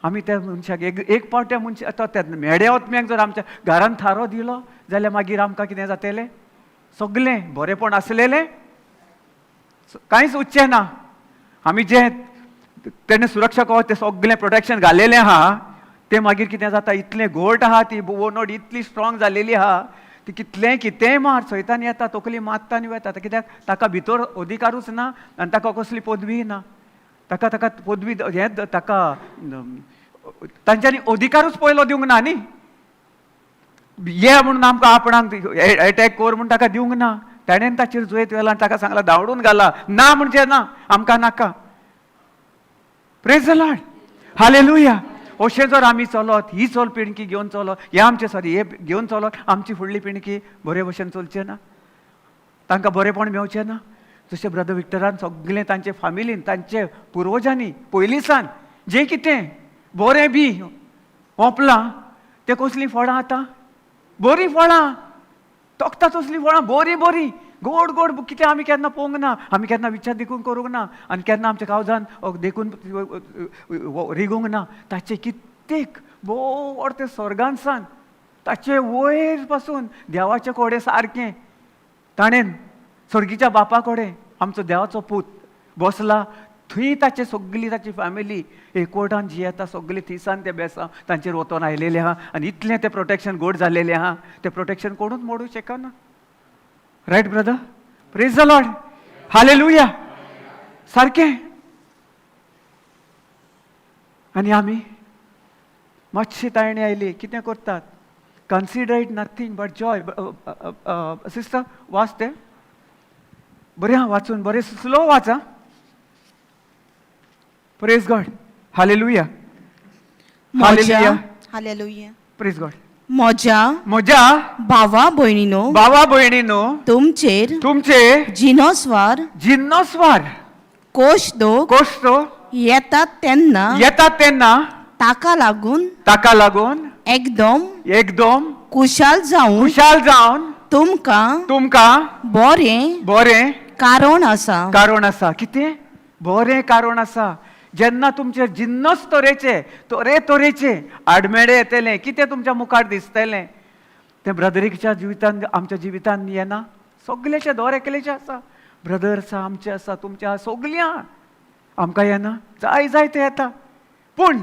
आमी त्या मनशाक एक एक पावट त्या मनशा तो त्या मेड्या ओतम्याक जर आमच्या घरान थारो दिलो जाल्यार मागीर आमकां कितें जातलें? सगलें बरेंपण आसलेलें कांयच उच्चें ना. आमी जें तेणें सुरक्षा कवच तें सगलें प्रोटेक्शन घालेलें आहा तें मागीर कितें जाता? इतलें घोट आहा, ती वोनोड इतली स्ट्रॉंग जालेली आहा, ती कितलें कितेंय मार सयतान येता, तकली मारता आनी वता. कित्याक ताका भितर अधिकारूच ना आनी ताका कसली पदवी ना. ताका ताका पदवी हें ताका तांच्यांनी अधिकारूच पयलो दिवंक ना न्ही. ये म्हणून आमकां आपणाक एटॅक कर म्हूण ताका दिवंक ना. ताणें ताचेर जैत व्हेला आनी ताका सांगला धांवडून घाला. ना म्हणजे ना, आमकां नाका. Praise the Lord. Hallelujah. अशें जर आमी चलत, ही चल पिणकी घेवन चलत, हे आमचे सॉरी हे घेवन चलत, आमची फुडली पिणकी बरे भशेन चलचें ना, तांकां बरेंपण मेवचें ना. जशें ब्रदर विक्टरान सगळें तांचे फामिलीन तांचे पुर्वजांनी पयलींसान जें कितें बरें बी ओंपलां तें कसलीं फळां आतां बरीं फळां तोखता, तसलीं फळां बरीं बरीं गोड गोड कितें आमी केन्ना पळोवंक ना, आमी केन्ना विचार देखून करूंक ना आनी केन्ना आमच्या काळजान देखून रिगूंक ना. ताचें कित्येक बोड तें स्वर्गान सान ताचे वयर पासून देवाचे कोडे सारकें ताणें स्वर्गीच्या बापा कडेन आमचो देवाचो पूत बसला थंय. ताचे सगली ताची फॅमिली एकवटान जियेता, सगली थंयसान ते बेसां तांचेर वतोन आयलेले आहा आनी इतलें तें प्रोटेक्शन गोड जालेलें आहा. तें प्रोटेक्शन कोणूच मोडूंक शकना. Right brother? Praise the Lord. Hallelujah. सारकें. आनी आमी मातशी ताळणी आयली कितें करतात? Consider it nothing but joy. Sister वाच तें बरें आहा, वाचून बरें स्लो वाच आं. Praise God. Hallelujah. म्हज्या hallelujah. Hallelujah. Praise God. म्हज्या म्हज्या भावा भयणीनो, भावा भयणीनो, तुमचेर तुमचे जिनोस्वार जिन्नोस्वार कोश दोख कोश्ट येतात तेन्ना येतात तेन्ना ताका लागून ताका लागून एकदम एकदम कुशाल जावन खुशाल जावन तुमकां तुमकां बरें बरें कारण आसा. कारण आसा. कितें बरें कारण आसा? जेन्ना तुमचे जिन्नस तरेचे तरे तरेचे आडमेळे येतले, कितें तुमच्या मुखार दिसतलें, तें ब्रदरीच्या जिवितान आमच्या जिवितान येना. सगळ्याचे दर एकल्याचे आसा, ब्रदर आसा, आमचे आसा, तुमचे आसा, सगळीं आहा. आमकां येना, जाय जाय तें येता. पूण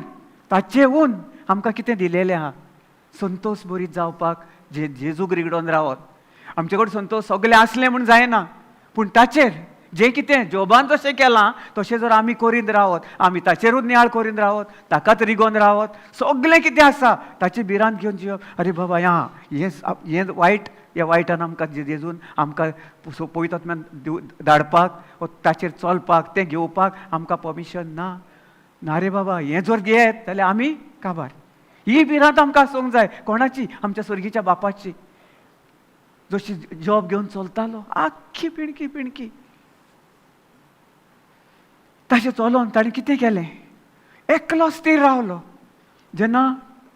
ताचेहून आमकां कितें दिलेलें आहा? संतोश बरीत जावपाक जे जेजूक रिगडोन रावत. आमचे कडेन संतोश सगळें आसलें म्हूण जायना, पूण ताचेर जें कितें जोबान जशें केलां तशें जर आमी करीत रावत, आमी ताचेरूच नियाळ करीत रावत, ताकाच रिगोन रावत, सगळें कितें आसा ताची भिरांत घेवन जिवप. अरे बाबा, ह्या हें वायट, ह्या वायटान आमकां जेजून आमकां पवित्र आत्म्यान धाडपाक वो ताचेर चलपाक, तें घेवपाक आमकां परमिशन ना. ना रे बाबा, हें जर घेत जाल्यार आमी काबार. ही भिरांत आमकां आसूंक जाय. कोणाची? आमच्या स्वर्गीच्या बापाची. जशी जॉब घेवन चलतालो आख्खी पिणकी पिणकी, तशें चलोन ताणें कितें केलें? एकलो स्थीर रावलो. जेन्ना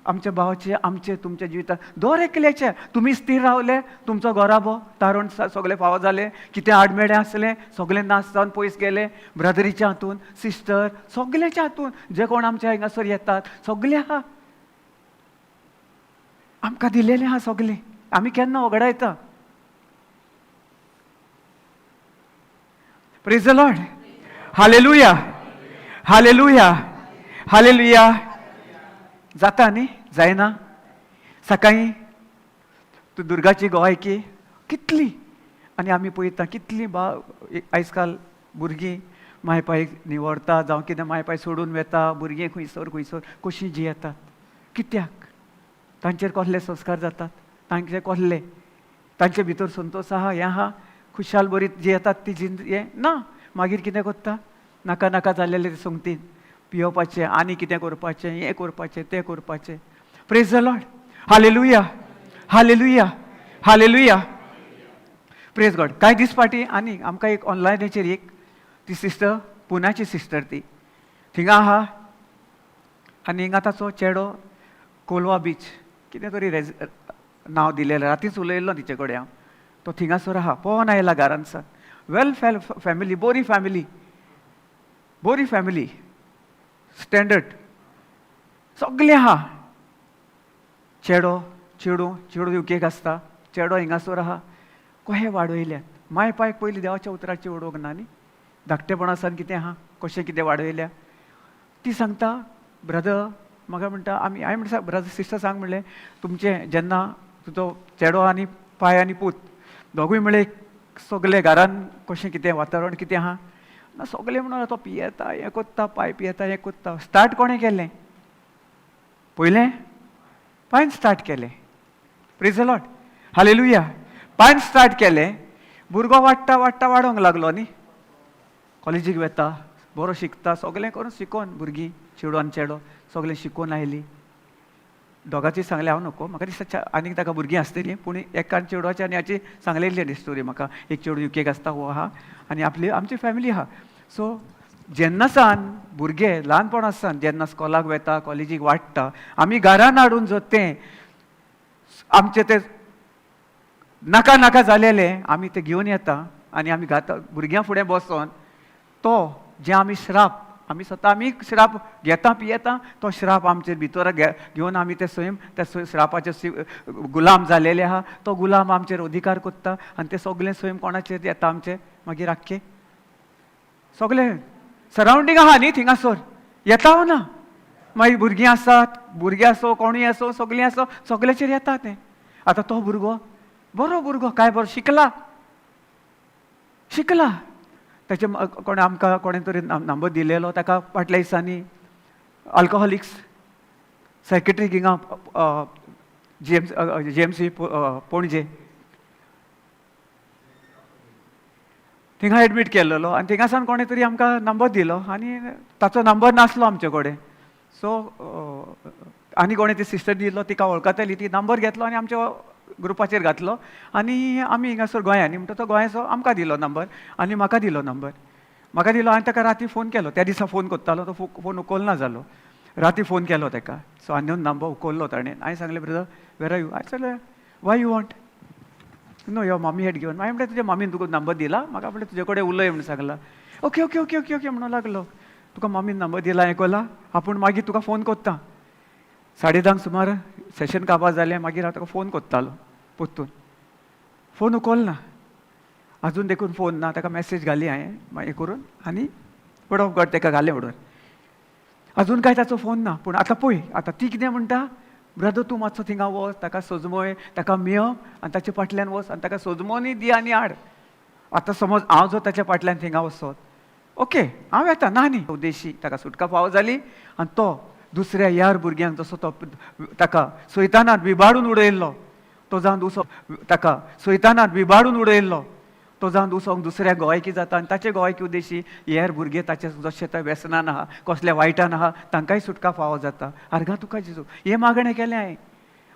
आमच्या भावाचे, आमचे, तुमच्या जिवितांत दर एकल्याचे तुमी स्थीर रावले, तुमचो गोराबो तारण सगळें फावो जालें, कितें आडमेळें आसलें सगळें नाश जावन पयस गेलें. ब्रदरीच्या हातून, सिस्टर, सगळ्याच्या हातून जे कोण आमच्या हिंगासर येतात सगळे आहा, आमकां दिलेलें आहा सगळें. आमी केन्ना वगडायता? Praise the Lord. Hallelujah, hallelujah, hallelujah. जाता न्ही? जायना? सकाळीं तूं दुर्गाची गोवायकी कितली, आनी आमी पळयता कितली बा आयज काल भुरगीं माय पायक निवडता, जावं कितें माय पाय सोडून वेता. भुरगीं खंयसर खंयसर कशीं जियेतात? कित्याक? तांचेर कसले संस्कार जातात? तांचे कसले तांचे भितर संतोश आहा, हें आहा, खुशाल बरी जियेतात ती जिंद हें ना. मागीर कितें करता? नाका नाका जाल्लेलें संगतीन पियोवपाचें, आनी कितें करपाचें, हें करपाचें, तें करपाचें. Praise the Lord. Hallelujah, hallelujah, hallelujah. Praise God. कांय दीस फाटीं आनी आमकां एक ऑनलायनाचेर एक ती सिस्टर, पुनाची सिस्टर, ती थिंगा आहा आनी हिंगा ताचो चेडो कोलवा बीच कितें तरी रेज नांव दिलेलें. रातीच उलयल्लो तिचे कडेन हांव. तो थिंगासर आहा, पळोवन आयला घरानसान. वेल फॅमिली, बरी फॅमिली, बरी फॅमिली, स्टँडर्ड सगळें आहा. चेडो, चेडूं, चेडूं युकेक आसता, चेडो हिंगासर आहा. कशें वाडयल्यात माय पायक? पयलीं देवाच्या उतराची उडोवंक ना न्ही, धाकटेपणासान कितें आहा, कशें कितें वाडयल्या. ती सांगता, ब्रदर म्हाका म्हणटा, आमी, हांवें म्हणटा, ब्रदर सिस्टर सांग म्हणलें, तुमचें जेन्ना तुजो चेडो आनी पाय आनी पूत दोगूय म्हणलें सगलें घरान कशें कितें वातावरण कितें आहा ना सगलें म्हणून तो पियेता, हें कोत्ता, पाय पियेता, हें कोत्ता. स्टार्ट कोणें केलें पयलें? पायन स्टार्ट केलें. Praise Lord, hallelujah. Pine start केलें, भुरगो वाडटा वाडटा वाडोंक लागलो न्ही, कॉलेजीक वेता, बरो शिकता, सगळें करून शिकोन भुरगीं, चेडो आनी चेडो सगळें शिकोन आयलीं. दोगांची सांगलें हांव नको, म्हाका दिसता आनीक ताका भुरगीं आसतलीं, पूण एका चेडवाची आनी हाची सांगलेली स्टोरी म्हाका. एक चेडू युकेक आसता, हो आहा आनी आपली आमची फॅमिली आहा. सो जेन्ना सान भुरगे ल्हानपण आसतना जेन्ना स्कॉलाक वेता, कॉलेजीक वाडटा, आमी घरान हाडून जर तें आमचें तें नाका नाका जालेलें आमी तें घेवन येता आनी आमी घाता भुरग्यां फुडें बसोन, तो जें आमी श्राप, आमी स्वता आमी श्राप घेता, पियेता, तो श्राप आमचे भितर घेवन आमी ते सैम त्या श्रापाचे गुलाम जालेले आहा. तो गुलाम आमचेर अधिकार कोत्ता आनी तें सगळें सैम कोणाचेर येता आमचें मागीर आख्खें सगळें सरावंडींग आहा न्ही थिंगासर येता वो ना? मागीर भुरगीं आसात, भुरगीं आसो, कोणूय आसो, सगळीं आसो, सगळ्याचेर येता तें. आतां तो भुरगो बरो भुरगो, काय बरो शिकला, शिकला. ताचे कोणें आमकां कोणें तरी नंबर दिलेलो ताका. फाटल्या दिसांनी अल्कोहोलिक्स सायकेट्रीक हिंगा जीएमसी पणजे थिंगा एडमीट केल्लो आनी थिंगासान कोणें तरी आमकां नंबर दिलो आनी ताचो नंबर नासलो आमचे कडेन. सो आनी कोणें ती सिस्टर दिलो, तिका वळखताली, ती नंबर घेतलो आनी आमच्या ग्रुपाचेर घातलो आनी आमी हिंगासर गोंयांनी म्हणटा तो गोंयाचो आमकां दिलो नंबर आनी म्हाका दिलो नंबर, म्हाका दिलो. आनी ताका राती फोन केलो. त्या दिसा फोन करतालो तो फोन उखलना जालो. राती फोन केलो ताका. सो आनी नंबर उखल्लो ताणें. हांवें सांगलें, brother, where are you? हांवें सांगलें, why you want know your mummy had given. हांवें म्हणलें, तुज्या मामीन तुका नंबर दिला म्हाका, म्हणलें तुजे कडेन उलय म्हूण सांगलां. Okay okay okay okay okay म्हणून लागलो. तुका मम्मीन नंबर दिला हें कोला, आपूण मागीर तुका फोन कोत्ता. 10:30 सुमार सेशन काबार जालें. मागीर हांव ताका फोन कोत्तालो परतून, फोन उखल ना. आजून देखून फोन ना. ताका मॅसेज घाली हांवें मागीर करून आनी वर्ड ऑफ गॉड ताका घालें म्हणून. अजून काय ताचो फोन ना. पूण आतां पळय, आतां ती कितें म्हणटा, ब्रदर तूं मातसो थिंगा वच, ताका सजमय, ताका मेव आनी ताच्या फाटल्यान वच आनी ताका सजमोनी दी आनी हाड. आतां समज हांव जर ताच्या फाटल्यान थिंगा वचत, ओके हांव येता ना न्ही. उद्देशी ताका सुटका फावो जाली आनी तो दुसऱ्या यार भुरग्यांक जसो तो ताका सैतानान विबाडून उडयल्लो, तो जावन दुसरो ताका सैतानान विबाडून उडयल्लो, तो जावन दुसरो दुसऱ्या गोवायकी जाता आनी ताचे गोवायकी उद्देशी हेर भुरगे ताचे जशे ते व्यसनान आहा, कसल्या वायटान आहा, तांकांय सुटका फावो जाता. आर्गां तुका जेजू हें मागणें केलें हांवें.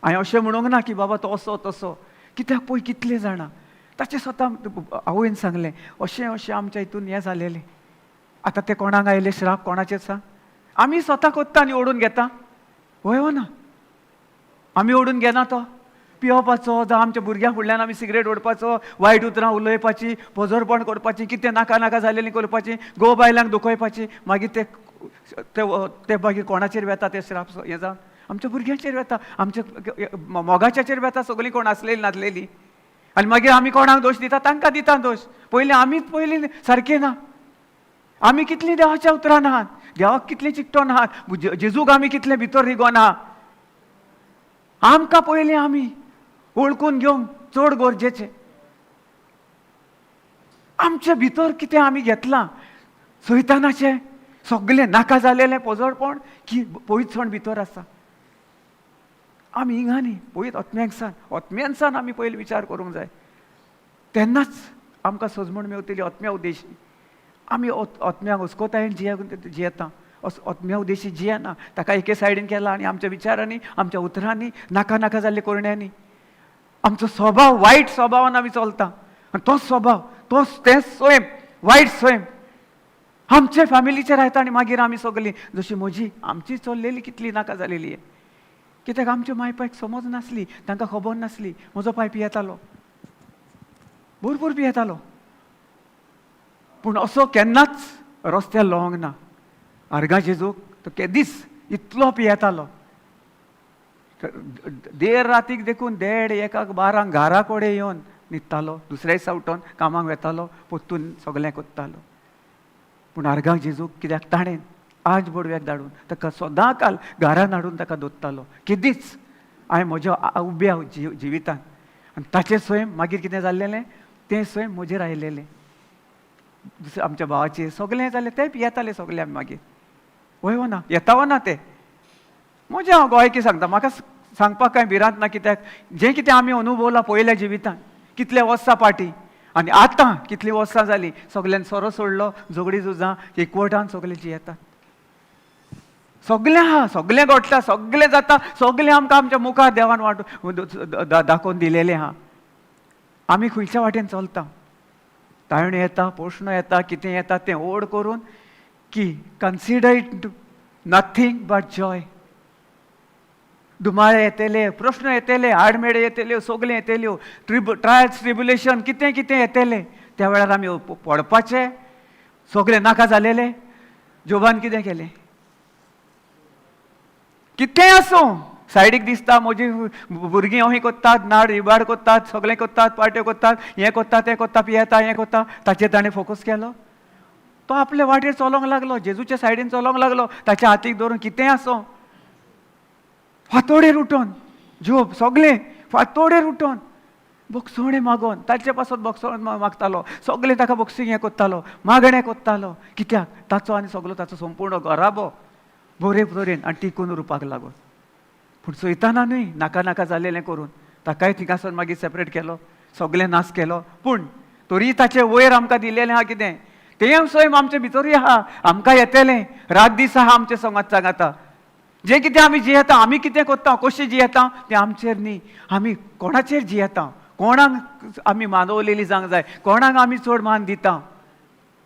हांवें अशें म्हणूंक ना की बाबा तो असो तसो, कित्याक पळय कितले जाणां ताचें स्वता आवयन सांगलें अशें अशें आमच्या हितून हें जालेलें. आतां तें कोणाक आयलें श्राप कोणाचेर सांग? आमी स्वता कोत्ता आनी ओडून घेता, हय वो ना? आमी ओडून घेना तो पियोवपाचो, जावं आमच्या भुरग्यां फुडल्यान आमी सिगरेट ओडपाचो, वायट उतरां उलोवपाची, पोजोरपण करपाची, कितें नाका नाका जालेलीं करपाची, घोव बायलांक दुखयपाची. मागीर ते ते मागीर कोणाचेर वेता ते श्राप हें जावन आमच्या भुरग्यांचेर वेता, आमच्या मोगाच्याचेर वेता, सगळीं कोण आसलेली नासलेली. आनी मागीर आमी कोणाक दोश दिता? तांकां दिता दोश. पयलीं आमीच पयलीं सारकें ना. आमी कितलीं देवाच्या उतरान आहात, देवाक कितलीं चिकटोन आहात, जेजूक आमी कितलें भितर रिगोन आहा. आमकां पयलीं आमी वळखून घेवंक चड गरजेचें. आमचे भितर कितें आमी घेतलां सैतानाचें सगळें नाका जालेलें पोजोडपण की पयतसण भितर आसा. आमी हिंगा न्ही पयत ओत्म्यांक ओत्म्यांसान आमी पयलीं विचार करूंक जाय, तेन्नाच आमकां सजमण मेवतली. ओत्म्या उद्देशी आमी ओत्म्यांक हुस्कोतायेन जियेता, ओत्म्या उद्देशी जियेना. ताका एके सायडीन केला आनी आमच्या विचारांनी, आमच्या उतरांनी, नाका नाका जाल्ले करण्यांनी आमचो स्वभाव वायट स्वभावान आमी चलता. आनी तोच स्वभाव तोच तें स्वयं वायट स्वयं आमचे फॅमिलीचेर आयता. आनी मागीर आमी सगळीं जशी म्हजी आमची चल्लेली कितली नाका जालेली कित्याक आमच्या माय पायक समज नासली, तांकां खबर नासली. म्हजो पाय पियेतालो, भरपूर पियेतालो, पूण असो केन्नाच रस्त्यार लोंग ना. आर्गां जेजूक तो केदीच इतलो पियेतालो, देर रातीक देखून 1:30 1 12 घरा कडेन येवन न्हिदतालो, दुसऱ्या दिसा उठोन कामाक वेतालो, परतून सगळें कोत्तालो. पूण आर्गां जेजूक कित्याक ताणें आज बोडव्याक धाडून ताका सदां काल घरान हाडून ताका दोत्तालो केदीच. हांवें म्हज्या उब्या जिवितान आनी ताचें स्वयं मागीर कितें जाल्लेलें तें स्वयं म्हजेर आयलेलें. दुसरें आमच्या भावाचेर सगळें जालें, तें पियेतालें सगळें आमी मागीर. वय वो ना येता वो ना तें म्हजें हांव गोंयकी सांगता, म्हाका सांगपाक कांय भिरांत ना, कित्याक जें कितें आमी अनुभवलां पयल्या जिवितान कितले वर्सां फाटीं आनी आतां कितलीं वर्सां जालीं सगल्यांनी सोरो सोडलो, झगडीं झुजां एकवटान सगळें जियेतात, सगळें आहा, सगळें घडटा, सगळें जाता, सगळें आमकां आमच्या मुखार देवान वाट दाखोवन दिलेलें आहा. आमी खंयच्या वाटेन चलता? ताळणी येता, प्रश्न येता, कितें येता तें ओड करून की consider it nothing but joy. दुमाळे येतले, प्रश्न येतले, आडमेळे येतल्यो, सगळें येतल्यो, ट्रायल्स ट्रिब्युलेशन कितें कितें येतलें. त्या वेळार आमी पडपाचें, सगळें नाका जालेलें. जोबान कितें केलें? कितेंय आसूं सायडीक दिसता म्हजी भुरगीं अहीं कोत्तात, नाड इबाड कोत्तात, सगळें कोत्तात, पार्ट्यो कोत्तात, हें कोत्ता तें कोत्ता, पियेता, हें कोत्ता, ताचेर ताणें फोकस केलो. तो आपले वाटेर चलोंक लागलो, जेजूच्या सायडीन चलोंक लागलो, ताच्या हातीक धरून कितेंय आसूं फांतोडेर उठोन जोब सगळें फांतोडेर उठोन बोगसोणें मागोन ताचे पासत बोगसोण मागतालो, सगळें ताका बोक्सींग हें कोत्तालो, मागणें कोत्तालो, कित्याक ताचो आनी सगलो ताचो संपूर्ण घराबो बरे तरेन आनी टिकून उरपाक लागून. पूण चोयतना न्हय नाका नाका जालेलें करून ताकाय थिंगासर मागीर सेपरेट केलो, सगळें नाश केलो. पूण तरी ताचे वयर आमकां दिलेलें आहा कितें तें स्वयं आमचे भितरूय आहा, आमकां येतलें रात दीस आहा आमचे संगात सांगाता. जें कितें आमी जियेता, आमी कितें कोत्ता, कशें जियेता तें आमचेर न्ही, आमी कोणाचेर जियेता, कोणाक आमी मानवलेली जावंक जाय, कोणाक आमी चड मान दिता,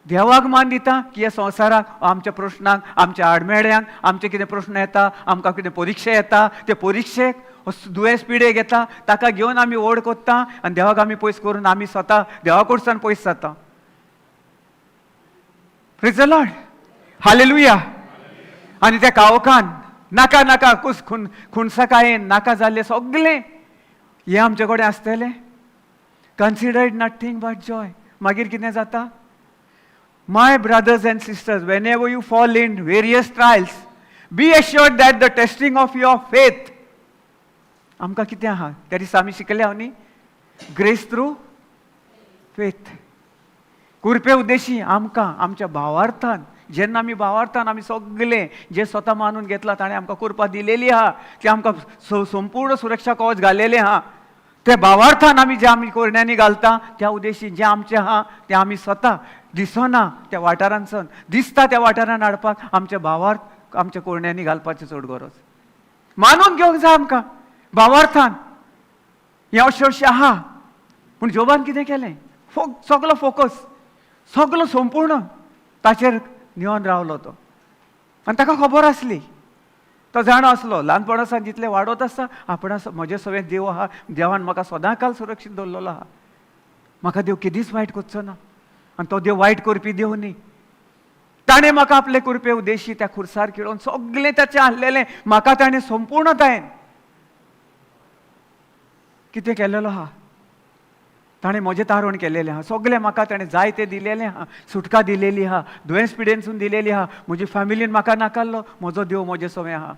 देवाक मान दिता की ह्या संवसाराक आमच्या प्रश्नांक, आमच्या आडमेळ्यांक, आमचे कितें प्रश्न येता, आमकां कितें परिक्षा येता, ते परिक्षेक दुयेंस पिडेक येता ताका घेवन आमी ओड कोत्ता आनी देवाक आमी पयस करून आमी स्वता देवा कडच्यान पयस जाता. Praise the Lord. हालेलुया. आनी त्या कावकान नाका नाका कूस खून खुणसकायेन नाका जाल्लें सगलें हें आमचे कडेन आसतलें. Consider it nothing but joy. मागीर कितें जाता? My brothers and sisters, whenever you fall in various trials, be assured that the testing of your faith. आमकां कितें आहा त्या दिसा आमी शिकले न्ही, ग्रेस थ्रू फेथ. कुरपे उद्देशी आमकां आमच्या भावार्थान, जेन्ना आमी भावार्थान आमी सगले जे स्वता मानून घेतला, ताणें आमकां कुरपा दिलेली आहा, ती आमकां संपूर्ण सुरक्षा कवच घालेलें आहा. ते भावार्थान आमी जे आमी कोरण्यांनी घालता, त्या उद्देशी जें आमचें आहा तें आमी स्वता दिसना त्या वाठारांसून दिसता त्या वाठारान हाडपाक आमच्या भावार्थ आमच्या कोरण्यांनी घालपाची चड गरज मानून घेवंक जाय आमकां. भावार्थान हें अशें अशें आहा. पूण जोबान कितें केलें? सगलो फोकस, सगलो संपूर्ण ताचेर निवन रावलो तो. आनी ताका खबर आसली, तो जाणा आसलो, ल्हानपणा सावन जितलें वाडत आसा आपण म्हजे सगळें देव आहा, देवान म्हाका सदां काल सुरक्षीत दवरलेलो आहा, म्हाका देव केदीच वायट करचो ना. आनी तो देव वायट करपी देव न्ही. ताणें म्हाका आपले कुरपे उद्देशी त्या खुर्सार खेळोवन सगलें ताचें आहलेलें म्हाका ताणें संपूर्णतायेन कितें केलेलो आहा. ताणें म्हजें तारण केलेलें आहा, सगलें म्हाका ताणें जाय तें दिलेलें आहा, सुटका दिलेली आहा, दुयेंस पिडेनसून दिलेली आहा. म्हजी फॅमिलीन म्हाका नाकाल्लो, म्हजो देव म्हजे सवें आहा.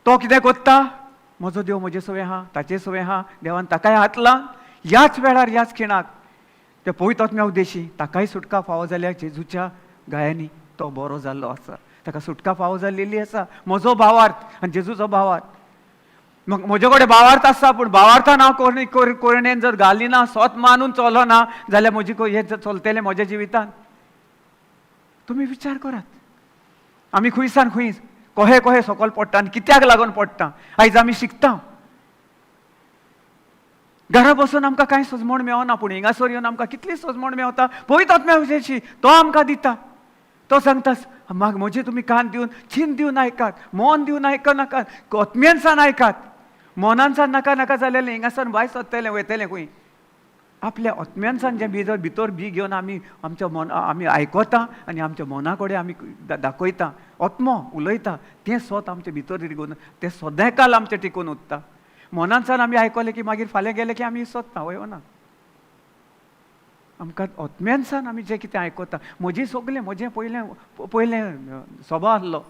तो कितें कोत्ता? म्हजो देव म्हजे सवें आहा, ताचे सवें आहा. देवान ताकाय हात लावन ह्याच वेळार, ह्याच खिणाक ते पवित्र उद्देशी ताकाय सुटका फावो जाल्या. जेजूच्या गायांनी तो बरो जाल्लो आसा, ताका सुटका फावो जाल्लेली आसा. म्हजो भावार्थ आनी जेजूचो भावार्थ. म्हजे कडेन भावार्थ आसा, पूण भावार्थान हांव कोरणी कोरणेन जर घाली ना, स्वत मानून चलो ना जाल्यार म्हजी हें चलतलें म्हज्या जिवितान? तुमी विचार करात. आमी खुंयसान खंय कोहे कोहे सकयल पडटा आनी कित्याक लागून पडटा, आयज आमी शिकता. घरा बसून आमकां कांय सजमण मेळना, पूण हिंगासर येवन आमकां कितली सजमण मेवता. पळयतात आत्म्या तो आमकां दिता. तो सांगता, म्हाका म्हजे तुमी कान दिवन, चीन दिवन आयकात, मन दिवन आयकनाकात, आत्म्यानसान आयकात. मनानसान नाका नाका जालेलें हिंगासान भायर सरतलें, वयतलें खंय. आपल्या आत्म्यानसान जें भितर भितर बी घेवन आमी आमच्या मन आमी आयकता आनी आमच्या मना कडेन आमी दाखयता, आत्मो उलयता, तें स्वत आमचे भितर रिगून तें सदांकाल आमचें टिकून उरता. मनानसान आमी आयकलें की मागीर फाल्यां गेलें की आमी सोदता, वय ना? आमकां आत्म्यानसान आमी जें कितें आयकता. म्हजें सगलें म्हजें पयलें पयलें स्वभाव आसलो,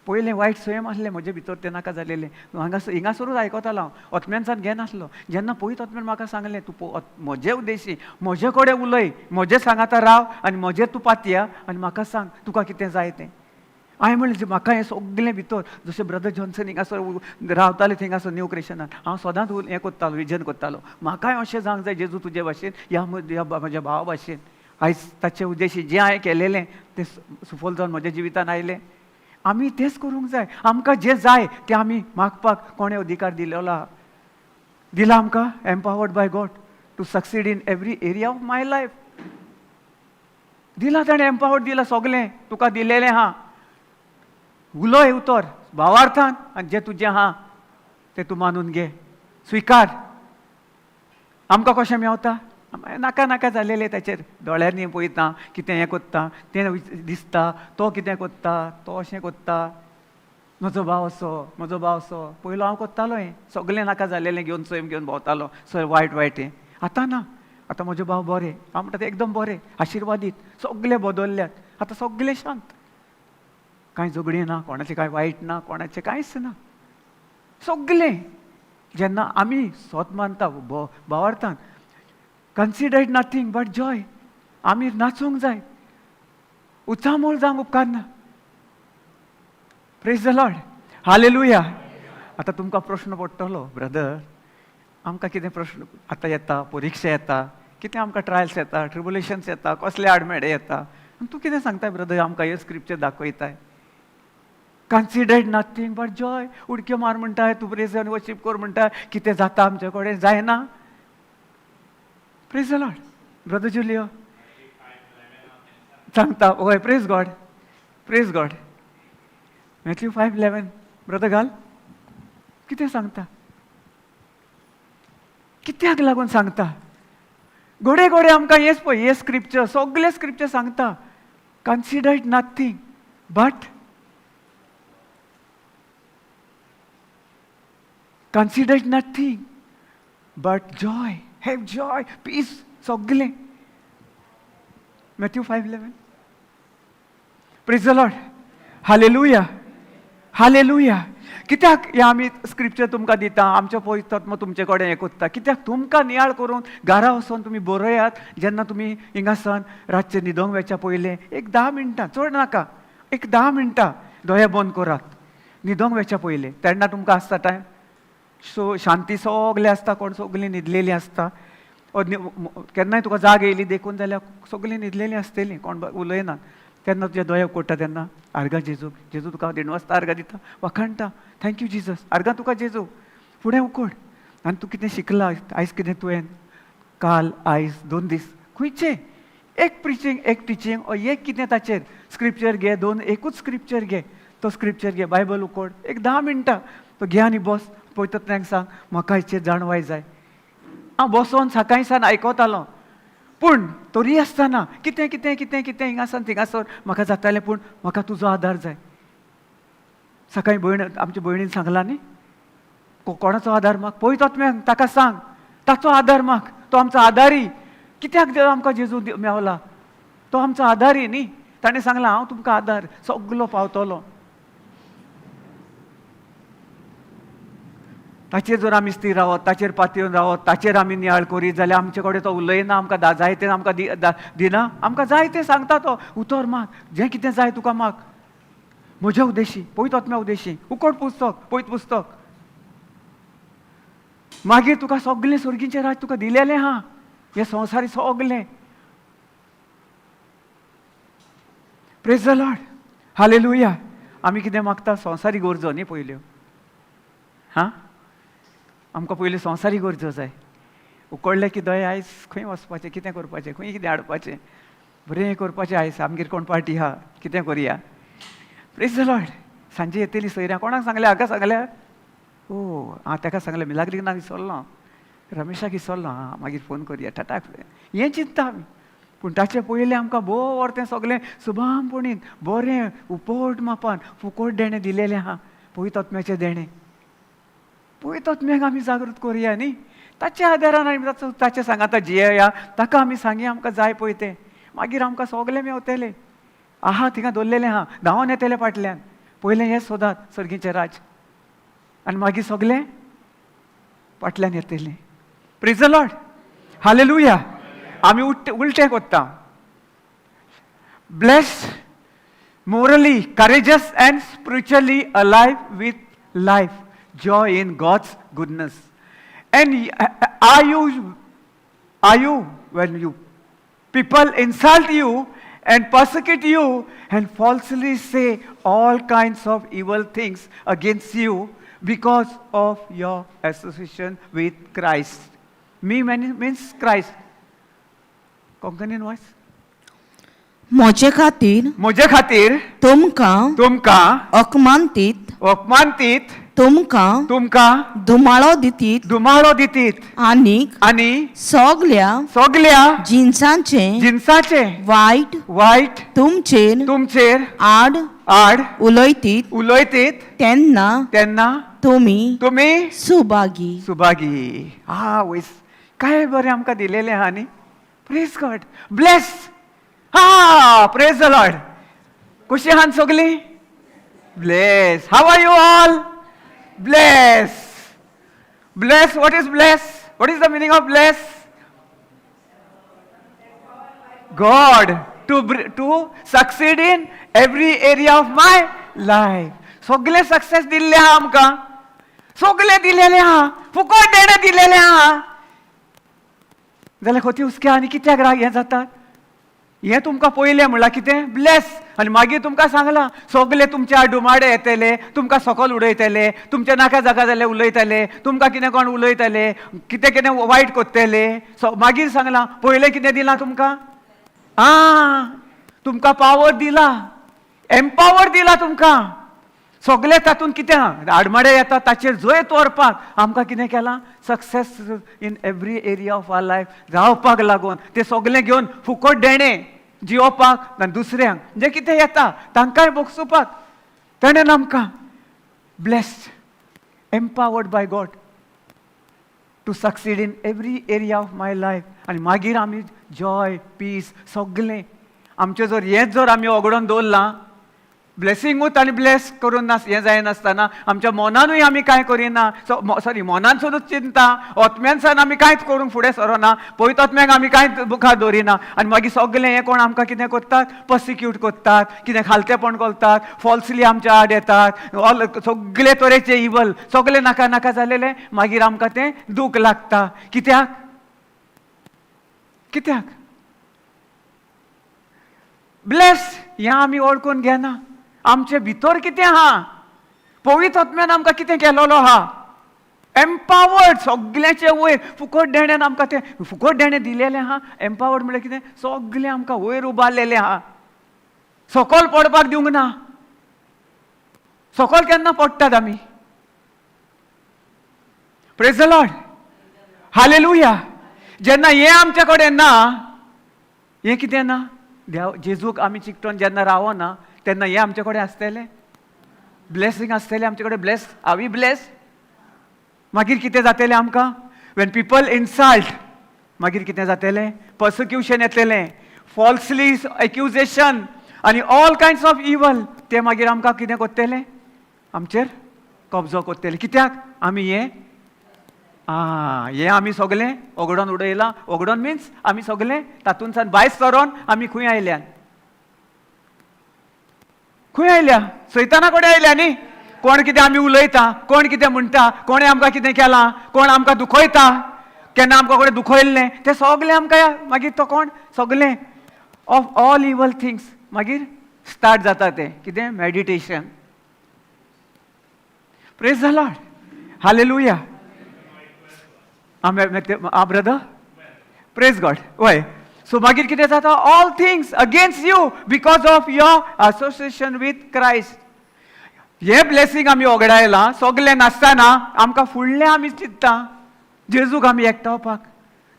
पयलें वायट स्वयं आसलें म्हजे भितर, तें नाका जालेलें. हांगा हिंगासरूच आयकतालो हांव, आत्म्यानसान घेनासलो. जेन्ना पयत आत्म्यान म्हाका सांगलें, तूं म्हजे उद्देशी म्हजे कडेन उलय, म्हजे सांगाता राव आनी म्हजेर तूं पातया आनी म्हाका सांग तुका कितें जाय तें. हांवें म्हणलें, म्हाका हें सगलें भितर, जशें ब्रदर जॉन्सन हिंगासर रावताले थिंगासर न्यू क्रिशनान, हांव सदांच हें करतालो, विजन करतालो, म्हाकाय अशें जावंक जाय जेजू तुजे भाशेन, ह्या म्हज्या भावा भाशेन. आयज ताचे उद्देशी जें हांवें केलेलें तें सुफल जावन म्हज्या जिवितान आयलें. आमी तेंच करूंक जाय. आमकां जें जाय तें आमी मागपाक कोणें अधिकार दिलेलो आहा? दिला आमकां, empowered by God to succeed in every area of my life. दिला ताणें, एम्पावर्ड दिला, सगलें तुका दिलेलें आहा. उलय उतर भावार्थान आनी जें तुजें आहा तें तूं मानून घे, स्विकार. आमकां कशें मेवता? नाका नाका जालेलें ताचेर दोळ्यांनी पळयता, कितें हें कोत्ता तें दिसता, तो कितें कोत्ता, तो अशें कोत्ता, म्हजो भाव असो, म्हजो भाव असो. पयलो हांव कोत्तालो हें सगलें नाका जालेलें घेवन, सैम घेवन भोंवतालो, सगळें वायट वायट हें. आतां ना, आतां म्हजे भाव बरे, हांव म्हणटा ते एकदम बरे, आशिर्वादीत, सगले बदलल्यात आतां, सगले शांत, कांय झगडीं ना, कोणाचें कांय वायट ना, कोणाचें कांयच ना, सगलें. जेन्ना आमी स्वत मानता भावार्थान, consider it nothing but joy, आमी नाचूंक जाय, उचामोळ जावंक उपकारना. Praise the Lord, hallelujah. आतां तुमकां प्रश्न पडटलो, ब्रदर, आमकां कितें प्रश्न आतां येता, परिक्षा येता, कितें आमकां ट्रायल्स येता, ट्रिबुलेशन्स येता, कसले आडमेळे येता, आनी तूं कितें सांगताय ब्रदर आमकां? हे scripture दाखयताय, consider nothing but joy. उडक्यो मार म्हणटाय तूं, प्रेज आनी वर्शीप कर म्हणटाय, कितें जाता आमचे कडेन जायना? Praise the Lord. Brother Julio सांगता, हय, praise God, praise God. Matthew 5:11, brother घाल. कितें सांगता? कित्याक लागून सांगता? घोडे घोडे आमकां हेच पळय, हे स्क्रिप्चर, सगळे स्क्रिप्चर सांगता. Consider it nothing but consider it nothing but joy. Have joy, peace, सगलें. Matthew 5:11. Praise the Lord. Hallelujah. Hallelujah. कित्याक हें आमी स्क्रिप्चर तुमकां दिता? आमचें पवित्र आत्मो तुमचे कडेन हें कोत्ता कित्याक? तुमकां नियाळ करून घरा वचोन तुमी बरयात. जेन्ना तुमी हिंगासान रातचें न्हिदोंक वेच्या पयलें एक 10 मिनटां, चड नाका, एक 10 मिनटां दोळे बंद करात न्हिदोंक वेच्या पयलें. तेन्ना तुमकां आसता टायम, सो शांती सगलें आसता, कोण सगलीं न्हिदलेलीं आसता. केन्नाय तुका जाग येयली देखून जाल्यार सगलीं न्हिदलेलीं आसतलीं, कोण उलयनात. तेन्ना तुजे दोळे उगडटा तेन्ना आर्गां जेजूक. जेजू तुका दिणवासता, आर्गां दिता, वखाणटा. Thank you Jesus. आर्गां तुका जेजू. फुडें उकोड आनी तूं कितें शिकला आयज, कितें तुवें काल, आयज, 2 दीस खंयचें एक प्रिचींग, एक टिचींग ओ एक कितें ताचेर स्क्रिप्चर घे, दोन, एकूच स्क्रिप्चर घे, तो स्क्रिप्चर घे, बायबल उकोड, एक 10 मिनटां तो घे आनी बस. पवित्र सांग, म्हाका हेचेर जाणवाय जाय. हांव बसोन सकाळीं सान आयकतालो, पूण तरी आसतना कितें कितें कितें कितें हिंगासान थिंगासर म्हाका जातालें, पूण म्हाका तुजो आदार जाय. सकाळीं भयण, आमच्या भयणीन सांगलां न्ही, कोणाचो आदार माग? पवित्र आत्म्याक ताका सांग, ताचो आदार माग. तो आमचो आदारी. कित्याक आमकां जेजू मेवला? तो आमचो आदारी न्ही. ताणें सांगलां, हांव तुमकां आदार सगलो पावतलो. ताचेर जर आमी स्थीर रावत, ताचेर पातयेवन रावत, ताचेर आमी नियाळ करीत जाल्यार आमचे कडेन तो उलयना, आमकां जाय तें आमकां दिना, आमकां जाय तें सांगता तो. उतर माग, जें कितें जाय तुका माग म्हज्या उद्देशी, पवित्र आत्म्या उद्देशी. उकोड पुस्तक, पवित्र पुस्तक. मागीर तुका सगलें सर्गीचें राज तुका दिलेलें आहा, हें संवसारी सगलें. Praise the Lord. Hallelujah. आमी कितें मागता? संवसारी गरजो न्ही पयल्यो. हां, आमकां पयल्यो संवसारी गरजो जाय. उकडलें की दोळे, आयज खंय वचपाचें, कितें करपाचें, खंय कितें हाडपाचें, बरें करपाचें, आयज आमगेर कोण पार्टी आहा, कितें करुया. Praise the Lord. सांजे येतली सोयऱ्यां. कोणाक सांगलें? हाका सांगल्या? ओ आं, ताका सांगलें. मिलाग्रीक ना विसरलो हांव, रमेशाक विसरलो. आं, मागीर फोन करुया. टाटाक हें चिंतता आमी. पूण ताचे पयलें आमकां बोर तें सगलें सुबामपणीन बरें उपट मापान फुकट देणें दिलेलें आहा, पवित्र आत्म्याचें देणें. पवित्र आत्म्याक आमी जागृत करुया न्ही. ताच्या आदारान आमी ताचो ताच्या सांगाता जियेया. ताका आमी सांगया आमकां जाय पळय तें. मागीर आमकां सगलें मेवतलें. आहा, थिंगा दवरलेलें आहा, धांवन येतलें फाटल्यान. पयलें हें सोदात सर्गीचें राज आनी मागीर सगलें फाटल्यान येतलें. Praise the Lord. Hallelujah. आमी उट्टे उलटें कोत्ता. Blessed, morally courageous and spiritually alive with life, joy in God's goodness. And are you when you people insult you and persecute you and falsely say all kinds of evil things against you because of your association with Christ. Me means Christ. कोंकणीन वाच. म्हजे खातीर म्हजे खातीर तुमकां तुमकां अपमानतीत, अपमानतीत, तुमकां तुमकां धुमाळो दितीत, धुमाळो दितीत, आनीक आनी सगल्या सगल्या जिनसांचे जिनसाचे वायट वायट तुमचेर तुमचेर आड आड उलयतीत उलयतीत तेन्ना तेन्ना तुमी तुमी सुभागी. सुभागी. हा वयस, काय बरें आमकां दिलेलें आहा न्ही. Praise God. Bless. हा, Praise the Lord. कशी आहात सगलीं? Bless. How are you all? Bless, bless. What is bless? What is the meaning of bless? God to succeed in every area of my life. सगळे success दिल्ले आहा आमकां, सगळे दिलेले आहा, फुकट देणें दिलेलें आहा. जाल्यार खंय हुसक्या आनी कित्याक राग हें जातात? हें तुमकां पयलें म्हणल्यार कितें? ब्लेस. आनी मागीर तुमकां सांगलां, सगळे तुमच्या डुमाडे येतले, तुमकां सकल उडयतले, तुमच्या नाका जागा जाल्यार उलयतले, तुमकां कितें कोण उलयतले, कितें कितें वायट करतले. सो मागीर सांगलां, पयलें कितें दिलां तुमकां? आं, तुमकां पावर दिला, एम्पावर दिला तुमकां. सगळे तातूंत कितें आहा, आडमाडे येता, ताचेर जैत व्हरपाक आमकां कितें केलां? Success in every area of our life जावपाक लागून ते सगळें घेवन फुकट देणें. जियोपाक ना दुसऱ्यांक जे कितें येता तांकांय भोगसुपाक. ताणें आमकां blessed, empowered by God to succeed in every area of my life. आनी मागीर आमी जॉय, पीस सगलें आमचें जर हेंच जर आमी वगडोवन दवरलां, ब्लेसिंगूच आनी ब्लेस करून नास हें जायनासतना आमच्या मनानूय आमी कांय करिना, सो सॉरी, मनानसूनच चिंता, आत्म्यानसान आमी कांयच करूंक फुडें सरना, पवित्र आत्म्याक आमी कांयच मुखार दवरिना. आनी मागीर सगलें हें कोण आमकां कितें करतात, पर्सिक्यूट करतात, कितें खालतेपण करतात, फॉल्सली आमच्या आड येतात, ऑल सगळे तरेचे इवल, सगळे नाका नाका जालेले. मागीर आमकां तें दूख लागता. कित्याक? कित्याक ब्लेस हें आमी वळखून घेना. आमचे भितर कितें आहा, पवित्र आत्म्यान आमकां कितें केलोलो आहा, एम्पावर्ड सगळ्याचे वयर फुकट देण्यान आमकां तें फुकट देणें दिलेलें आहा. एम्पावर्ड म्हणल्यार कितें, सगळें आमकां वयर उबारलेलें आहा, सकयल पडपाक दिवंक ना. सकयल केन्ना पडटात आमी? Praise the Lord, hallelujah. जेन्ना हें आमचे कडेन ना, हें कितें ना, देव जेजूक आमी चिकटोन जेन्ना रावना तेन्ना हें आमचे कडेन आसतलें, ब्लेसींग आसतलें आमचे कडेन. ब्लेस आवी ब्लेस. मागीर कितें जातलें आमकां? When people insult, मागीर कितें जातलें? पर्सिक्युशन येतलें, फॉल्सली एक्युजेशन आनी ऑल कायंड्स ऑफ इवल. ते मागीर आमकां कितें करतले? आमचेर कब्जो करतले. कित्याक आमी हें हें आमी सगलें वगडोन उडयलां. वगडोन मिन्स आमी सगलें तातूंतल्यान भायर सरोन आमी खंय आयल्यान, खंय आयल्या? सैताना कडेन आयल्या न्ही. कोण कितें आमी उलयता, कोण कितें म्हणटा, कोणें आमकां कितें केलां, कोण आमकां दुखयता, केन्ना आमकां कडेन दुखयल्लें, तें सगलें आमकां मागीर तो कोण सगलें ऑफ ऑल इवल थिंग्स मागीर स्टार्ट जाता तें कितें, meditation. Praise the Lord, hallelujah. Ah brother, praise God. वय, सो मागीर कितें जाता? All things against you because of your association with Christ. हें ब्लेसींग आमी वगडायलां. सगलें नासतना आमकां फुडलें आमी चिंत्ता, जेजूक आमी एकठावपाक,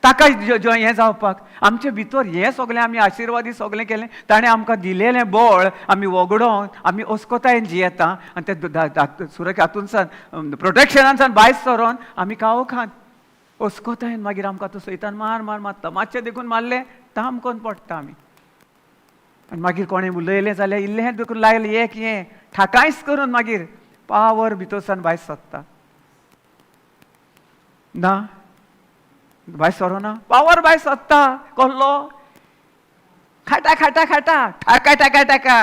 ताका हें जावपाक, आमचे भितर हें सगलें आमी आशिर्वादी सगलें केलें. ताणें आमकां दिलेलें बळ आमी वगडोवन आमी अस्कोतायेन जियेता आनी ते सुरक्षा हातूंतल्यान, प्रोटेक्शनांतल्यान भायर सरोन आमी काळोखान अस्कोतायेन. मागीर आमकां तो सैतान मार मार मारता, मातशें देखून मारलें ताम करून पडटा आमी. आनी मागीर कोणें उलयलें जाल्यार इल्लें देखून लायलें एक हें ठाकायच करून मागीर पावर भितरसान भायर सरता ना, भायर सरोना, पावर भायर सरता. कसलो खाटा खाटा खाटा ठाका ठाका ठाका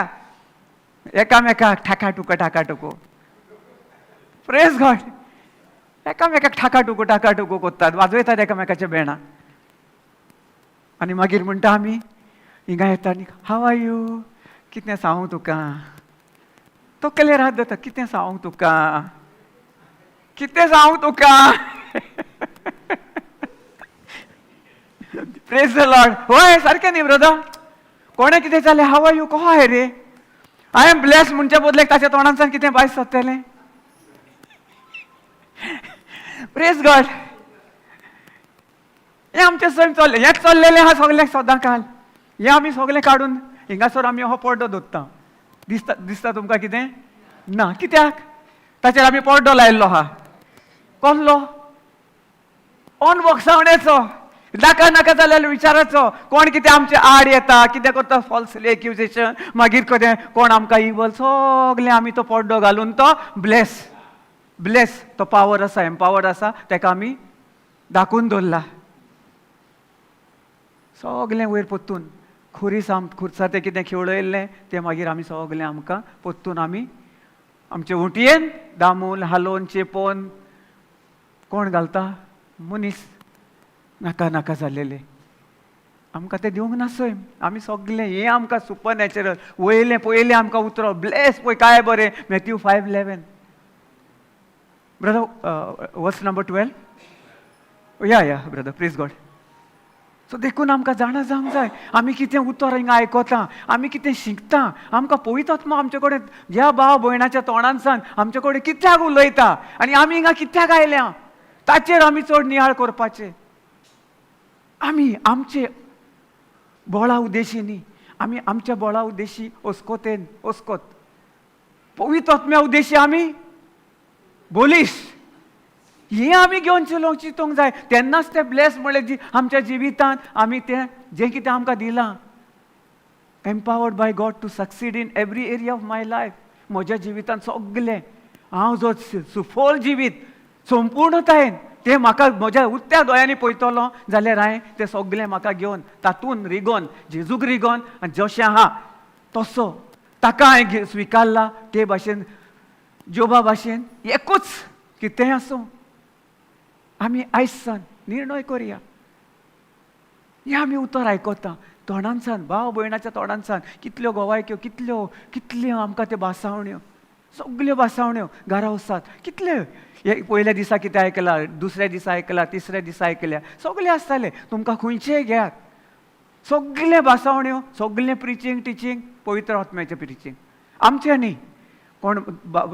एकामेकाक ठाका टुको ठाका टुको. Praise God. एकामेकाक ठाका टुको ठाका टुको करतात, वाजयतात एकामेकाच्या बेणां. आनी मागीर म्हणटा आमी हिंगा येता आनी हाव are you, कितें सांगू तुका, तकलेर हात जाता, कितें सांगू तुका, कितें सांगू तुका. Praise the Lord. होय सारकें न्ही ब्रदर? कोणें कितें जालें, हाव are you, कसो आहाय रे, I am bless म्हणच्या बदलेक ताच्या तोंडांतल्यान कितें भायर सरतलें. प्रेज गॉड. हें आमचें सैम चल्लें, हेंच चल्लेलें आहा सगळें सदां काल. हें आमी सगळें काडून हिंगासर आमी हो पड्डो दवरता. दिसता, दिसता तुमकां कितें ना? कित्याक ताचेर आमी पड्डो लायल्लो आहा? कसलो? अनभोगसावणेचो, नाका नाका जाल्यार विचाराचो. कोण कितें आमचे आड येता, कितें करता, फॉल्सली एक्युजेशन, मागीर कितें कोण आमकां इवल, सगळें आमी तो पड्डो घालून तो ब्लेस, ब्लेस तो पावर आसा, एम्पावर्ड आसा, ताका आमी दाखोवन दवरला. सगळें वयर परतून खुरीस आम खुर्सा तें कितें खेळयल्लें तें मागीर आमी सगळें आमकां परतून आमी आमचे उंटयेन दामून हालोवन चेपोवन कोण घालता? मनीस नाका नाका जालेले. आमकां तें दिवंक ना सैम. आमी सगळें हें आमकां सुपर नॅचरल वयलें पयलें आमकां उतरो ब्लेस पळय काय बरें. Matthew 5:11, brother, verse number 12. Yeah yeah brother, praise God. So देखून आमकां जाणा जावंक जाय आमी कितें उतर हिंगा आयकता, आमी कितें शिकता. आमकां पवित्र आत्मा आमचे कडेन ह्या भाव भयणाच्या तोंडांतल्यान आमचे कडेन कित्याक उलयता आनी आमी हिंगा कित्याक आयल्या ताचेर आमी चड नियाळ करपाचें. आमी आमचे बोळा उद्देशी न्ही, आमी आमच्या बळा उद्देशी ओस्कोतेन ओस्कोत, पवित्र आत्म्या उद्देशी आमी बोलीस. हें आमी घेवन चलोवंक चिंतूंक जाय. तेन्नाच तें ब्लेस म्हणलें जी आमच्या जिवितांत आमी तें जें कितें आमकां दिलां, empowered by God to succeed in every area of my life. म्हज्या जिवितांत सगलें हांव जो सुफल जिवीत संपूर्णतायेन तें म्हाका म्हज्या उत्त्या दोळ्यांनी पळयतलो जाल्यार हांवें तें सगलें म्हाका घेवन तातूंत रिगोन जेजूक रिगोन आनी जशें आहा तसो ताका हांवें स्विकारला ते भाशेन, जोबा भाशेन एकूच कितेंय आसूं आमी आयज सान निर्णय करया. हें आमी उतर आयकता तोंडानसान, भाव भयणाच्या तोंडानसान कितल्यो गोवायक्यो, कितल्यो कितल्यो आमकां त्यो भासावण्यो, सगल्यो भासावण्यो घरा वसात कितल्यो. पयल्या दिसा कितें आयकलां, दुसऱ्या दिसा आयकलां, तिसऱ्या दिसा आयकल्या, सगलें आसतालें. तुमकां खंयचेय घेयात, सगलें भासावण्यो, सगलें प्रिचींग टिचींग पवित्र आत्म्याचें प्रिचींग. आमचें न्ही. कोण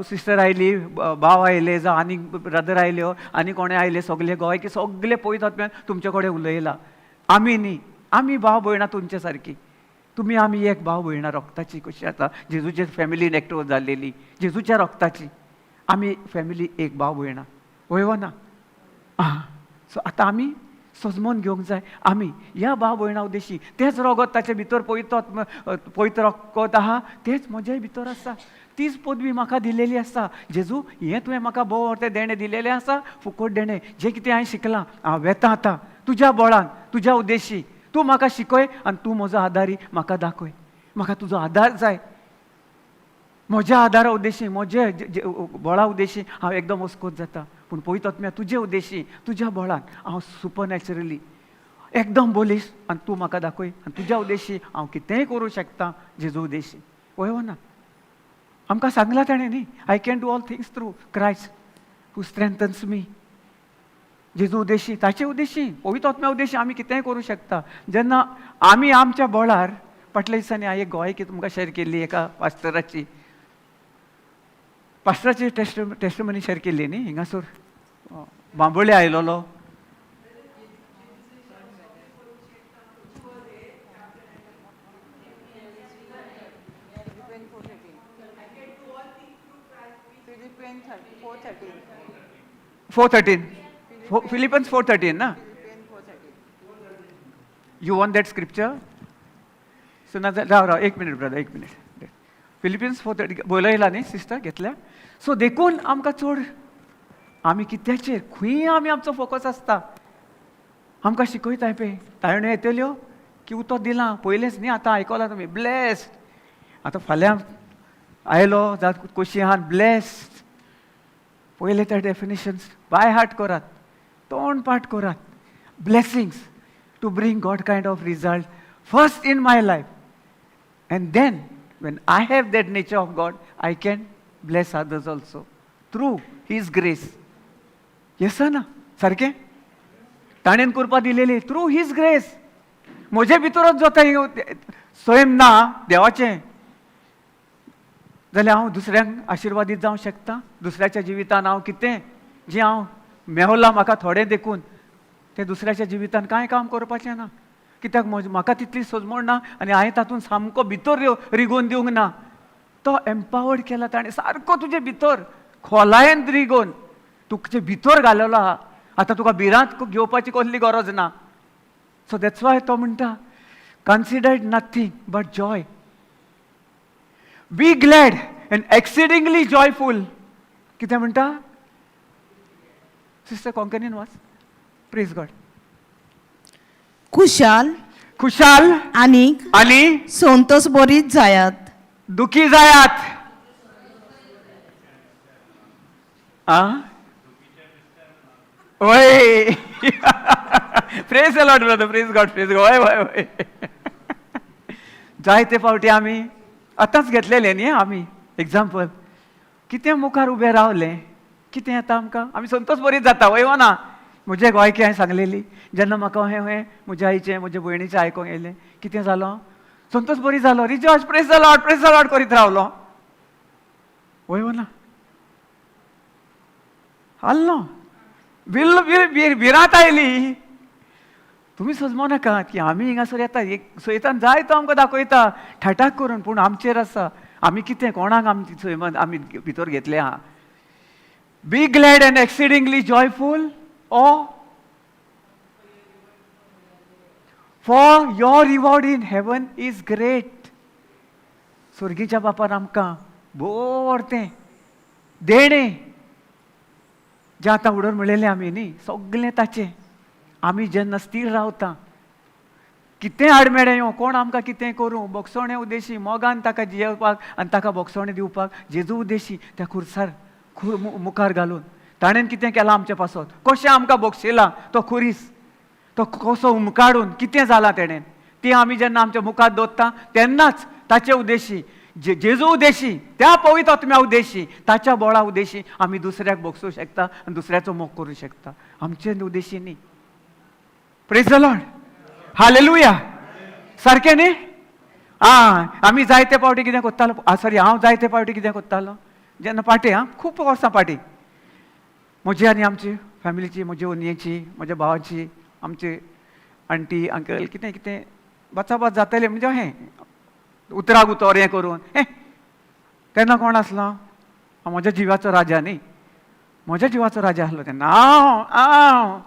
सिस्टर आयली, भाव आयले, जावं आनी ब्रदर आयल्यो, आनी कोणें आयले, सगले गोंयकी सगले पवित्र आत्म्यान तुमचे कडेन उलयला. आमी न्ही, आमी भाव भयणां तुमचे सारकी. तुमी आमी एक भाव भयणां रोगताची कशी आतां जेजूचे फॅमिलीन एकटो जाल्लेली, जेजूच्या रोगताची आमी फॅमिली एक भाव भयणां, वय वो ना? आं, सो आतां आमी सजमोन घेवंक जाय आमी ह्या भाव भयणां उद्देशी. तेंच रोगत ताचे भितर पवित्र पवित्र रगत आहा, तेंच म्हज्याय भितर आसा. तीच पदवी म्हाका दिलेली आसा. जेजू, हें तुवें म्हाका भोव तें देणें दिलेलें आसा, फुकट देणें. जें कितें हांवें शिकलां, हांव वेता आतां तुज्या बळान, तुज्या उद्देशी. तूं म्हाका शिकय आनी तूं म्हजो आदारी म्हाका दाखय. म्हाका तुजो आदार जाय. म्हज्या आदारा उद्देशी, म्हजे बळा उद्देशी हांव एकदम अस्कोत जाता, पूण पवित्र आत्म्या तुजे उद्देशी, तुज्या बळान हांव सुपर नॅचरली एकदम बोलीस आनी तूं म्हाका दाखय आनी तुज्या उद्देशी हांव कितेंय करूं शकता. जेजू उद्देशी, वय वो ना? आमकां सांगलां ताणें न्ही, I can do all things through Christ who strengthens me. जेजू उद्देशी, ताचे उद्देशी, पवित्र आत्म्या उद्देशी आमी कितेंय करूं शकता. जेन्ना आमी आमच्या बळार, फाटल्या दिसांनी हांवें एक गोवायकी तुमकां शेअर केल्ली, एका पास्टराची पास्टराची टेस्टमनी शेअर केल्ली न्ही. हिंगासर बांबोळे आयलोलो. 4:13, Philippians 4:13 ना? You want that scripture? So ना, राव राव, एक मिनिट ब्रदर, एक मिनिट. फिलिपियन्स 4:30 बरयला न्ही सिस्टर, घेतल्या. सो देखून आमकां चड आमी कित्याचेर खंय आमी आमचो फोकस आसता. आमकां शिकयता पळय, ताळण्यो येतल्यो की उतर दिलां पयलेंच न्ही. आतां आयकलां तुमी ब्लेस्ड. आतां फाल्यां आयलो जात कशी आहा ब्लेस्ड. पयले ते डेफिनेशन्स बाय हार्ट करात, तोंड पाठ करात. Blessings to bring God kind of result first in my life, and then when I have that nature of God, I can bless others also through His grace. Yes ना? सारकें ताणें करपा दिलेली through his grace. म्हजे भितरच जाता स्वयं ना देवाचें जाल्यार हांव दुसऱ्यांक आशिर्वादीत जावंक शकता. दुसऱ्याच्या जिवितान हांव कितें जें हांव मेवलां म्हाका थोडें देखून तें दुसऱ्याच्या जिवितान कांय काम करपाचें ना. कित्याक म्हाका तितली सजमण ना आनी हांवें तातूंत सामको भितर रिगोवन दिवंक ना. तो एम्पावर्ड केला ताणें, सारको तुजे भितर खोलायेन रिगोवन तुजे भितर घालवलो आहा. आतां तुका भिरांत घेवपाची कसली गरज ना. सो that's why तो म्हणटा, consider nothing but joy, be glad and exceedingly joyful. कितें म्हणटा सिस्टर? कोंकणीन वाच. Praise God. खुशाल खुशाल आनीक आनी संतोष बरीच जायात. दुखी जायात. आ वय, praise the Lord brother, praise God, praise. वय वय वय. जायते फावटी आमी आतांच घेतलेले न्ही आमी एग्जाम्पल, कितें मुखार उबें रावलें, कितें येता आमकां, आमी संतोष बरीच जाता, वय ना? म्हजे गोंयकी हांवें सांगलेली, जेन्ना म्हाका हें हें म्हज्या आईचें, म्हज्या भयणीचें आयकोंक येयलें, कितें जालो, संतोष बरी जालो, rejoice, praise the Lord, praise the Lord करीत रावलो, वय ना? हाल्लो, बिल भिरांत आयली. तुमी सजमो नाका की आमी हिंगासर येता, एक सैतान जाय तो आमकां दाखयता ठाठाक करून, पूण आमचेर आसा आमी कितें कोणाक आमची सैमान आमी भितर घेतले आहा. Be glad and exceedingly joyful O for your reward in heaven is great. स्वर्गीच्या बापान आमकां भोव तें देणें जें आतां उडोवन म्हणलेलें आमी न्ही, सगलें ताचें. आमी जेन्ना स्थीर रावता, कितें आडमेळें येवं, कोण आमकां कितें करूं, बोगसोणे उद्देशी मोगान ताका जियेवपाक आनी ताका बोगसोणें दिवपाक जेजू उद्देशी त्या खुर्सार मुखार घालून ताणें कितें केलां आमचे पासत, कशें आमकां बोगशिलां, तो खुरीस तो कसो उमकाडून कितें जालां तेणें, ती आमी जेन्ना आमच्या मुखार दवरता तेन्नाच ताचे उद्देशी जेजू उद्देशी त्या पवित्र आत्म्या उद्देशी ताच्या बोळा उद्देशी आमी दुसऱ्याक बोगसूंक शकता आनी दुसऱ्याचो मोग करूं शकता, आमचे उद्देशी न्ही. Praise the Lord, hallelujah. सारकें न्ही? आं, आमी जायते फावटी कितें करतालो, सॉरी, हांव जायते फावटी कितें करतालो जेन्ना पाटी, आं, खूब वर्सां पाटी म्हजी आनी आमची फॅमिलीची, म्हजी ओनयेची, म्हज्या भावाची, आमची आंटी अंकल कितें कितें बाचाबाच जातालें, म्हणजे हें उतराक उतर हें करून हें. तेन्ना कोण आसलो? हांव म्हज्या जिवाचो राजा न्ही, म्हज्या जिवाचो राजा आसलो तेन्ना. हांव हांव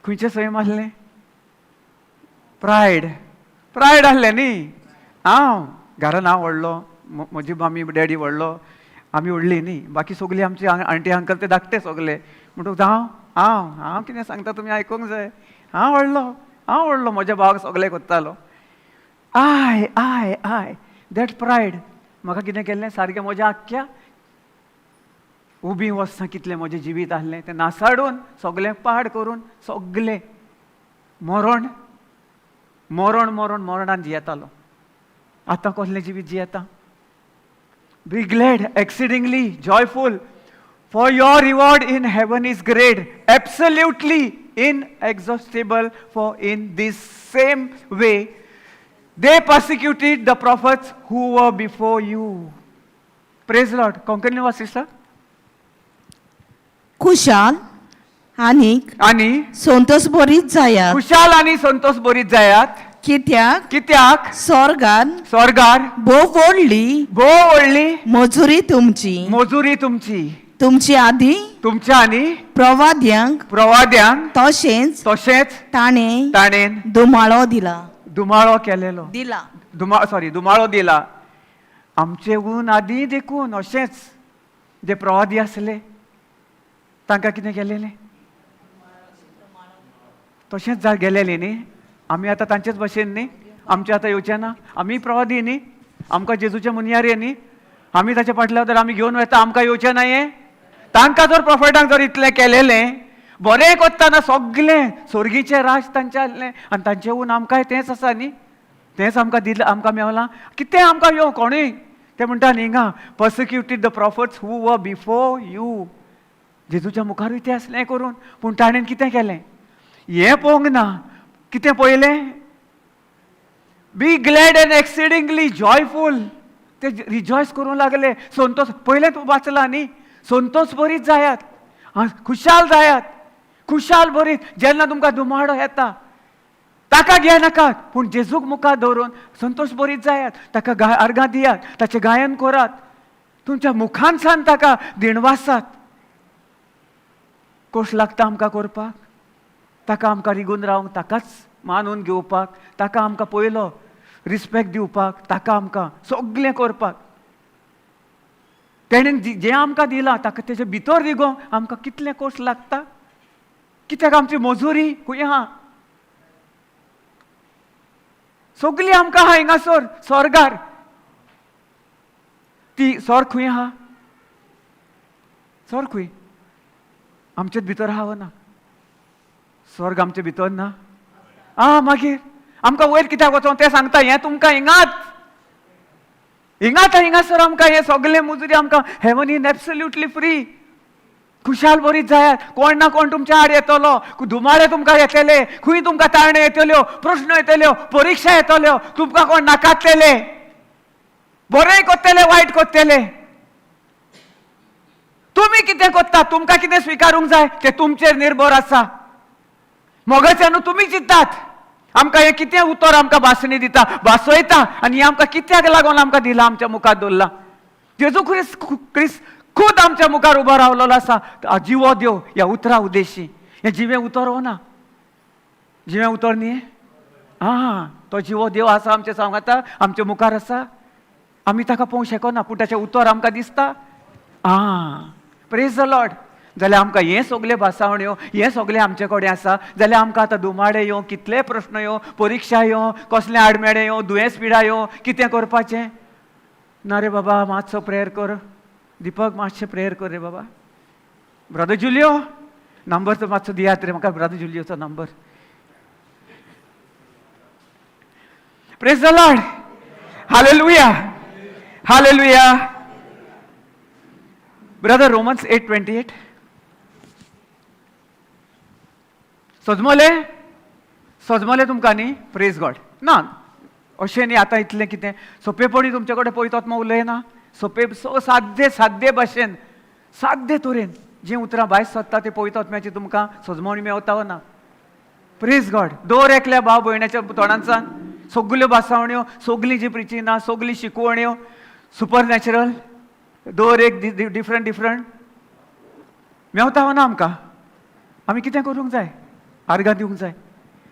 खंयचें सैम आसलें? प्रायड, प्रायड आसलें न्ही. हांव घरान हांव व्हडलो, म्हजी मम्मी डॅडी व्हडलो, आमी व्हडली न्ही, बाकी सगळीं आमची आंटी अंकल ते धाकटे सगळे. म्हणटकूच हांव हांव हांव कितें सांगता तुमी आयकूंक जाय. हांव व्हडलो, हांव व्हडलो, म्हज्या भावाक सगळें करतालो. I I I that pride म्हाका कितें केल्लें सारकें म्हज्या आख्ख्या उबी वर्सां कितलें म्हजें जिवीत आसलें तें नासाडून सगळें पाड करून सगळें मरण मरण मरण मरणान जियेतालो. आतां कसलें जिवीत जियेता? Be glad, exceedingly joyful, for your reward in heaven is great, absolutely inexhaustible, for in this same way they persecuted the prophets who were before you. Praise Lord. Konkani was sister? खुशाल आनीक आनी संतोष बरीच जायात, खुशाल आनी संतोष बरीत जायात, कित्याक कित्याक स्वर्गान स्वर्गार भोव व्हडली भोव व्हडली मजुरी तुमची, मजुरी तुमची, तुमची आदी तुमच्या आनी प्रवाद्यांक प्रवाद्यांक तशेंच तशेंच ताणें ताणें दुमाळो दिला, दुमाळो केलेलो दिला, दुमाळो दिला. आमचे ऊन आदी देखून अशेंच जे प्रवादी आसले तांकां कितें केलेलें तशेंच जा गेलेलें न्ही. आमी आतां तांचेच भशेन न्ही, आमचें आतां येवचें ना, आमी प्रवादी न्ही, आमकां जेजूचे मुनियार न्ही, आमी ताच्या फाटल्या तर आमी घेवन वता, आमकां येवचें ना हें. तांकां जर प्रोफेटांक जर इतलें केलेलें बरें करतना सगलें स्वर्गीचें राज तांचें आसलें आनी तांचें ऊन आमकांय तेंच आसा न्ही, तेंच आमकां दिलां, आमकां मेवलां. कितें आमकां येवं कोणूय ते म्हणटा न्ही हिंगा persecuted the prophets who were before you. जेजूच्या मुखारूय तें आसलें करून, पूण ताणें कितें केलें हें पळोवंक ना. कितें पळयलें? Be glad and exceedingly joyful. ते रिजॉयस करूंक लागले. संतोष पयलें तूं वाचलां न्ही, संतोष बरीच जायात, खुशाल जायात, खुशाल बरीच. जेन्ना तुमकां दुमाडो येता ताका घेनाकात, पूण जेजूक मुखार दवरून संतोष बरीच जायात, ताका अर्गां दियात, ताचें गायन करात, तुमच्या मुखानसान ताका दिणवासात. कोश लागता आमकां करपाक, ताका आमकां रिगून रावंक, ताकाच मानून घेवपाक, ताका आमकां पयलो रिस्पेक्ट दिवपाक, ताका आमकां सगळें करपाक. तेणें जें आमकां दिलां ताका तेजे भितर रिगोवंक आमकां कितलें कोश लागता. कित्याक आमची मजुरी खंय आहा? सगळीं आमकां आहा हिंगासर स्वर्गार. ती स्वर्ग खंय आहा? स्वर्ग खंय? आमचेच भितर आहा वो ना? स्वर्ग आमचे भितर ना? आं, मागीर आमकां वयर कित्याक वचों तें सांगता. हें तुमकां हिंगात हिंगात हिंगासर आमकां हें सगळें मुजुरी आमकां हेवन इन एब्सोल्युटली फ्री. खुशाल बरीच जायात. कोण ना कोण तुमच्या आड येतलो, धुमाळे तुमकां येतले, खंय तुमकां ताळणे येतल्यो, प्रश्न येतल्यो, परिक्षा येतल्यो, तुमकां कोण नाकातलेले, बरें करतले वायट करतले. तुमी कितें करता, तुमकां कितें स्विकारूंक जाय तें तुमचेर निर्भर आसा. मोगाच्यानू तुमी चिंतात आमकां हें कितें उतर आमकां भासणी दिता, भासयता आनी हें आमकां कित्याक लागून आमकां दिलां, आमच्या मुखार दवरलां. जेजू क्रिस्त क्रिस्त खूद आमच्या मुखार उबो रावलेलो आसा जिवो देव ह्या उतरा उद्देशी. हें जिवें उतर हो ना, जिवें उतर न्ही. आं, तो जिवो देव आसा आमच्या सांगाता, आमच्या मुखार आसा. आमी ताका पळोवंक शकना पूण ताचें उतर आमकां दिसता. आं, प्रेज the Lord. जाल्यार आमकां हें सगळें भासावण्यो, हें सगळें आमचे कडेन आसा जाल्यार आमकां आतां दुमाडे येवं, कितले प्रस्न येवं, परिक्षा येवं, कसले आडमेळे येवं, दुयेंस पिडा येवं, कितें करपाचें ना रे बाबा. मातसो प्रेयर कर दीपक, मातशें प्रेयर कर रे बाबा. ब्रदर जुलियो नंबर तो मातसो दियात रे म्हाका, ब्रदर जुलियोचो number. Praise the Lord. Hallelujah. Hallelujah. Brother, Romans 8:28. सजमले सजमले तुमकां न्ही? प्रेज गॉड. ना अशें न्ही, आतां इतलें कितें सोंपेपणी तुमचे कडेन पळयतात मग उलयना. सोंपे सो साद्दे साद्दे भाशेन साद्दे तरेन जीं उतरां भायर सोदता तें पळयतात मेळची तुमकां सजमणी मेवता ना. प्रेज गॉड. दर एकल्या भाव भयण्याच्या तोंडांतल्यान सगल्यो भासावण्यो, सगलीं जी प्रिचिंगां, सगली शिकवण्यो सुपर नॅचरल, दर एक डिफरंट डिफरंट मेवता ना आमकां. आमी कितें करूंक जाय? आर्गां दिवंक जाय.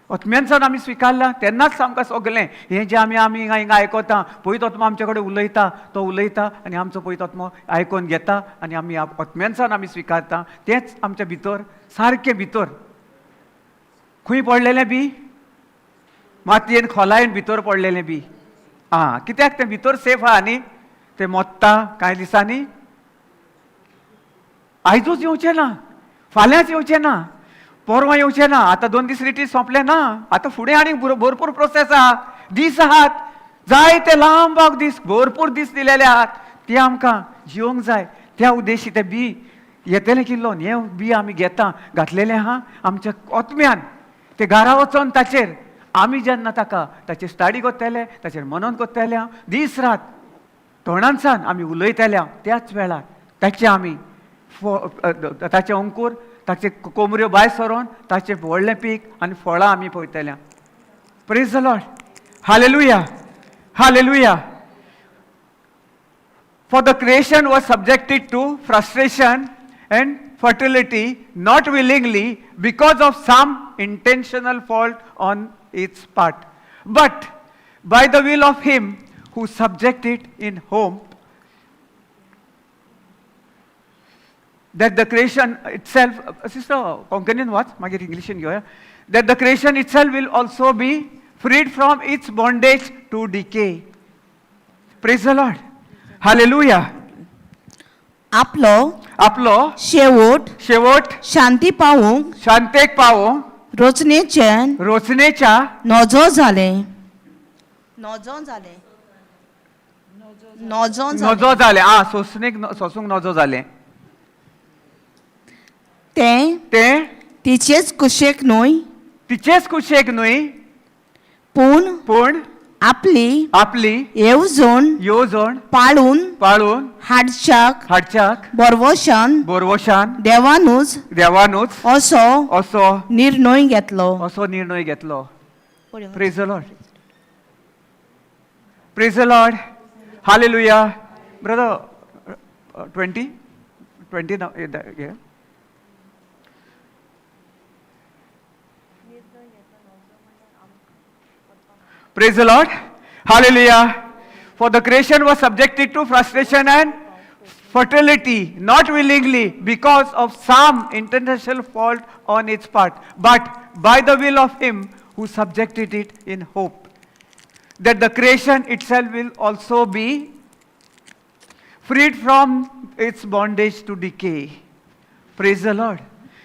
आत्म्यानसान आमी स्विकारला तेन्नाच आमकां सगलें हें जें आमी आमी हिंगा हिंगा आयकता, पयत आत्मो आमचे कडेन उलयता, तो उलयता आनी आमचो पयत आत्मो आयकोन घेता आनी आमी आत्म्यानसान आमी स्विकारता. तेंच आमच्या भितर सारकें भितर खंय पडलेलें बी मातयेन खोलायेन भितर पडलेलें बी. आं, कित्याक तें भितर सेफ आहा न्ही, तें मोत्ता कांय दिसांनी. आयजूच येवचें ना, फाल्यांच येवचें ना, परवां येवचें ना. आतां 2 दीस रिट्रीट सोंपलें ना, आतां फुडें आनी भरपूर प्रोसेस आहा. दीस आहात जायते लांब दीस, भरपूर दीस दिलेले आहात, ते आमकां जिवंक जाय. त्या उद्देशी ते बी येतलें किल्लोन हें बी आमी घेता घातलेलें आहा आमच्या आत्म्यान. ते घरा वचोन ताचेर आमी जेन्ना ताका ताचेर स्टडी करतले, ताचेर मनन करतले, दीस रात तोंडांसान आमी उलयतले, त्याच वेळार ताचें आमी ताचें अंकूर, ताचे कोमऱ्यो भायर सरोन ताचें व्हडलें पीक आनी फळां आमी पळयतले. Praise the Lord. Hallelujah. Hallelujah. For the creation was subjected to frustration and fertility, not willingly, because of some intentional fault on its part, but by the will of him who subjected it in hope that the creation itself, sister, Konkanian वाच, मागीर इंग्लिशीन घेवया, that the creation itself will also be freed from its bondage to decay. Praise the Lord. Hallelujah. आपलो आपलो शेवट शेवट शांती पावूंक शांतेक पावोवंक रचनेच्यान रचनेच्या नजो जालें, नजो जालें, नजो जालें. नजो जालें. आं, सोंसणेक सोंसूंक नजो जालें. तें तें तिचेच कुशेक न्हय, तिचेच कुशेक न्हय, पूण पूण आपली आपली येवजण येवजण पाळून पाळून हाडच्याक हाडच्याक बरवशान बोरवशान देवानूच देवानूच असो असो निर्णय घेतलो. असो निर्णय घेतलो. Praise the Lord. Praise the Lord. Hallelujah. Brother, 20 20. Praise the Lord. Hallelujah. For the creation was subjected to frustration and fertility, not willingly, because of some intentional fault on its part, but by the will of him who subjected it in hope that the creation itself will also be freed from its bondage to decay. Praise the Lord.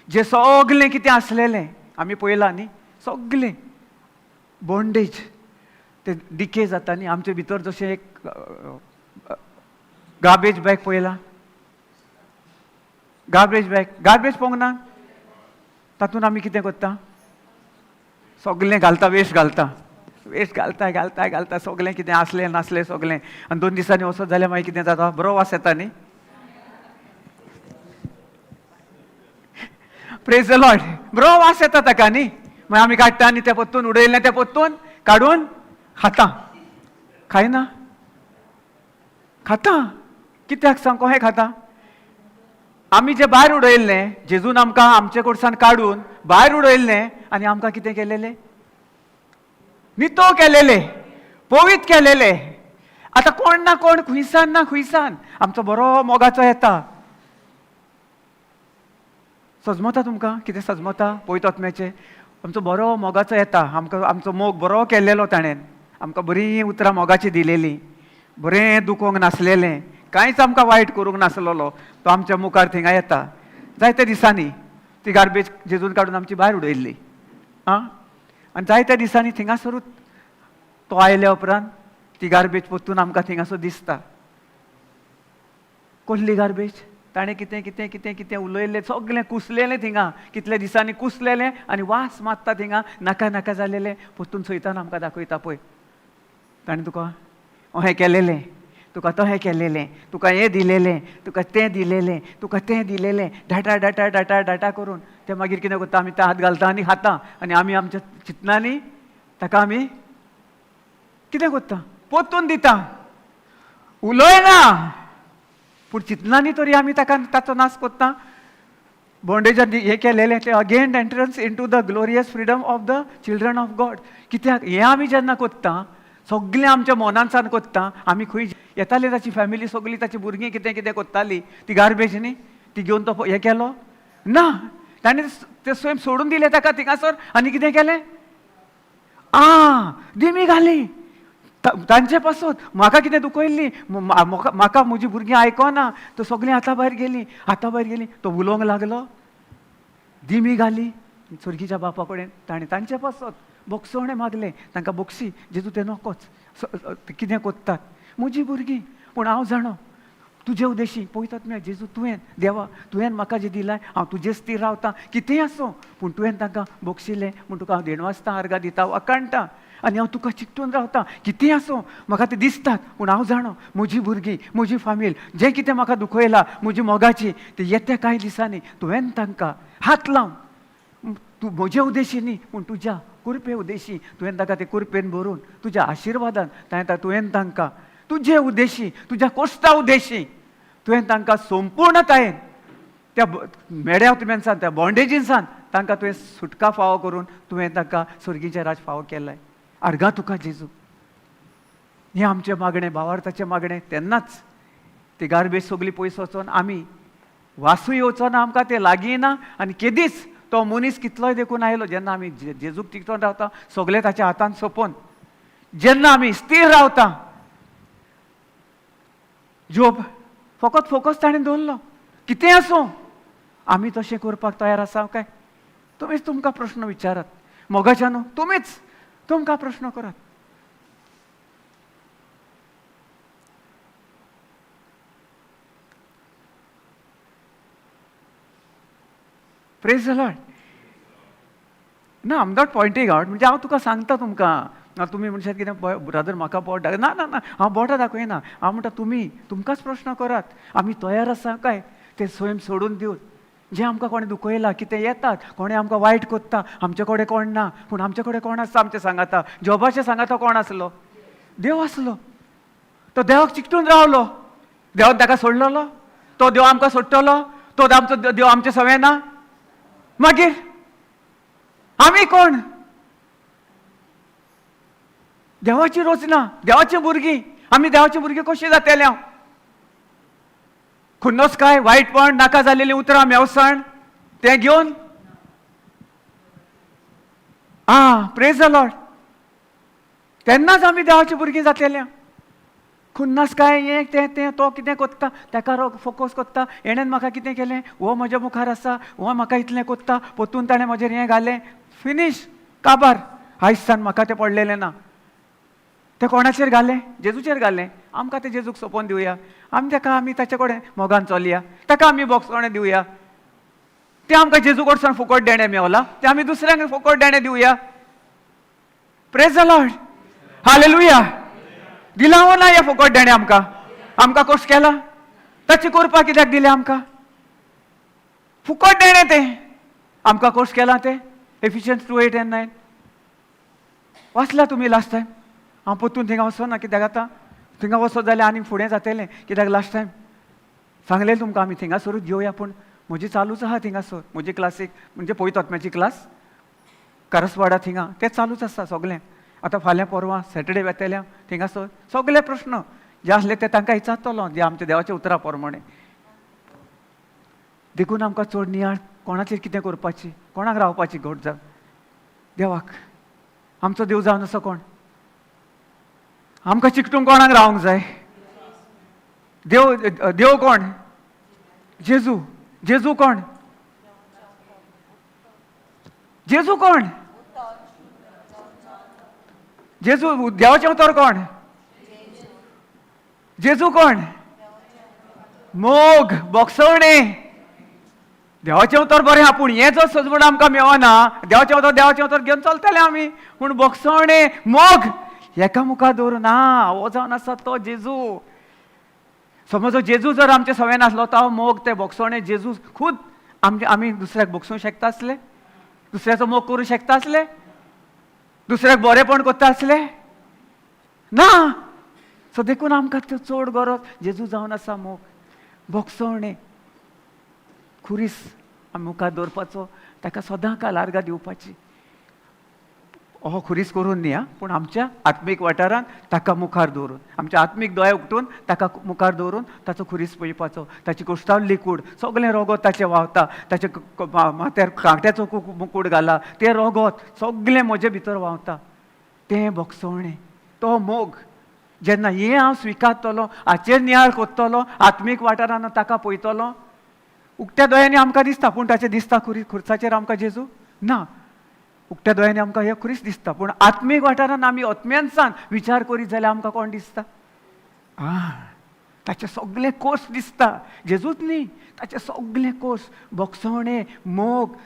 जे सगलें कितें आसलेलें आमी पळयलां न्ही, सगलें bondage ते decay जाता न्ही. आमचे भितर जशें एक गार्बेज बॅग पळयला, गार्बेज बॅग, गार्बेज पळोवंक ना, तातूंत आमी कितें करता, सगलें घालता, वेस्ट घालता, वेस्ट घालता घालता घालता, सगलें कितें आसलें नासलें सगलें. आनी 2 दिसांनी वचत जाल्यार मागीर कितें जाता, बरो वास येता न्ही. प्रेज the Lord. बरो वास येता ताका न्ही. मागीर आमी काडटा आनी तें पोत्तून उडयलें तें पोत्तून काडून खाता. खायना? खाता. कित्याक सांग कोहें खाता? आमी जें भायर उडयल्लें जेजून आमकां आमचे कडसान काडून भायर उडयल्लें आनी आमकां कितें केलेलें? नितो केलेले, पवित्र केलेले. आतां कोण ना कोण खुंयसान ना खुंयसान आमचो बरो मोगाचो येता. सजमता तुमकां कितें सजमता? पवित्र आत्म्याचें आमचो बरो मोगाचो येता, आमकां आमचो मोग बरो केलेलो ताणें, आमकां बरीं उतरां मोगाचीं दिलेलीं, बरें दुखोवंक नासलेलें, कांयच आमकां वायट करूंक नासलेलो, तो आमच्या मुखार थिंगा येता. जायत्या दिसांनी ती गार्बेज जेजून काडून आमची भायर उडयल्ली आं, आनी जायत्या दिसांनी थिंगासरूच तो आयल्या उपरांत ती गार्बेज पोत्तून आमकां थिंगासर दिसता. कसली गार्बेज? ताणें कितें कितें कितें कितें उलयल्लें, सगळें कुसलेलें थिंगा, कितले दिसांनी कुसलेलें आनी वास मारता थिंगा, नाका नाका जालेलें. पोत्तून सैतान आमकां दाखयता, पळय ताणें तुका अहें केलेलें, तुका तहें केलेलें, तुका हें दिलेलें, तुका तें दिलेलें, तुका तें दिलेलें, डाटा डाटा डाटा डाटा करून ते मागीर कितें करता, आमी ते हात घालता आनी खाता, आनी आमी आमच्या चिंतनांनी ताका आमी कितें करता, पोत्तून दिता. उलयना पूण चिंतनांनी तरी आमी ताका ताचो नाश करता. बॉन्डेजान हें केलेलें तें again entrance into the glorious freedom of the children of God. कित्याक हें आमी जेन्ना करता, सगळें आमच्या मनानसान करता. आमी खंय येताली ताची फॅमिली सगळी, ताची भुरगीं कितें कितें करताली, ती गार्बेज न्ही, ती घेवन तो हें केलो ना, ताणें तें स्वयं सोडून दिलें ताका थिंगासर. आनी कितें केलें? आं, दिमी घाली तांचे पासत. म्हाका कितें दुखयल्ली, म्हाका म्हजी भुरगीं आयकना, तो सगळीं हाता भायर गेलीं, हाता भायर गेलीं. तो उलोवंक लागलो, दिमी घाली स्वर्गीच्या बापा कडेन. ताणें तांचे पासत बोगसोणें मागलें, तांकां बोगसी जेजू तें नकोच, कितें कोत्तात म्हजी भुरगीं, पूण हांव जाणो तुजे उदेशी पळयतात मगे जेजू, तुवें देवा तुवें म्हाका जें दिलां हांव तुजेच स्थिर रावतां, कितेंय आसूं, पूण तुवें तांकां बोगशिलें म्हूण तुका हांव देणवासतां, आर्गां दिता, वाखाणटा, आनी हांव तुका चिकटून रावतां. कितेंय आसूं म्हाका तें दिसतात, पूण हांव जाणो म्हजी भुरगीं, म्हजी फामील, जें कितें म्हाका दुखयलां म्हजी मोगाची, तें येत्या कांय दिसांनी तुवें तांकां हात लावन, तूं म्हजे उदेशी न्ही पूण तुज्या कुरपे उदेशी तुवें ताका ते कुरपेन भरून तुज्या आशिर्वादान ताणें तुवें तांकां तुजे उदेशी, तुज्या कोश्टा उदेशी तुवें तांकां संपूर्णतायेन त्या मेड्या तुमेनसान, त्या बॉन्डेजीनसान तांकां तुवें सुटका फावो करून तुवें तांकां स्वर्गीचें राज फावो केलाय. आर्गां तुका जेजू. हें आमचें मागणें, भावार्थाचें मागणें. तेन्नाच ती गार्बेज सगळी पयस वचोन आमी वासूय येवचो ना, आमकां तें लागीं ना. आनी केदीच तो मनीस कितलोय देखून आयलो, जेन्ना आमी जेजूक तिकटोन रावता, सगळें ताच्या हातान सोंपोवन जेन्ना आमी स्थिर रावता. जोब फकत फोकस ताणें दवरलो, कितेंय आसूं आमी तशें करपाक तयार आसा काय? तुमीच तुमकां प्रश्न विचारात मोगाच्या न्हू, तुमीच तुमकां प्रश्न करात. Praise the Lord. ना, आम not pointing out, म्हणजे हांव तुका सांगता तुमकां. ना तुमी म्हणशात कितें ब्रदर म्हाका बोट दाखय, ना ना ना, हांव बोटां दाखयना. हांव म्हणटा तुमी तुमकांच प्रश्न करात, आमी तयार आसा काय तें स्वयं सोडून दिवन? जें आमकां कोणें दुखयलां, कितें येतात, कोणें आमकां वायट कोत्ता, आमचे कडेन कोण ना, पूण आमचे कडेन कोण आसा आमचें सांगाता? जॉबाचें सांगाता कोण आसलो? देव आसलो. तो देवाक चिकटून रावलो. देवान ताका सोडलेलो? तो देव आमकां सोडटलो? तो आमचो देव आमचें सवें ना? मागीर आमी कोण? देवाची रोचना, देवाची भुरगीं. आमी देवाची भुरगीं कशीं जातले? हांव खुन्नस काय, वायटपण, नाका जालेलीं उतरां, मेवसाण तें घेवन आं, प्रेज the Lord. तेन्नाच आमी देवाची भुरगीं जातले. खुन्नास काय, हें तें तें, तो कितें कोत्ता ताका फोकस कोत्ता, हेणेन म्हाका कितें केलें, हो म्हज्या मुखार आसा, हो म्हाका इतलें कोत्ता, पोतून ताणें म्हजेर हें घालें, फिनीश, काबार. आयज सान म्हाका तें पडलेलें ना. तें कोणाचेर घालें? जेजूचेर घालें. आमकां तें जेजूक सोंपोवन दिवया, आमी ताका, आमी ताचे कडेन मोगान चलया, ताका आमी बोगसणें दिवया. तें आमकां जेजू कडसून फुकट देणें मेवलां, तें आमी दुसऱ्यांक फुकट देणें दिवया. Praise the Lord, hallelujah. दिलां वो ना हें फुकट देणें आमकां? आमकां कोश केलां? ताची करपा कित्याक दिलें आमकां? फुकट देणें तें आमकां कोश केलां तें. Ephesians 2:8 and 9 वाचला तुमी लास्ट टायम. हांव परतून थिंगा वचना, कित्याक आतां थिंगा वचत जाल्यार आनीक फुडें जातलें. कित्याक लास्ट टायम सांगलें तुमकां, आमी थिंगासरूच घेवया, पूण म्हजी चालूच आहा थिंगासर. म्हजी क्लासीक म्हणजे पवित्र आत्म्याची क्लास करसवाडा थिंगा तें चालूच आसता सगळें. आतां फाल्यां परवां सॅटर्डे वेतल्या थिंगासर सगळे प्रश्न जे आसले ते तांकां विचारतलो, जे आमच्या देवाच्या उतरा प्रमाणे. देखून आमकां चड नियाळ कोणाचेर कितें करपाची, कोणाक रावपाची घट जावन देवाक. आमचो देव जावन आसा कोण? आमकां चिकटूंक कोणाक रावंक जाय? देव. देव कोण? जेजू. जेजू कोण? जेजू कोण? जेजू देवाचें उतर कोण? जेजू कोण? मोग, भोगसवणे. देवाचें उतर बरें आहा, पूण हें जर सजवण आमकां मेळना. देवाचें उतर, देवाचें उतर घेवन चलतले आमी, पूण भोगसवणे, मोग एका मुखार दवरून ना. हो जावन आसा तो जेजू. समज हो जेजू जर आमच्या सवय नासलो तो मोग, ते भोगसवणे, जेजू खूद आमचे, आमी दुसऱ्याक भोगसूंक शकता आसले? दुसऱ्याचो मोग करूं शकता आसले? दुसऱ्याक बरेपण करता आसले ना. सो देखून आमकां त्यो चड गरज जेजू जावन आसा मोग, भोगसवणे, खुरीस आमी मुखार दवरपाचो, ताका सदां काल आर्गां दिवपाची. हो खुरीस करून न्ही आं, पूण आमच्या आत्मीक वाठारांत ताका मुखार दवरून, आमच्या आत्मीक दोळे उगटून ताका मुखार दवरून ताचो खुरीस पळोवपाचो. ताची कुश्तावल्ली कूड, सगळें रोगोत ताचें व्हांवता. ताचे माथ्यार कांट्याचो मुकूट घाला, तें रोगोत सगळें म्हजे भितर व्हांवता. तें भोगसवणें, तो मोग जेन्ना हें हांव स्विकारतलो, हाचेर नियाळ करतलो, आत्मीक वाठारान ताका पळयतलो. उक्त्या दोळ्यांनी आमकां दिसता, पूण ताचें दिसता खुरी खुर्साचेर आमकां जेजू ना. उक्त्या दोळ्यांनी आमकां हे खुरीस दिसता, पूण आत्मीक वाठारान आमी आत्म्यानसान विचार करीत जाल्यार आमकां कोण दिसता? आ, ताचे सगळे कोर्स दिसता. जेजूच न्ही, ताचे सगळे कोर्स, भोगसवणे, मोग,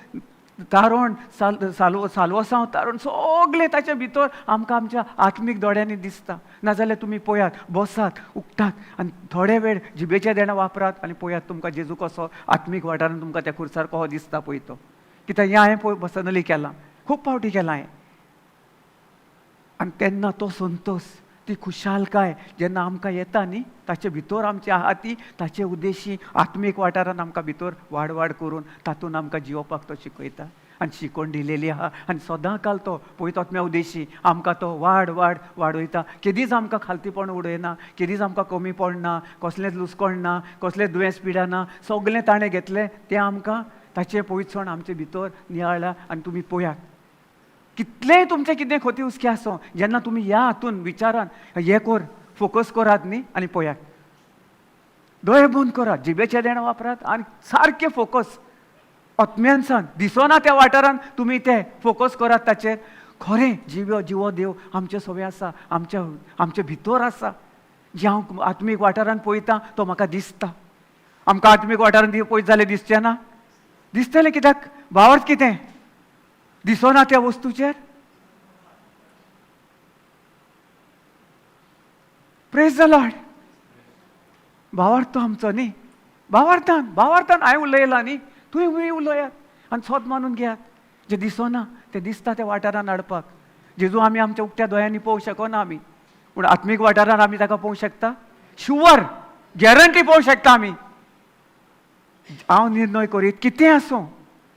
तारण, साल्वसांव, तारण, सगळें ताच्या भितर आमकां आमच्या आत्मीक दोळ्यांनी दिसता. नाजाल्यार तुमी पळयात, बसात, उगटात आनी थोडे वेळ जिबेचे देणें वापरात आनी पळयात तुमकां जेजू कसो आत्मीक वाठारान तुमकां त्या खुर्सार कसो दिसता पळय तो. कित्याक हें हांवें पळय पर्सनली केलां, खूब फावटी केलां हांवें. आनी तेन्ना तो संतोश, ती खुशालकाय जेन्ना आमकां येता न्ही, ताचे भितर आमची आहा ती ताचे उद्देशी आत्मीक वाठारान आमकां भितर वाड वाड करून तातूंत आमकां जियोवपाक तो शिकयता आनी शिकोवन दिलेली आहा. आनी सदां काल तो पवित्र आत्म्या उद्देशी आमकां तो वाड वाड वाडयता. केदीच आमकां खालतीपण उडयना, केदीच आमकां कमी पडना, कसलेंच लुसकोण ना, कसलेंच दुयेंस पिडा ना. सगळें ताणें घेतलें तें आमकां ताचें पवित्रसण आमचे भितर नियाळ्ळा. आनी तुमी पळयात, कितलेंय तुमचें कितें खोती हुस्के आसूं, जेन्ना तुमी ह्या हातून विचारान हें कर फोकस करात न्ही आनी पळयात, दोळे बंद करात, जिबेचें देणें वापरात आनी सारकें फोकस आत्म्यानसान दिसना त्या वाठारान तुमी ते फोकस करात ताचेर. खरें जिवो जिवो देव आमचे सवे आसा, आमच्या आमचे भितर आसा. जे हांव आत्मीक वाठारान पळयता तो म्हाका दिसता. आमकां आत्मीक वाठारान पळयत जाल्यार दिसचें ना? दिसतलें. कित्याक भावार्थ कितें दिसना त्या वस्तूचेर? Praise the Lord. भावार्थ तो आमचो न्ही, भावार्थान भावार्थान हांवें उलयलां न्ही, तुवें उलयात आनी सोद मानून घेयात. जें दिसना तें दिसता त्या वाठारान हाडपाक जेजू आमी आमच्या उक्त्या दोळ्यांनी पळोवंक शकना आमी, पूण आत्मीक वाठारान आमी ताका पळोवंक शकता. शुवर गॅरंटी पळोवंक शकता आमी. हांव निर्णय करीत कितें आसूं,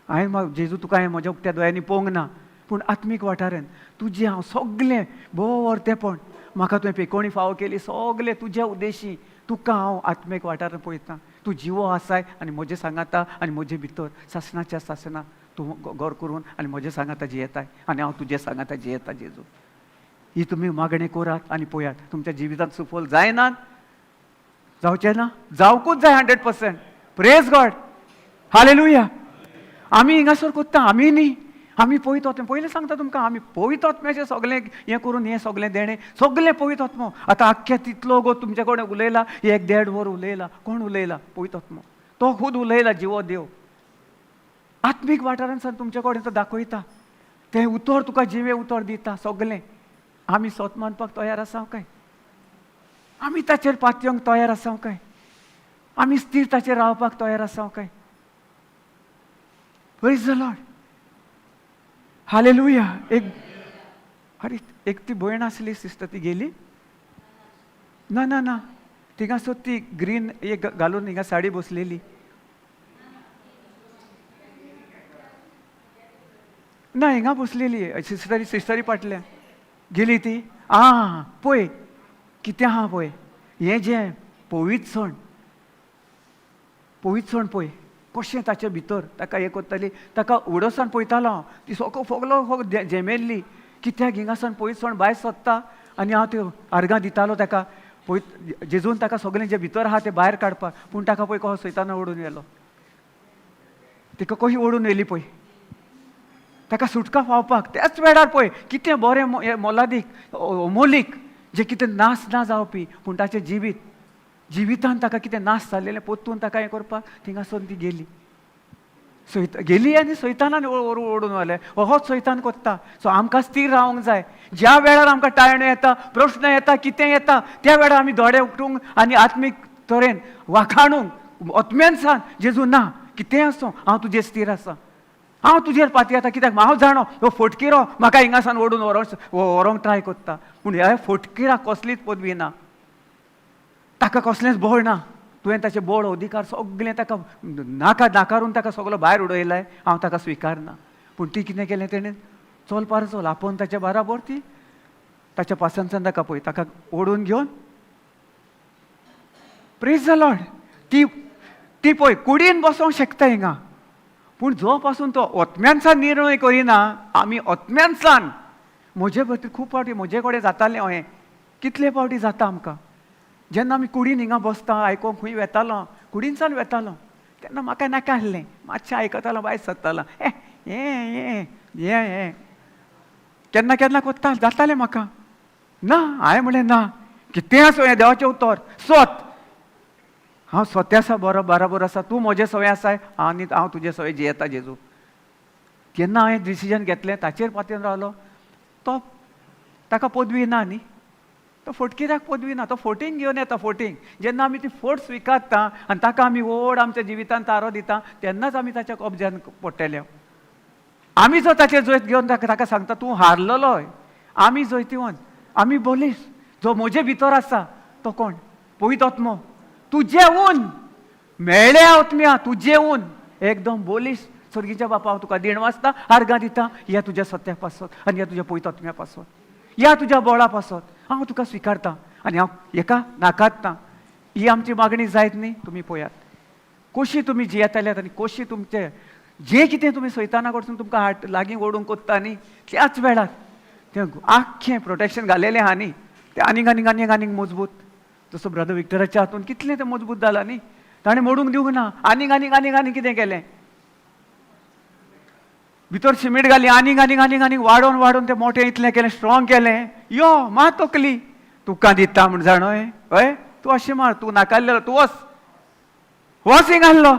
हांवें जेजू तुका हांवें म्हज्या उक्त्या दोळ्यांनी पळोवंक ना, पूण आत्मीक वाठारान तुजें हांव सगलें भोव वर्तेपण म्हाका तुवें पेकोणी फावो केली, सगलें तुज्या उद्देशी तुका हांव आत्मीक वाठारान पळयता. तूं जिवो आसाय आनी म्हजें सांगाता आनी म्हजे भितर सासणाच्या सासणा तूं घर करून आनी म्हजें सांगाता जियेताय आनी हांव तुजें सांगाता जियेता. जेजू, ही तुमी मागणें करात आनी पळयात तुमच्या जिवितांत सुफल जायना, जावचें ना, जावकूच जाय 100%. Praise God, hallelujah. आमी हिंगासर कोत्ता आमी न्ही, आमी पवित्र आत्मो. पयलीं सांगता तुमकां, आमी पवित्र आत्म्याचें सगळें हें करून हें सगळें देणें सगळें पवित्र आत्मो. आतां आख्ख्या तितलो गो तुमचे कडेन उलयला, एक देड वर उलयला. कोण उलयला? पवित्र आत्मो. तो खूद उलयला, जिवो देव आत्मीक वाठारान सान तुमचे कडेन तो दाखयता. तें उतर तुका जिवें उतर दिता सगळें. आमी सोत मानपाक तयार आसा काय? आमी ताचेर पातयेवंक तयार आसा काय? आमी स्थीर ताचेर रावपाक तयार आसा काय? Praise the Lord. हालेलुया. एक अरे एक ती भयण आसली सिस्टर, ती गेली. ना ना ना, थिंगा सो ती ग्रीन एक घालून हिंगा साडी बसलेली. ना, हिंगा बसलेली सिस्टरी, सिस्टरी पाटल्या गेली ती. आं, पळय कितें आहा पळय, हें जें पवित्रसण, पवित्रसण पळय कशें ताचे भितर ताका हें करताली. ताका उडोसान पळयतालो हांव, ती सगळो फोगलो फोग झेमेल्ली, कित्याक हिंगासान पवित्रसण भायर सोदता. आनी हांव त्यो आर्गां दितालो ताका, पळय जेजून ताका सगळें जें भितर आहा तें भायर काडपाक. पूण ताका पळय कसो सैताना ओडून व्हेलो, तिका कशी ओडून व्हेली पळय, ताका सुटका पावपाक. त्याच वेळार पळय कितें बरें हें मोलादीक अमोलीक जें कितें नास ना जावपी, पूण ताचें जिवीत जिवितान ताका कितें नाश जाल्लेलें परतून ताका हें करपाक थिंगासून ती गेली. सैत गेली आनी सैतानान ओडून व्हेलें. होच सैतान कोत्ता. सो आमकां स्थीर रावंक जाय. ज्या वेळार आमकां टाळण्यो येता, प्रश्न येता, कितें येता, त्या वेळार आमी दोळे उगडूंक आनी आत्मीक तरेन वाखाणूंक आत्म्यान, जेजू ना कितेंय आसूं हांव तुजेर स्थीर आसा, हांव तुजेर पातयेता, कित्याक हांव जाणो हो फटकिरो म्हाका हिंगासान ओडून व्हरोंक ट्राय कोत्ता. पूण ह्या फटकिराक कसलीच पदवी ना, ताका कसलेंच बळ ना. तुवें ताचें बळ अधिकार सगळें ताका नाका नाकारून ताका सगलो भायर उडयलाय, हांव ताका स्विकारना. पूण ती कितें केलें तेणें, चल पार चल आपोवन ताच्या बाराबर ती ताच्या पासांतल्यान ताका पळय ताका ओडून घेवन. प्रेज the Lord. ती ती पळय कुडीन बसोंक शकता हिंगा, पूण जो पासून तो ओतम्यानसान निर्णय करिना. आमी ओतम्यानसान म्हजे खातीर खूब फावटी म्हजे कडेन जातालें हें, कितले फावटी जाता आमकां. जेन्ना आमी कुडीन हिंगा बसता आयकोंक खंय वेतालो, कुडीनसान वेतालो तेन्ना म्हाका नाका आसलें, मातशें आयकतालो भायर सरतालो. ए हें हें हें केन्ना केन्ना कोत्ता जातालें म्हाका. ना, हांवें म्हणलें ना, कितें आसूं हें देवाचें उतर सोत, हांव सोते आसा, बरो बराबर आसा, तूं म्हजें सवय आसाय आनी हांव तुजे सवय जियेता जेजू. जेन्ना हांवें डिसिजन घेतलें ताचेर पातयेन रावलो. तो ताका पदवी ना न्ही, तो फटकिऱ्याक पदवी ना, तो फोटींग घेवन येता फोटींग. जेन्ना आमी ती फोट स्विकारता आनी ताका आमी व्हड आमच्या जिवितान तारो दिता, तेन्नाच आमी ताच्या कब्जान पडटले. आमी जो ताचेर जैत घेवन ताका ताका सांगता तूं हारलेलो, आमी जैतिवंत, आमी बलिश्ट, जो म्हजे भितर आसा तो कोण, पवित्र आत्मो. तुजें ऊन मेळ्ळ्या आत्म्या, तुजें ऊन एकदम बलिश्ट. स्वर्गीच्या बापा हांव तुका देण वाचता, आर्गां दिता ह्या तुज्या सत्या पासत आनी ह्या तुज्या पवित्र आत्म्या पासत, ह्या तुज्या बळा पासत हांव तुका स्विकारता आनी हांव हेका नाकारता. ही आमची मागणी जायत न्ही. तुमी पळयात कशी तुमी जियेताल्यात आनी कशी तुमचे जें कितें तुमी सैताना कडसून तुमकां हाट लागीं ओडूंक कोत्ता न्ही, त्याच वेळार तें आख्खें प्रोटेक्शन घालेलें आहा न्ही, तें आनीक आनीक आनीक आनीक मजबूत. जसो ब्रदर विक्टराच्या हातून कितलें तें मजबूत जालां न्ही, ताणें मोडूंक दिवंक ना. आनीक आनीक आनीक आनीक कितें केलें, भितर सिमेंट घाली, आनीक आनीक आनीक आनीक वाडोवन वाडोवन तें मोटें इतलें केलें, स्ट्रॉंग केलें. यो मा तकली तुका दिता म्हूण जाणोय, हय तूं अशें मार, तूं नाकाल्लेलो, तूं वच वच हिंगा आसलो.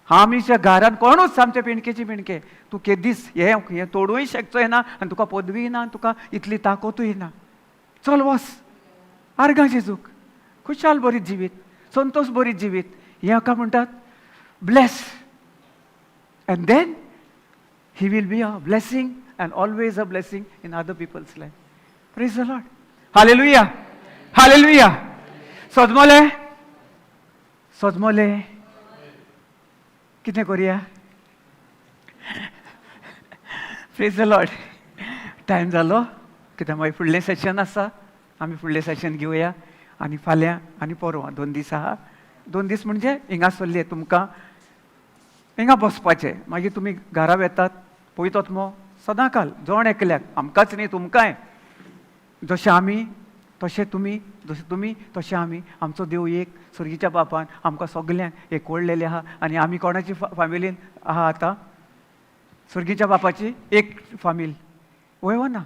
आमीच्या घरान कोणूच आमचे पिणकेची पिणके, तूं केदीच हें हें तोडूंय शकचोय ना आनी तुका पदवीय ना आनी तुका इतली ताकतूय ना. चल वच. आर्गां जेजूक. खुशाल बरीत जिवीत, संतोश बरीत जिवीत, हें हाका म्हणटात bless. And then he will be a blessing and always a blessing in other people's life. Praise the Lord. Hallelujah. Hallelujah. सजमोले सजमोले कितें करुया. प्रेज the Lord. टायम जालो कित्याक मागीर फुडलें सेशन आसा, आमी फुडलें सेशन घेवया. आनी फाल्यां आनी परवां 2 दीस आहा. 2 दीस म्हणजे हिंगा सरले तुमकां हिंगा बसपाचें, मागीर तुमी घरा वेतात. पळयतात मो सदांकाल जण एकल्याक, आमकांच न्ही तुमकांय, जशें आमी तशें तुमी, जशें तुमी तशें आमी. आमचो देव एक, स्वर्गीच्या बापान आमकां सगल्यांक एकवडलेले आहा. आनी आमी कोणाची फामिलीन आहा आतां? स्वर्गीच्या बापाची एक फामील, वय वो ना?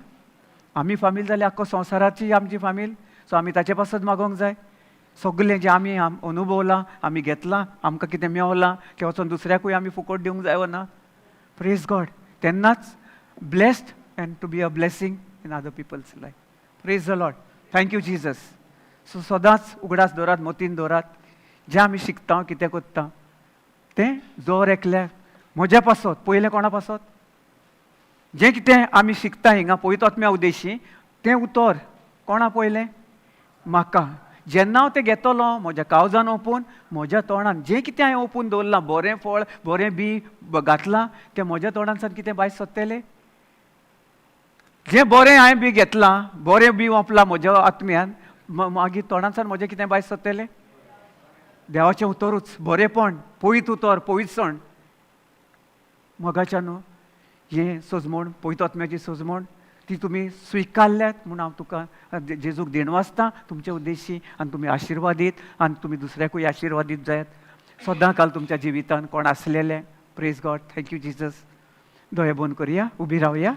आमी फामील जाल्यार आख्खो संवसाराची आमची फामील. सो आमी ताचे पासत मागोंक जाय. सगलें जें आमी अनुभवलां, आमी घेतलां, आमकां कितें मेवलां, तें वचोन दुसऱ्याकूय आमी फुकट दिवंक जाय वो ना? प्रेज गॉड. तेन्नाच blessed and to be a blessing in other people's life. Praise the Lord. Thank you Jesus. So सदांच उगडास दवरात, मतीन दवरात, जें आमी शिकता, कितें करता तें जोर एकल्याक म्हज्या पासत पयलें कोणा पासत. जें कितें आमी शिकता हिंगा पवित्र आत्म्या उद्देशी तें उतर कोणा पयलें म्हाका. जेन्ना हांव तें घेतलो म्हज्या कावजान ओंपून म्हज्या तोंडान जें कितें हांवें ओंपून दवरलां, बरें फळ बरें बी घातलां, तें म्हज्या तोंडानसान कितें भायर सोदतलें. जें बरें हांवें बी घेतलां, बरें बी ओंपलां म्हज्या आत्म्यान, मागीर तोंडानसान म्हजें कितें भायर सोदतलें? देवाचें उतरूच, बरेंपण, पवित्र उतर, पवित्रसण. मोगाच्या न्हू, हें सजमण, पवित्र आत्म्याची सजमण ती तुमी स्विकारल्यात म्हूण हांव तुका जेजूक देणवासता तुमचे उद्देशी. आनी तुमी आशिर्वादीत आनी तुमी दुसऱ्याकूय आशिर्वादीत जायात सदां काल तुमच्या जिवितान कोण आसलेले. Praise God, thank you Jesus. दोळे बंद करुया, उबी रावया.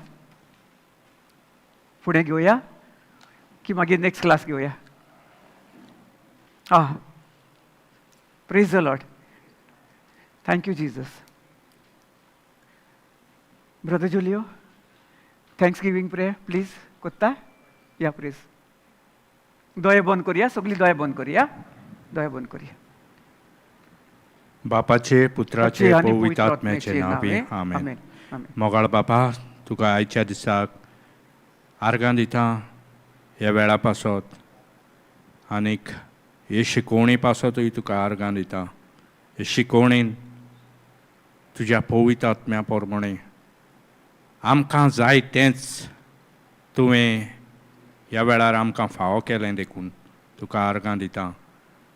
फुडें घेवया की मागीर नेक्स्ट क्लास घेवया? आं, praise the Lord, thank you Jesus. Brother Julio, thanksgiving prayer please कोत्ता या प्लीज. दोळे बंद करुया, सगळीं दोळे बंद करुया, दोळे बंद करुया. बापाचे, पुत्राचे, आनी पवित्र आत्म्याचे नांवे, आमेन. आमेन, आमेन. मोगाळ बापा, तुका आयच्या दिसाक आर्गां दिता ह्या वेळा पासत आनीक हे शिकवणी पासतूय तुका आर्गां दिता. हे शिकवणेन तुज्या पवित्र आत्म्या प्रमाणे आमकां जाय तेंच तुवें ह्या वेळार आमकां फावो केलें देखून तुका आर्गां दिता.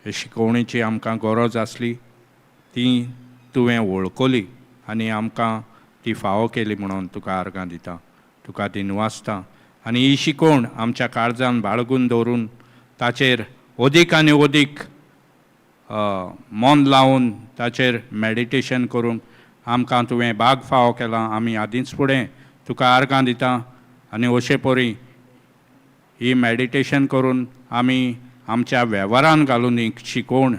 हे शिकवणेची आमकां गरज आसली ती तुवें वळखली आनी आमकां ती फावो केली म्हणून तुका आर्गां दिता, तुका दिनवासता. आनी ही शिकवण आमच्या काळजान बाळगून दवरून ताचेर अदीक आनी अदीक मन लावन ताचेर मॅडिटेशन करूंक आमकां तुवें भाग फावो केला. आमी आदींच फुडें तुका आर्गां दिता. आनी अशे परी ही मॅडिटेशन करून आमी आमच्या वेव्हारान घालून ही शिकवण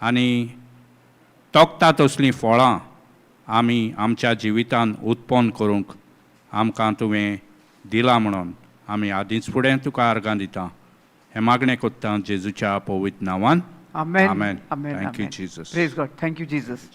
आनी तोखता तसलीं फळां आमी आमच्या जिवितान उत्पन्न करूंक आमकां तुवें दिलां म्हणून आमी आदींच फुडें तुका आर्गां दिता. हें मागणें कोत्ता जेजूच्या पवित्र नांवान. Amen. Amen. Amen. Thank you, Amen. Jesus. Praise God. Thank you, Jesus.